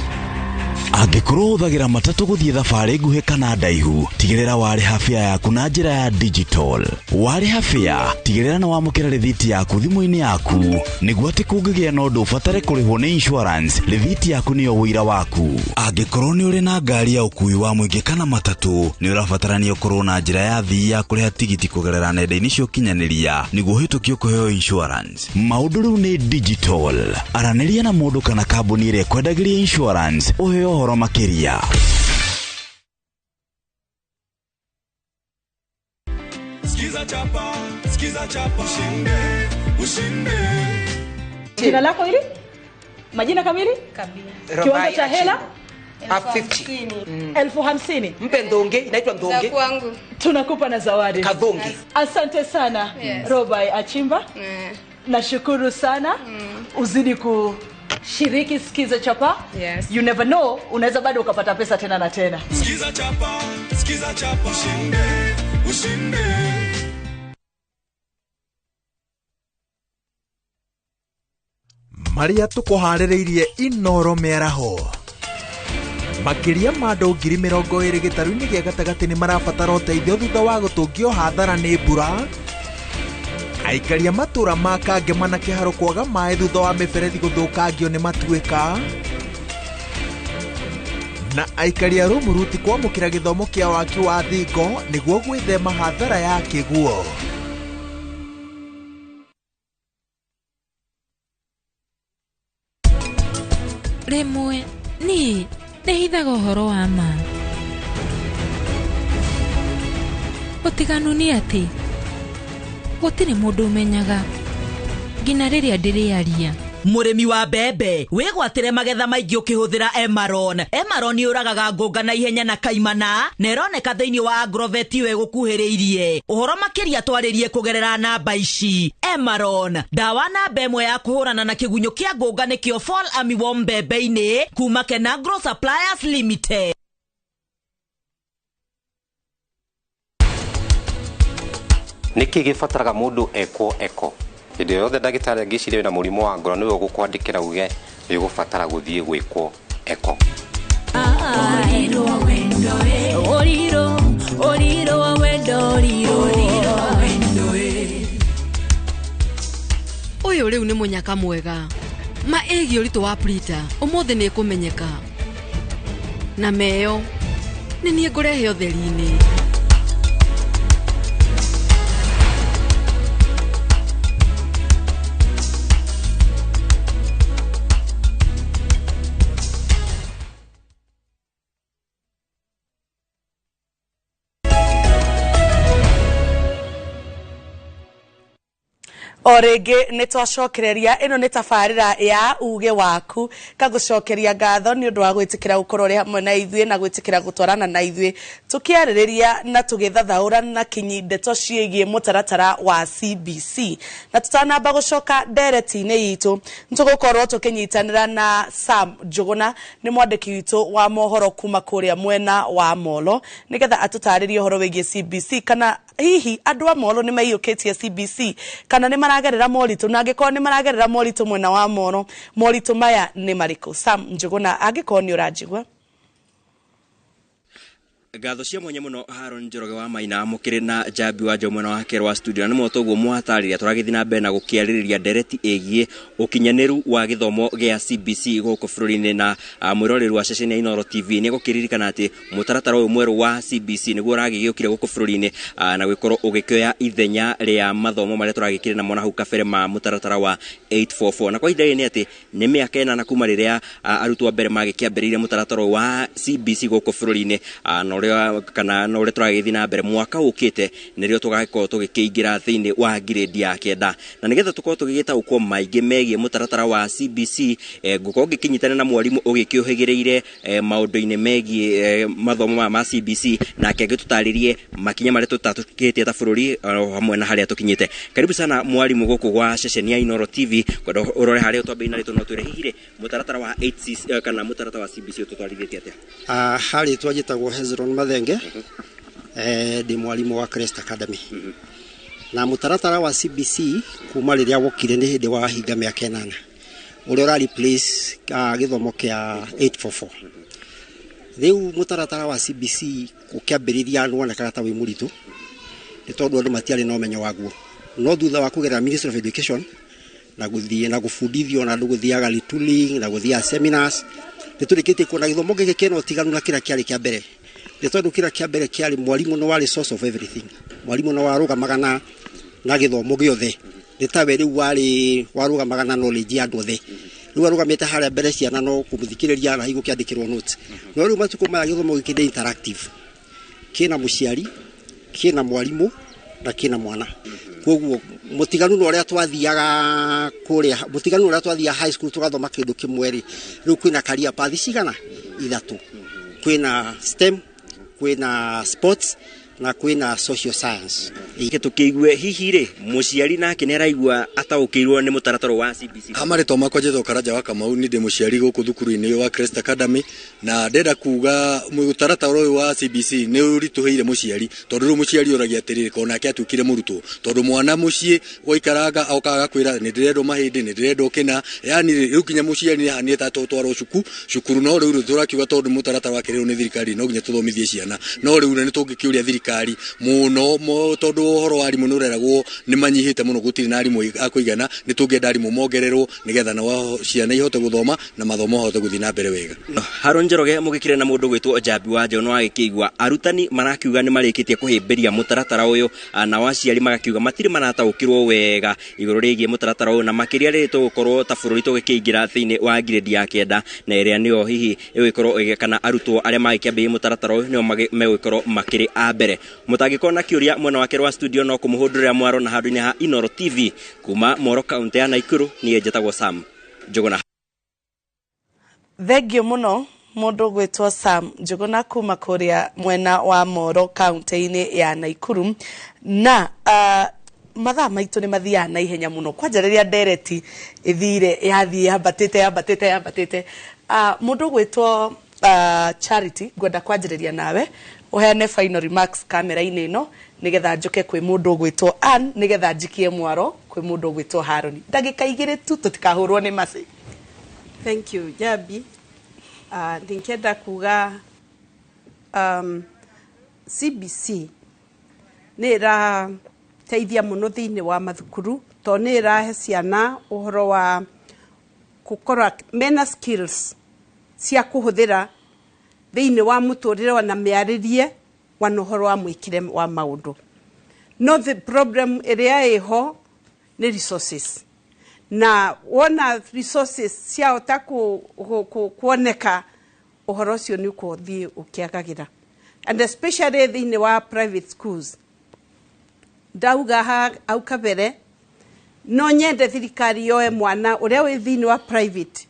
Angĩkorwo ũhũthagĩra matatũ gũthiĩ thabarĩ nguhĩ kana ndaihu, tigĩrĩra warĩha fare yaku na njĩra ya digital. Warĩha fare, tigĩrĩra nĩ wamũkĩra rĩthiti yaku thimũ-inĩ yaku, nĩguo atĩ kũngĩgĩa na ũndũ ũbatare kũrĩhwo nĩ insurance, rĩthiti yaku nĩyo ũira waku. Angĩkorwo nĩ ũrĩ na ngari ya ũkuui wa mũingĩ kana matatũ, nĩ ũrabatarania ũkorwo na njĩra ya thii ya kũrĩha tigiti kũgerera nenda-inĩ cia ũkinyanĩria nĩguo ũhĩtũkio kũheo insurance. Maũndũ rĩu nĩ digital. Aranĩria na mũndũ kana kambuni ĩrĩa ĩkwendagĩria insurance ũheo ũhoro makĩria. Sikiza chapa, sikiza chapa, ushinde, ushinde. Jina lako hili? Majina kamili? Kamili. Kiwango cha hela? 50. 50,000. Mpe ndonge, inaitwa ndonge. Za kwangu. Tunakupa na zawadi. Kadhonge. Asante sana. Yes. Robai Achimba. Nashukuru sana. Uzidi kushiriki Sikiza Chapa. Yes. You never know, unaweza bado ukapata pesa tena na tena. Sikiza chapa, sikiza chapa, ushinde, ushinde. Maria tukuharĩrĩirie Inoro mĩaraho. Makĩria ma andũ 20,000 gĩtarũ-inĩ gĩa gatagatĩ nĩ marabatara ũteithio thutha wa gũtũngio hathara nĩ mbura. Aikari a matũra ma Kangema na Kĩharũ kwaga maĩ thutha wa mĩberethi gũthũkangio nĩ matuĩka. Na aikari a Rumuruti kwamũkĩra gĩthomo kĩa waki wa thingo nĩguo gwĩthema hathara ya kĩguo. Rĩmwe niĩ nĩhithaga ũhoro wa ma. Ũtiganu nĩ atĩ gũtirĩ mũndũ ũmenyaga nginya rĩrĩa ndĩrĩaria. Mũrĩmi wa mbembe wĩgwatĩre magetha maingĩ ũkĩhũthĩra Emaron. Emaron yũragaga ngũnga na ihenya na kaimana na ĩroneka thĩinĩ wa Agrovet ĩyo ĩgũkuhĩrĩirie. Ũhoro makĩria twarĩrie kũgerera namba ici. Emaron, ndawa namba ĩmwe ya kũhũrana na kĩgunyũ kĩa ngũnga nĩkĩo Fall Armyworm mbembe-inĩ kuma Kenagro Suppliers Limited. Nĩkĩ gĩbataraga mũndũ ekwo eko? Hĩndĩ yothe ndagĩtarĩ angĩciria wĩna mũrimũ wa ngoro nĩwe ũgũkwandĩkĩra uge nĩ ũgũbatara gũthiĩ gwĩkwo eko. Ũyũ rĩu nĩ mũnyaka mwega. Ma ĩgiĩ ũritũ wa Prita ũmũthĩ nĩ ĩkũmenyeka. Na meyo nĩ niĩ ngũrehe ũtheri-inĩ. O rĩngĩ nĩ twacokereria ĩno nĩ tabarĩra ya uge waku kagũcokeria ngatho nĩ ũndũ wa gwĩtĩkĩra gũkorwo ũrĩ hamwe na ithuĩ na gwĩtĩkĩra gũtwarana na ithuĩ tũkĩarĩrĩria na tũgĩthathaũra na kinyi ndeto ciĩgiĩ mũtaratara wa CBC. Na tũtanamba gũcoka ndereti-inĩ itũ nĩtũgũkorwo tũkĩnyitanĩra na Sam Njũgũna nĩ mwandĩki witũ wa mohoro kuma kũrĩa mwena wa Molo nĩgetha atũtarĩrie ũhoro wĩgiĩ CBC kana hihi andũ a Molo nĩ maiyũkĩtie CBC kana nĩ maragerera moritũ na angĩkorwo nĩ maragerera moritũ mwena wa Molo moritũ maya nĩ marĩkũ. Sam Njũgũna angĩkorwo nĩ ũranjigua. Ngatho cia mwanya muno Haron Njoroge wa Maina mukiri na Njambi wa Njaũ mwena wake wa studio na nĩmo toguo mwatarĩria tũragĩthiĩ na mbere na gũkĩarĩrĩria ndereti ĩgiĩ ũkinyanĩru wa gĩthomo gĩa CBC gũkũ bũrũri-inĩ na mwĩroreri wa ceceni ya Inooro TV nĩ gũkĩririkana atĩ mũtaratara ũyũ mwerũ wa CBC nĩguo ũragĩgĩũkire gũkũ bũrũri-inĩ na gwĩkorwo ũgĩkĩoya ithenya rĩa mathomo marĩa tũragĩkire namo na hau kabere ma mũtaratara wa 844 na kwa ihinda rĩrĩ nĩ atĩ nĩ mĩaka ĩnana kuma rĩrĩa arutwo a mbere magĩkĩambĩrĩirie mũtaratara ũyũ wa CBC gũkũ bũrũri-inĩ na kana no ũrĩa tũragĩthiĩ na mbere mwaka ũkĩte nĩrĩo tũgagĩkorwo tũgĩkĩingĩra thĩinĩ wa grade ya kenda na nĩgetha tũkorwo tũgĩgĩtaũkwo maingĩ megiĩ mũtaratara wa CBC ngũkorwo ngĩkĩnyitana na mwarimũ ũgĩkĩũhĩgĩrĩire maũndũ-inĩ megiĩ mathomo ma CBC nake agĩtũtarĩrie makinya marĩa tũtatũkĩtie ta bũrũri hamwe na harĩa tũkinyĩte. Karibu sana mwarimũ gũkũ gwa ceceni ya Inooro TV kwenda ũrore harĩa twambĩrĩirie na rĩtwa no twĩre hihi rĩ mũtaratara wa 8C kana mũtaratara wa CBC ũtũtwarithĩtie atĩa? Harĩ twanjĩtagwo Hezron Mathenge, ndi mwarimu wa Crest Academy. Na mũtaratara wa CBC kuma rĩrĩa wokire nĩ hĩndĩ wa hinga mĩaka ĩnana ũrĩa ũra replace gĩthomo kĩa 844. Rĩu mũtaratara wa CBC ũkĩambĩrĩria nĩwonekaga ta wĩ mũritũ nĩ tondũ andũ matiarĩ na ũmenyo waguo, no thutha wa kũgerera Ministry of Education na gũthiĩ na gũbundithio na andũ gũthiaga retooling na gũthiaga seminars nĩ tũrĩkĩtie kuona gĩthomo gĩkĩ kĩna ũtiganu na kĩrĩa kĩarĩ kĩa mbere nĩ tondũ kĩrĩa kĩa mbere kĩarĩ mwarimũ nĩ warĩ source of everything. Mwarimũ nĩ warũgamaga na gĩthomo gĩothe nĩ tawe rĩu warĩ warũgamaga na knowledge ya andũ othe rĩu arũgamĩte harĩa mbere ciana no kũmũthikĩrĩria na hihi gũkĩandĩkĩrwo notes. No rĩu matukũ maya gĩthomo gĩkĩ nĩ interactive, kĩna mũciari, kĩna mwarimũ na kĩna mwana. Koguo mũtiganu na ũrĩa twathiaga kũrĩa mũtiganu ũrĩa twathiaga high school tũgathoma kĩndũ kĩmwe rĩ rĩu kwĩna career path cigana ithatũ, kwĩna STEM, kwĩna sports na kwĩna social science. Ike tukiigue hihi rĩ mũciari nake nĩ araigua ataũkĩirwo nĩ mũtaratara wa CBC. Amarĩtwa makwa njĩtagwo Karanja wa Kamau ni ndĩ mũciari gũkũ thukuru-inĩ wa Crest Academy na ndenda kuga mũtaratara ũyũ wa CBC nĩ ũritũhĩire mũciari tondũ rĩu mũciari oragia atĩrĩrĩ ko nake atuĩkire mũrutwo tondũ mwana mũciĩ gũikaranga okaga kwĩra nĩ ndĩrendwo mahĩndĩ nĩ ndĩrendwo kĩna yani rĩu nginya mũciari nĩ ahanire ta tũtwarwo cukuru no rĩu tũrakiuga tondũ mũtaratara wa kĩrĩu nĩ thirikari no nginya tũthomithie ciana no rĩu nĩ tũngĩkĩũria thirikari muno tondu uhoro wa arimu nureragwo ni manyihite muno gutiri na arimu akuigana ni tungenda arimu mongererwo nigetha na ciana ihote guthoma na mathomo hote guthi na mbere wega. Haron Njoroge mugikire na mundu gwitwo Njambi wa Njaũ no agĩkĩigua arutani marakiuga nĩ marĩkĩtie kũhĩmbĩria mũtaratara ũyũ na waciari magakiuga matirĩ marataũkĩrwo wega igũrũ rĩgiĩ mũtaratara ũyũ na makĩria rĩrĩ tũgũkorwo ta bũrũri tũgĩkĩingĩra thĩinĩ wa grade ya kenda na ĩrĩa nĩyo hihi ĩgũgĩkorwo kana arutwo arĩa magĩkĩambĩrĩria mũtaratara ũyũ nĩo megũgĩkorwo makĩrĩ a mbere. Mũtangĩkorwo na kĩũria mwena wake wa studio no kũmũhũndũrĩra mwaro na handũ-inĩ ha Inooro TV kuma Moro kaunti ya Nakuru. Niĩ njĩtagwo Sam Njuguna. Thengio muno mundu gwitwo Sam Njuguna kuma kuria mwena wa Moro kaunti-inĩ ya Naikuru. Na mathaa maitũ nĩ mathiaga na ihenya mũno, kwanja rĩrĩa ndereti ĩthire yathiĩ yambatĩte yambatĩte yambatĩte. Mũndũ gwĩtwo Charity, ngwenda kwanjĩrĩria nawe ũheane final remarks kamera-inĩ ĩno nĩgetha njũke kwĩ mũndũ ũgwĩtwo Ann, nĩgetha njikie mwaro kwĩ mũndũ ũgwĩtwo Haroni. Ndagĩka 2 tu, tũtikahũrwo nĩ macĩ. Thank you, Jabi. Ndingĩenda kuga CBC nĩ ĩrateithia mũno thĩinĩ wa mathukuru, tondũ nĩ ĩrahe ciana ũhoro wa gũkorwo mena skills cia kũhũthĩra thĩinĩ wa mũtũrĩre na mĩarĩrie wana ũhoro wa mwĩkĩre wa maũndũ. No the problem ĩrĩa ĩho nĩ resources, na wona resources ciahota kuoneka, ũhoro ũcio nĩ ũkũthiĩ ũkĩagagĩra, and especially thĩinĩ wa private schools. Ndauga hau kabere, no nyende thirikari yoe mwana ũrĩa wĩ thĩinĩ wa private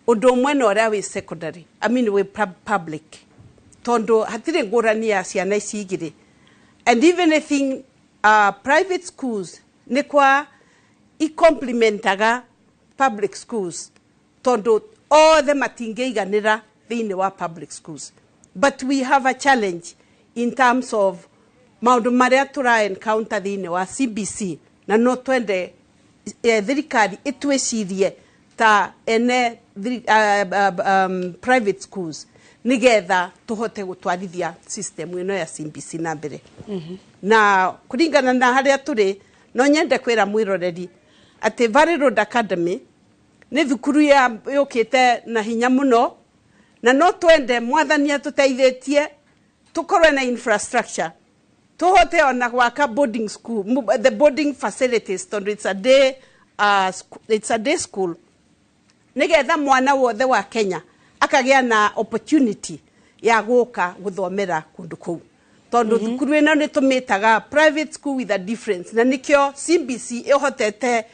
ũndũ ũmwe na ũrĩa wĩ secondary, I mean wĩ public, tondũ hatirĩ ngũrani ya ciana ici igĩrĩ. And even I think private schools nĩ kwa i-complementaga public schools, tondũ othe matingĩiganĩra thĩinĩ wa public schools. But we have a challenge in terms of maũndũ marĩa tũra encounter thĩinĩ wa CBC, na no twende thirikari ĩtwĩcirie ta ene private schools, nigetha tũhote gũtwarithia system ĩno ya CBC na mbere. Na kũringana na harĩa tũrĩ, no nyende kwĩra mwĩroreri atĩ Valley Road Academy nĩ thukuru ya yũkĩte na hinya mũno, na no twende Mwathani atũteithĩtie tũkorwe na infrastructure, tũhote ona gwaka boarding school, the boarding facilities, tondũ it's a day school, nigetha mwana wothe wa Kenya akagĩa na opportunity ya gũka gũthomera kũndũ kũu, tondũ thukuru ĩno nĩ tũmĩtaga private school with a difference, na nĩkĩo CBC ĩhotete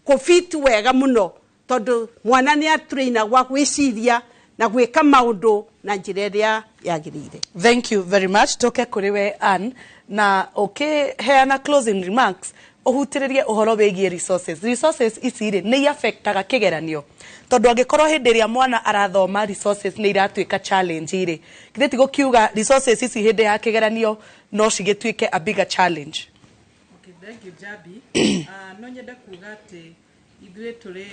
kũfit wega mũno, tondũ mwana nĩ atrainagwa gwĩciria na gwĩka maũndũ na njĩra ĩrĩa yagĩrĩire. Thank you very much. Tũke kũrĩ we Ann, na ũkĩheana closing remarks ũhutĩrĩrie ũhoro wĩgiĩ resources. Resources ici rĩ, nĩ affectaga kĩgeranio, tondũ angĩkorwo hĩndĩ ĩrĩa mwana arathoma resources nĩ iratuĩka challenge rĩ, githĩ ti gũkiuga resources ici hĩndĩ ya kĩgeranio no cigĩtuĩke a bigger challenge? Okay, thank you, Jabi. No nyende kuga atĩ ithuĩ tũrĩ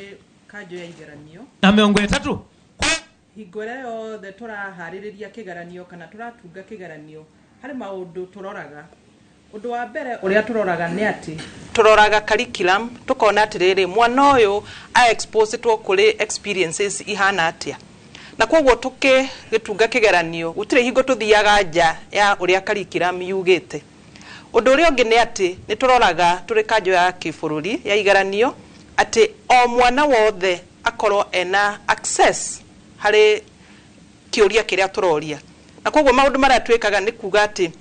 kanjũ ya igeranio na 30 hingo ĩrĩa yothe tũraharĩrĩria kĩgeranio kana tũratunga kĩgeranio, harĩ maũndũ tũroraga. Ũndũ wa mbere ũrĩa tũroraga nĩ atĩ tũroraga curriculum, tũkona atĩrĩrĩ, mwana ũyũ a-exposetwo kũrĩ experiences ihana atĩa, na koguo tũkĩgĩtunga kĩgeranio gũtirĩ hingo tũthiaga nja ya ũrĩa curriculum yugĩte. Ũndũ ũrĩa ũngĩ nĩ atĩ nĩ tũroraga tũrĩ kanjũ ya kĩbũrũri ya igeranio atĩ o mwana wothe akorwo ena access harĩ kĩũria kĩrĩa tũroria, na koguo maũndũ marĩa twĩkaga nĩ kuga atĩ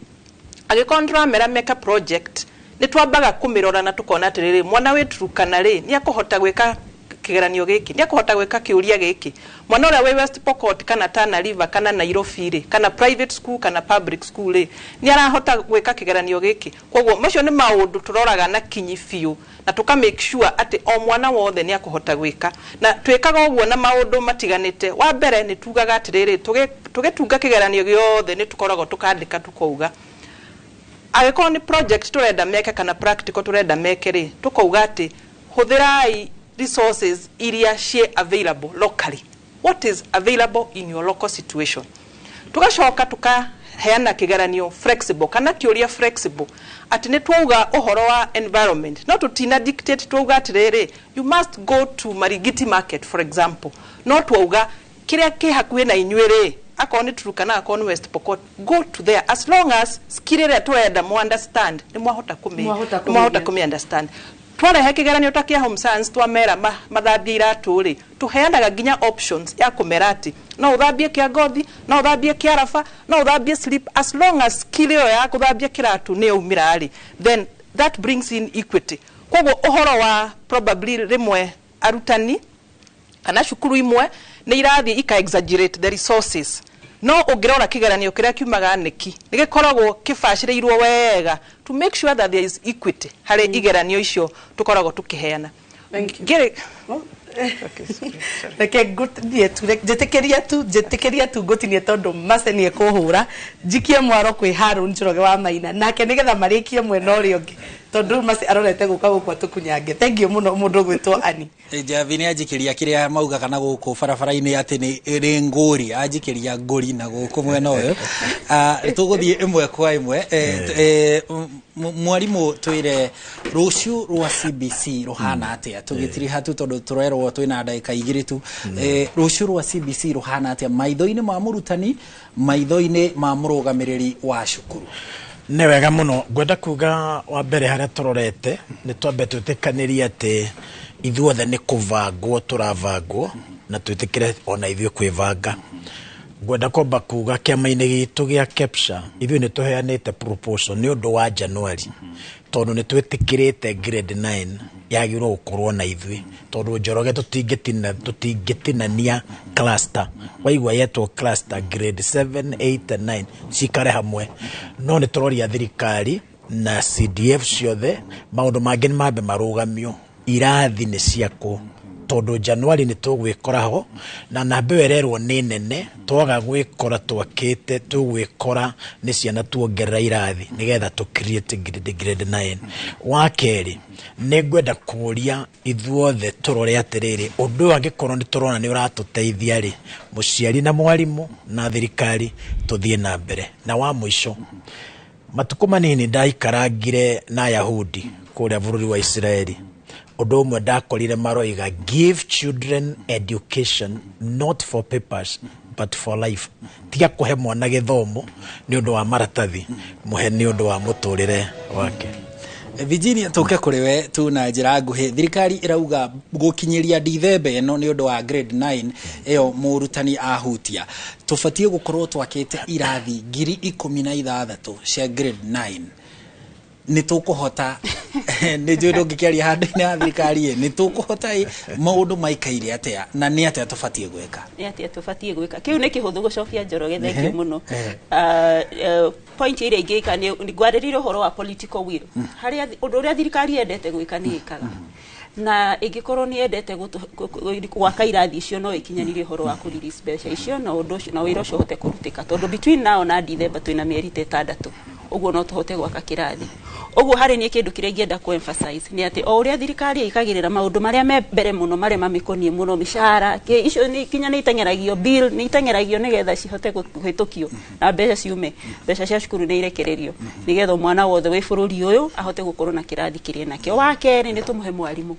angĩkorwo nĩtũramera meka project, nĩ twambaga kũmĩrora na tũkona atĩrĩrĩ, mwana wĩ Turkana rĩ, nĩ akũhota gwĩka kĩgeranio gĩkĩ, nĩ akũhota gwĩka kĩũria gĩkĩ? Mwana ũrĩa wĩ West Pokot kana Tana River kana Nairobi rĩ, kana private school kana public school rĩ, nĩ arahota gwĩka kĩgeranio gĩkĩ? Koguo macio nĩ maũndũ tũroraga na kinyi biũ, na tũka make sure atĩ o mwana wothe nĩ akũhota gwĩka. Na twĩkaga ũguo na maũndũ matiganĩte. Wa mbere nĩ tugaga atĩrĩrĩ, tũgĩtunga kĩgeranio gĩothe nĩ tũkoragwo tũkandĩka tũkauga angĩkorwo nĩ project tũrenda meke kana practical tũrenda meke rĩ, tũkauga atĩ hũthĩrai resources iria ciĩ available locally, what is available in your local situation. Tugacoka tukaheana kĩgeranio flexible kana kĩũria flexible, atĩ nĩ twauga ũhoro wa environment, no tũtina dictate twauga atĩrĩrĩ, you must go to Marigiti market, for example. No twauga kĩrĩa kĩ hakuhĩ na inyuĩ rĩ, akorwo nĩ Turkana, akorwo nĩ West Pokot, go to there, as long as skill ĩrĩa tũrenda mu understand nĩ mwahota kũmĩ Mwahota nĩ mwahota kũmĩgĩa. Kũmĩ understand. Twarehe kĩgeranio ta kĩa home science, twamera mathambie iratũ rĩ, tũheanaga nginya options ya kũmera atĩ no ũthambie kĩa ngothi, no ũthambie kĩa raba, no ũthambie slip, as long as skill ĩyo ya gũthambia kĩratũ nĩ yaumĩra rĩ, then that brings in equity. Koguo ũhoro wa probably rĩmwe arutani Kana cukuru imwe nĩ irathiĩ ika exaggerate the resources, no ũngĩrora kĩgeranio kĩrĩa kiumaga nĩki nĩ gĩkoragwo kĩbacĩrĩirwo wega to make sure that there is equity harĩ igeranio icio tũkoragwo tũkĩheana. Thank you. Ngĩrĩ Reke ngũtinie tu, njĩtĩkĩria tu ngũtinie tondũ Mace nĩ ekũhũra njikie mwaro kwĩ Harun Njoroge wa Maina nake nĩgetha marĩkie mwena ũrĩa ũngĩ, tondũ rĩu Mace arorete gũka gũkũ atũkunyange. Thank you mũno mũndũ ũgwĩtwo Ani. Njabi nĩ anjikĩria kĩrĩa maugaga na gũkũ barabara-inĩ atĩ nĩ nĩ ngũri, anjikĩria ngũri na gũkũ mwena ũyũ. Ah, tũgũthiĩ ĩmwe kwa ĩmwe. Mwarimũ, twĩre rũciũ rwa CBC rũhana atĩa, tũgĩtiriha tu tondũ tũrerwo twĩna ndagĩka 2 tu. Rũciũ rwa CBC rũhana atĩa maitho-inĩ ma mũrutani, maitho-inĩ ma mũrũgamĩrĩri wa cukuru? Nĩ wega mũno. Ngwenda kuga wa mbere, harĩa tũrorete nĩ twambe twĩtĩkanĩrie atĩ ithuothe nĩ kũbangwo tũrabangwo na twĩtĩkĩre ona ithuĩ kwĩbanga. Ngwenda kwamba kuga kĩama-inĩ gitũ gĩa KEPSHA ithuĩ nĩ tũheanĩte proposal nĩ ũndũ wa January, tondũ nĩ twĩtĩkĩrĩte grade 9 yagĩrĩirwo gũkorwo na ithuĩ, tondũ Njoroge tũtingĩtinania cluster. Waigua yetwo cluster, grade 7, 8 and 9 cikare hamwe. No nĩ tũroria thirikari na CDF ciothe maũndũ mangĩ nĩ mambe marũgamio, irathi nĩ ciakwo, tondũ January nĩ tũgwĩkora ho na namba ĩyo ĩrerwo nĩ nene. Twaga gwĩkora twakĩte, tũgwĩkora nĩ ciana tuongerera irathi nĩgetha tũ create grade 9. Wa kerĩ, nĩ ngwenda kũria ithuothe tũrore atĩrĩrĩ, ũndũ ũyũ angĩkorwo nĩ tũrona nĩ ũratũteithia rĩ, mũciari na mwarimũ na thirikari tũthiĩ na mbere. Na wa mũico, matukũ manini ndaikarangire na Ayahudi kũrĩa bũrũri wa Israeli, ũndũ ũmwe ndakorire maroiga, "Give children education not for papers but for life." Tiga kũhe mwana gĩthomo nĩ ũndũ wa maratathi, mũhe nĩ ũndũ wa mũtũrĩre wake. Virginia, tũke kũrĩ we tu na njĩra nguhĩ. Thirikari ĩrauga gũkinyĩria Dithemba ĩno nĩ ũndũ wa grade 9 ĩyo mũrutani ahutia, tũbatiĩ gũkorwo twakĩte irathi 16,000 cia grade 9. Nĩ tũkũhota? Nĩ njũĩ ndũngĩkĩaria handũ-inĩ ha thirikari ĩ, nĩ tũkũhota ĩ? Maũndũ maikaire atĩa na nĩ atĩa tũbatiĩ gwĩka? Nĩ atĩa tũbatiĩ gwĩka? Kĩu nĩ kĩhũthũ gũcokia, Njoroge, thank you mũno. Point ĩrĩa ingĩka nĩ ngwarĩrĩire ũhoro wa political will. Harĩa ũndũ ũrĩa thirikari yendete gwĩka nĩ ĩkaga, na ĩngĩkorwo nĩ yendete gwaka irathi icio, no ĩkinyanĩrie ũhoro wa kũ release mbeca icio na ũndũ ũcio na wĩra ũcio ũhote kũrutĩka, tondũ between now na December twĩna mĩeri ta 6 ũguo, no tũhote gwaka kĩrathi ũguo. Harĩ niĩ kĩndũ kĩrĩa ingĩenda kũ emphasize nĩ atĩ o ũrĩa thirikari ĩkagĩrĩra maũndũ marĩa me mbere mũno, marĩa mamĩkoniĩ mũno, mĩcara icio nĩ kinya nĩ iteng'eragio, bill nĩ iteng'eragio nĩgetha cihote kũhĩtũkio na mbeca ciume, mbeca cia cukuru nĩ irekererio nĩgetha mwana wothe wĩ bũrũri ũyũ ahote gũkorwo na kĩrathi kĩrĩa nakĩo. Wa kerĩ, nĩ tũmũhe mwarimũ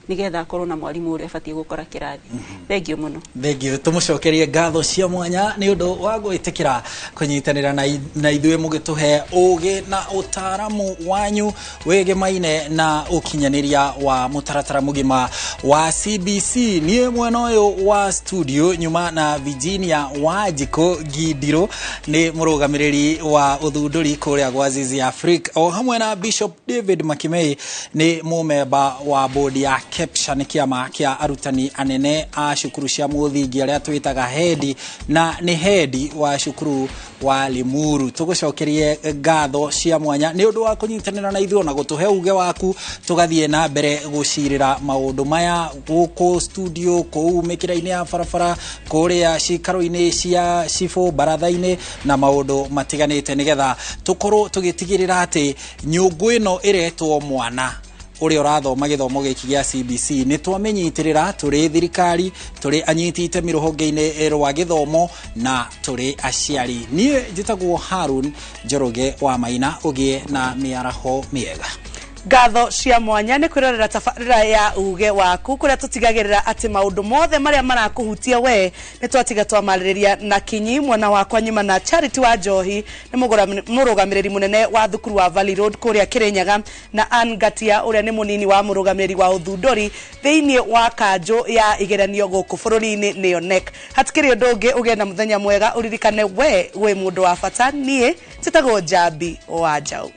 nĩgetha akorwo na mwarimũ ũrĩa abatiĩ gũkora kĩrathi. Thank you mũno. Thank you. Tũmũcokerie ngatho cia mwanya nĩ ũndũ wa gwĩtĩkĩra kũnyitanĩra na ithuĩ mũgĩtũhe ũgĩ na ũtaaramu wanyu wĩgĩmaine na ũkinyanĩria wa mũtaratara mũgima wa CBC. Niĩ mwena ũyũ wa studio nyuma na Virginia Wanjikũ Ngindirũ, nĩ mũrũgamĩrĩri wa ũthundũri kũrĩa gwa Zizi Africa, o hamwe na Bishop David Makimei, nĩ mũmemba wa bodi ya KEPSHA, nĩ kĩama kĩa arutani anene a cukuru cia mũthingi arĩa twĩtaga hendi, na nĩ hendi wa cukuru wa Limuru. Tũgũcokerie ngatho cia mwanya nĩ ũndũ wa kũnyitanĩra na ithuĩ na gũtũhe uge waku, tũgathiĩ na mbere gũcirĩra maũndũ maya gũkũ studio, kũu mĩkĩra-inĩ ya barabara, kũrĩa cikaro-inĩ cia cibũ, baratha-inĩ na maũndũ matiganĩte, nĩgetha tũkorwo tũgĩtigĩrĩra atĩ nyũngũ ĩno ĩretwo mwana ũrĩa ũrathoma gĩthomo gĩkĩ gĩa CBC nĩ twamĩnyitĩrĩra tũrĩ thirikari, tũrĩ anyiti itemi rũhonge-inĩ rwa gĩthomo na tũrĩ aciari. Niĩ njĩtagwo Harun Njoroge wa Maina. Ũgĩe na mĩaraho mĩega. Ngatho cia mwanya nĩ kwĩrorera tabarĩra ya uge waku, kũrĩa tũtigagĩrĩra atĩ maũndũ mothe marĩa marakũhutia we nĩ twatiga twamarĩrĩria na kinyi. Mwena wakwa nyuma na Charity wa Njohi, nĩ mũrũgamĩrĩri mũnene wa thukuru wa Valley Road kũrĩa Kĩrĩnyaga, na Ann Ngatia, ũrĩa nĩ mũnini wa mũrũgamĩrĩri wa ũthundũri thĩinĩ wa kanjũ ya igeranio gũkũ bũrũri-inĩ, nĩyo KNEC. Hatikĩrĩ ũndũ ũngĩ, ũgĩe na mũthenya mwega, ũririkane we wĩ mũndũ wa bata. Niĩ njĩtagwo Njambi wa Njaũ.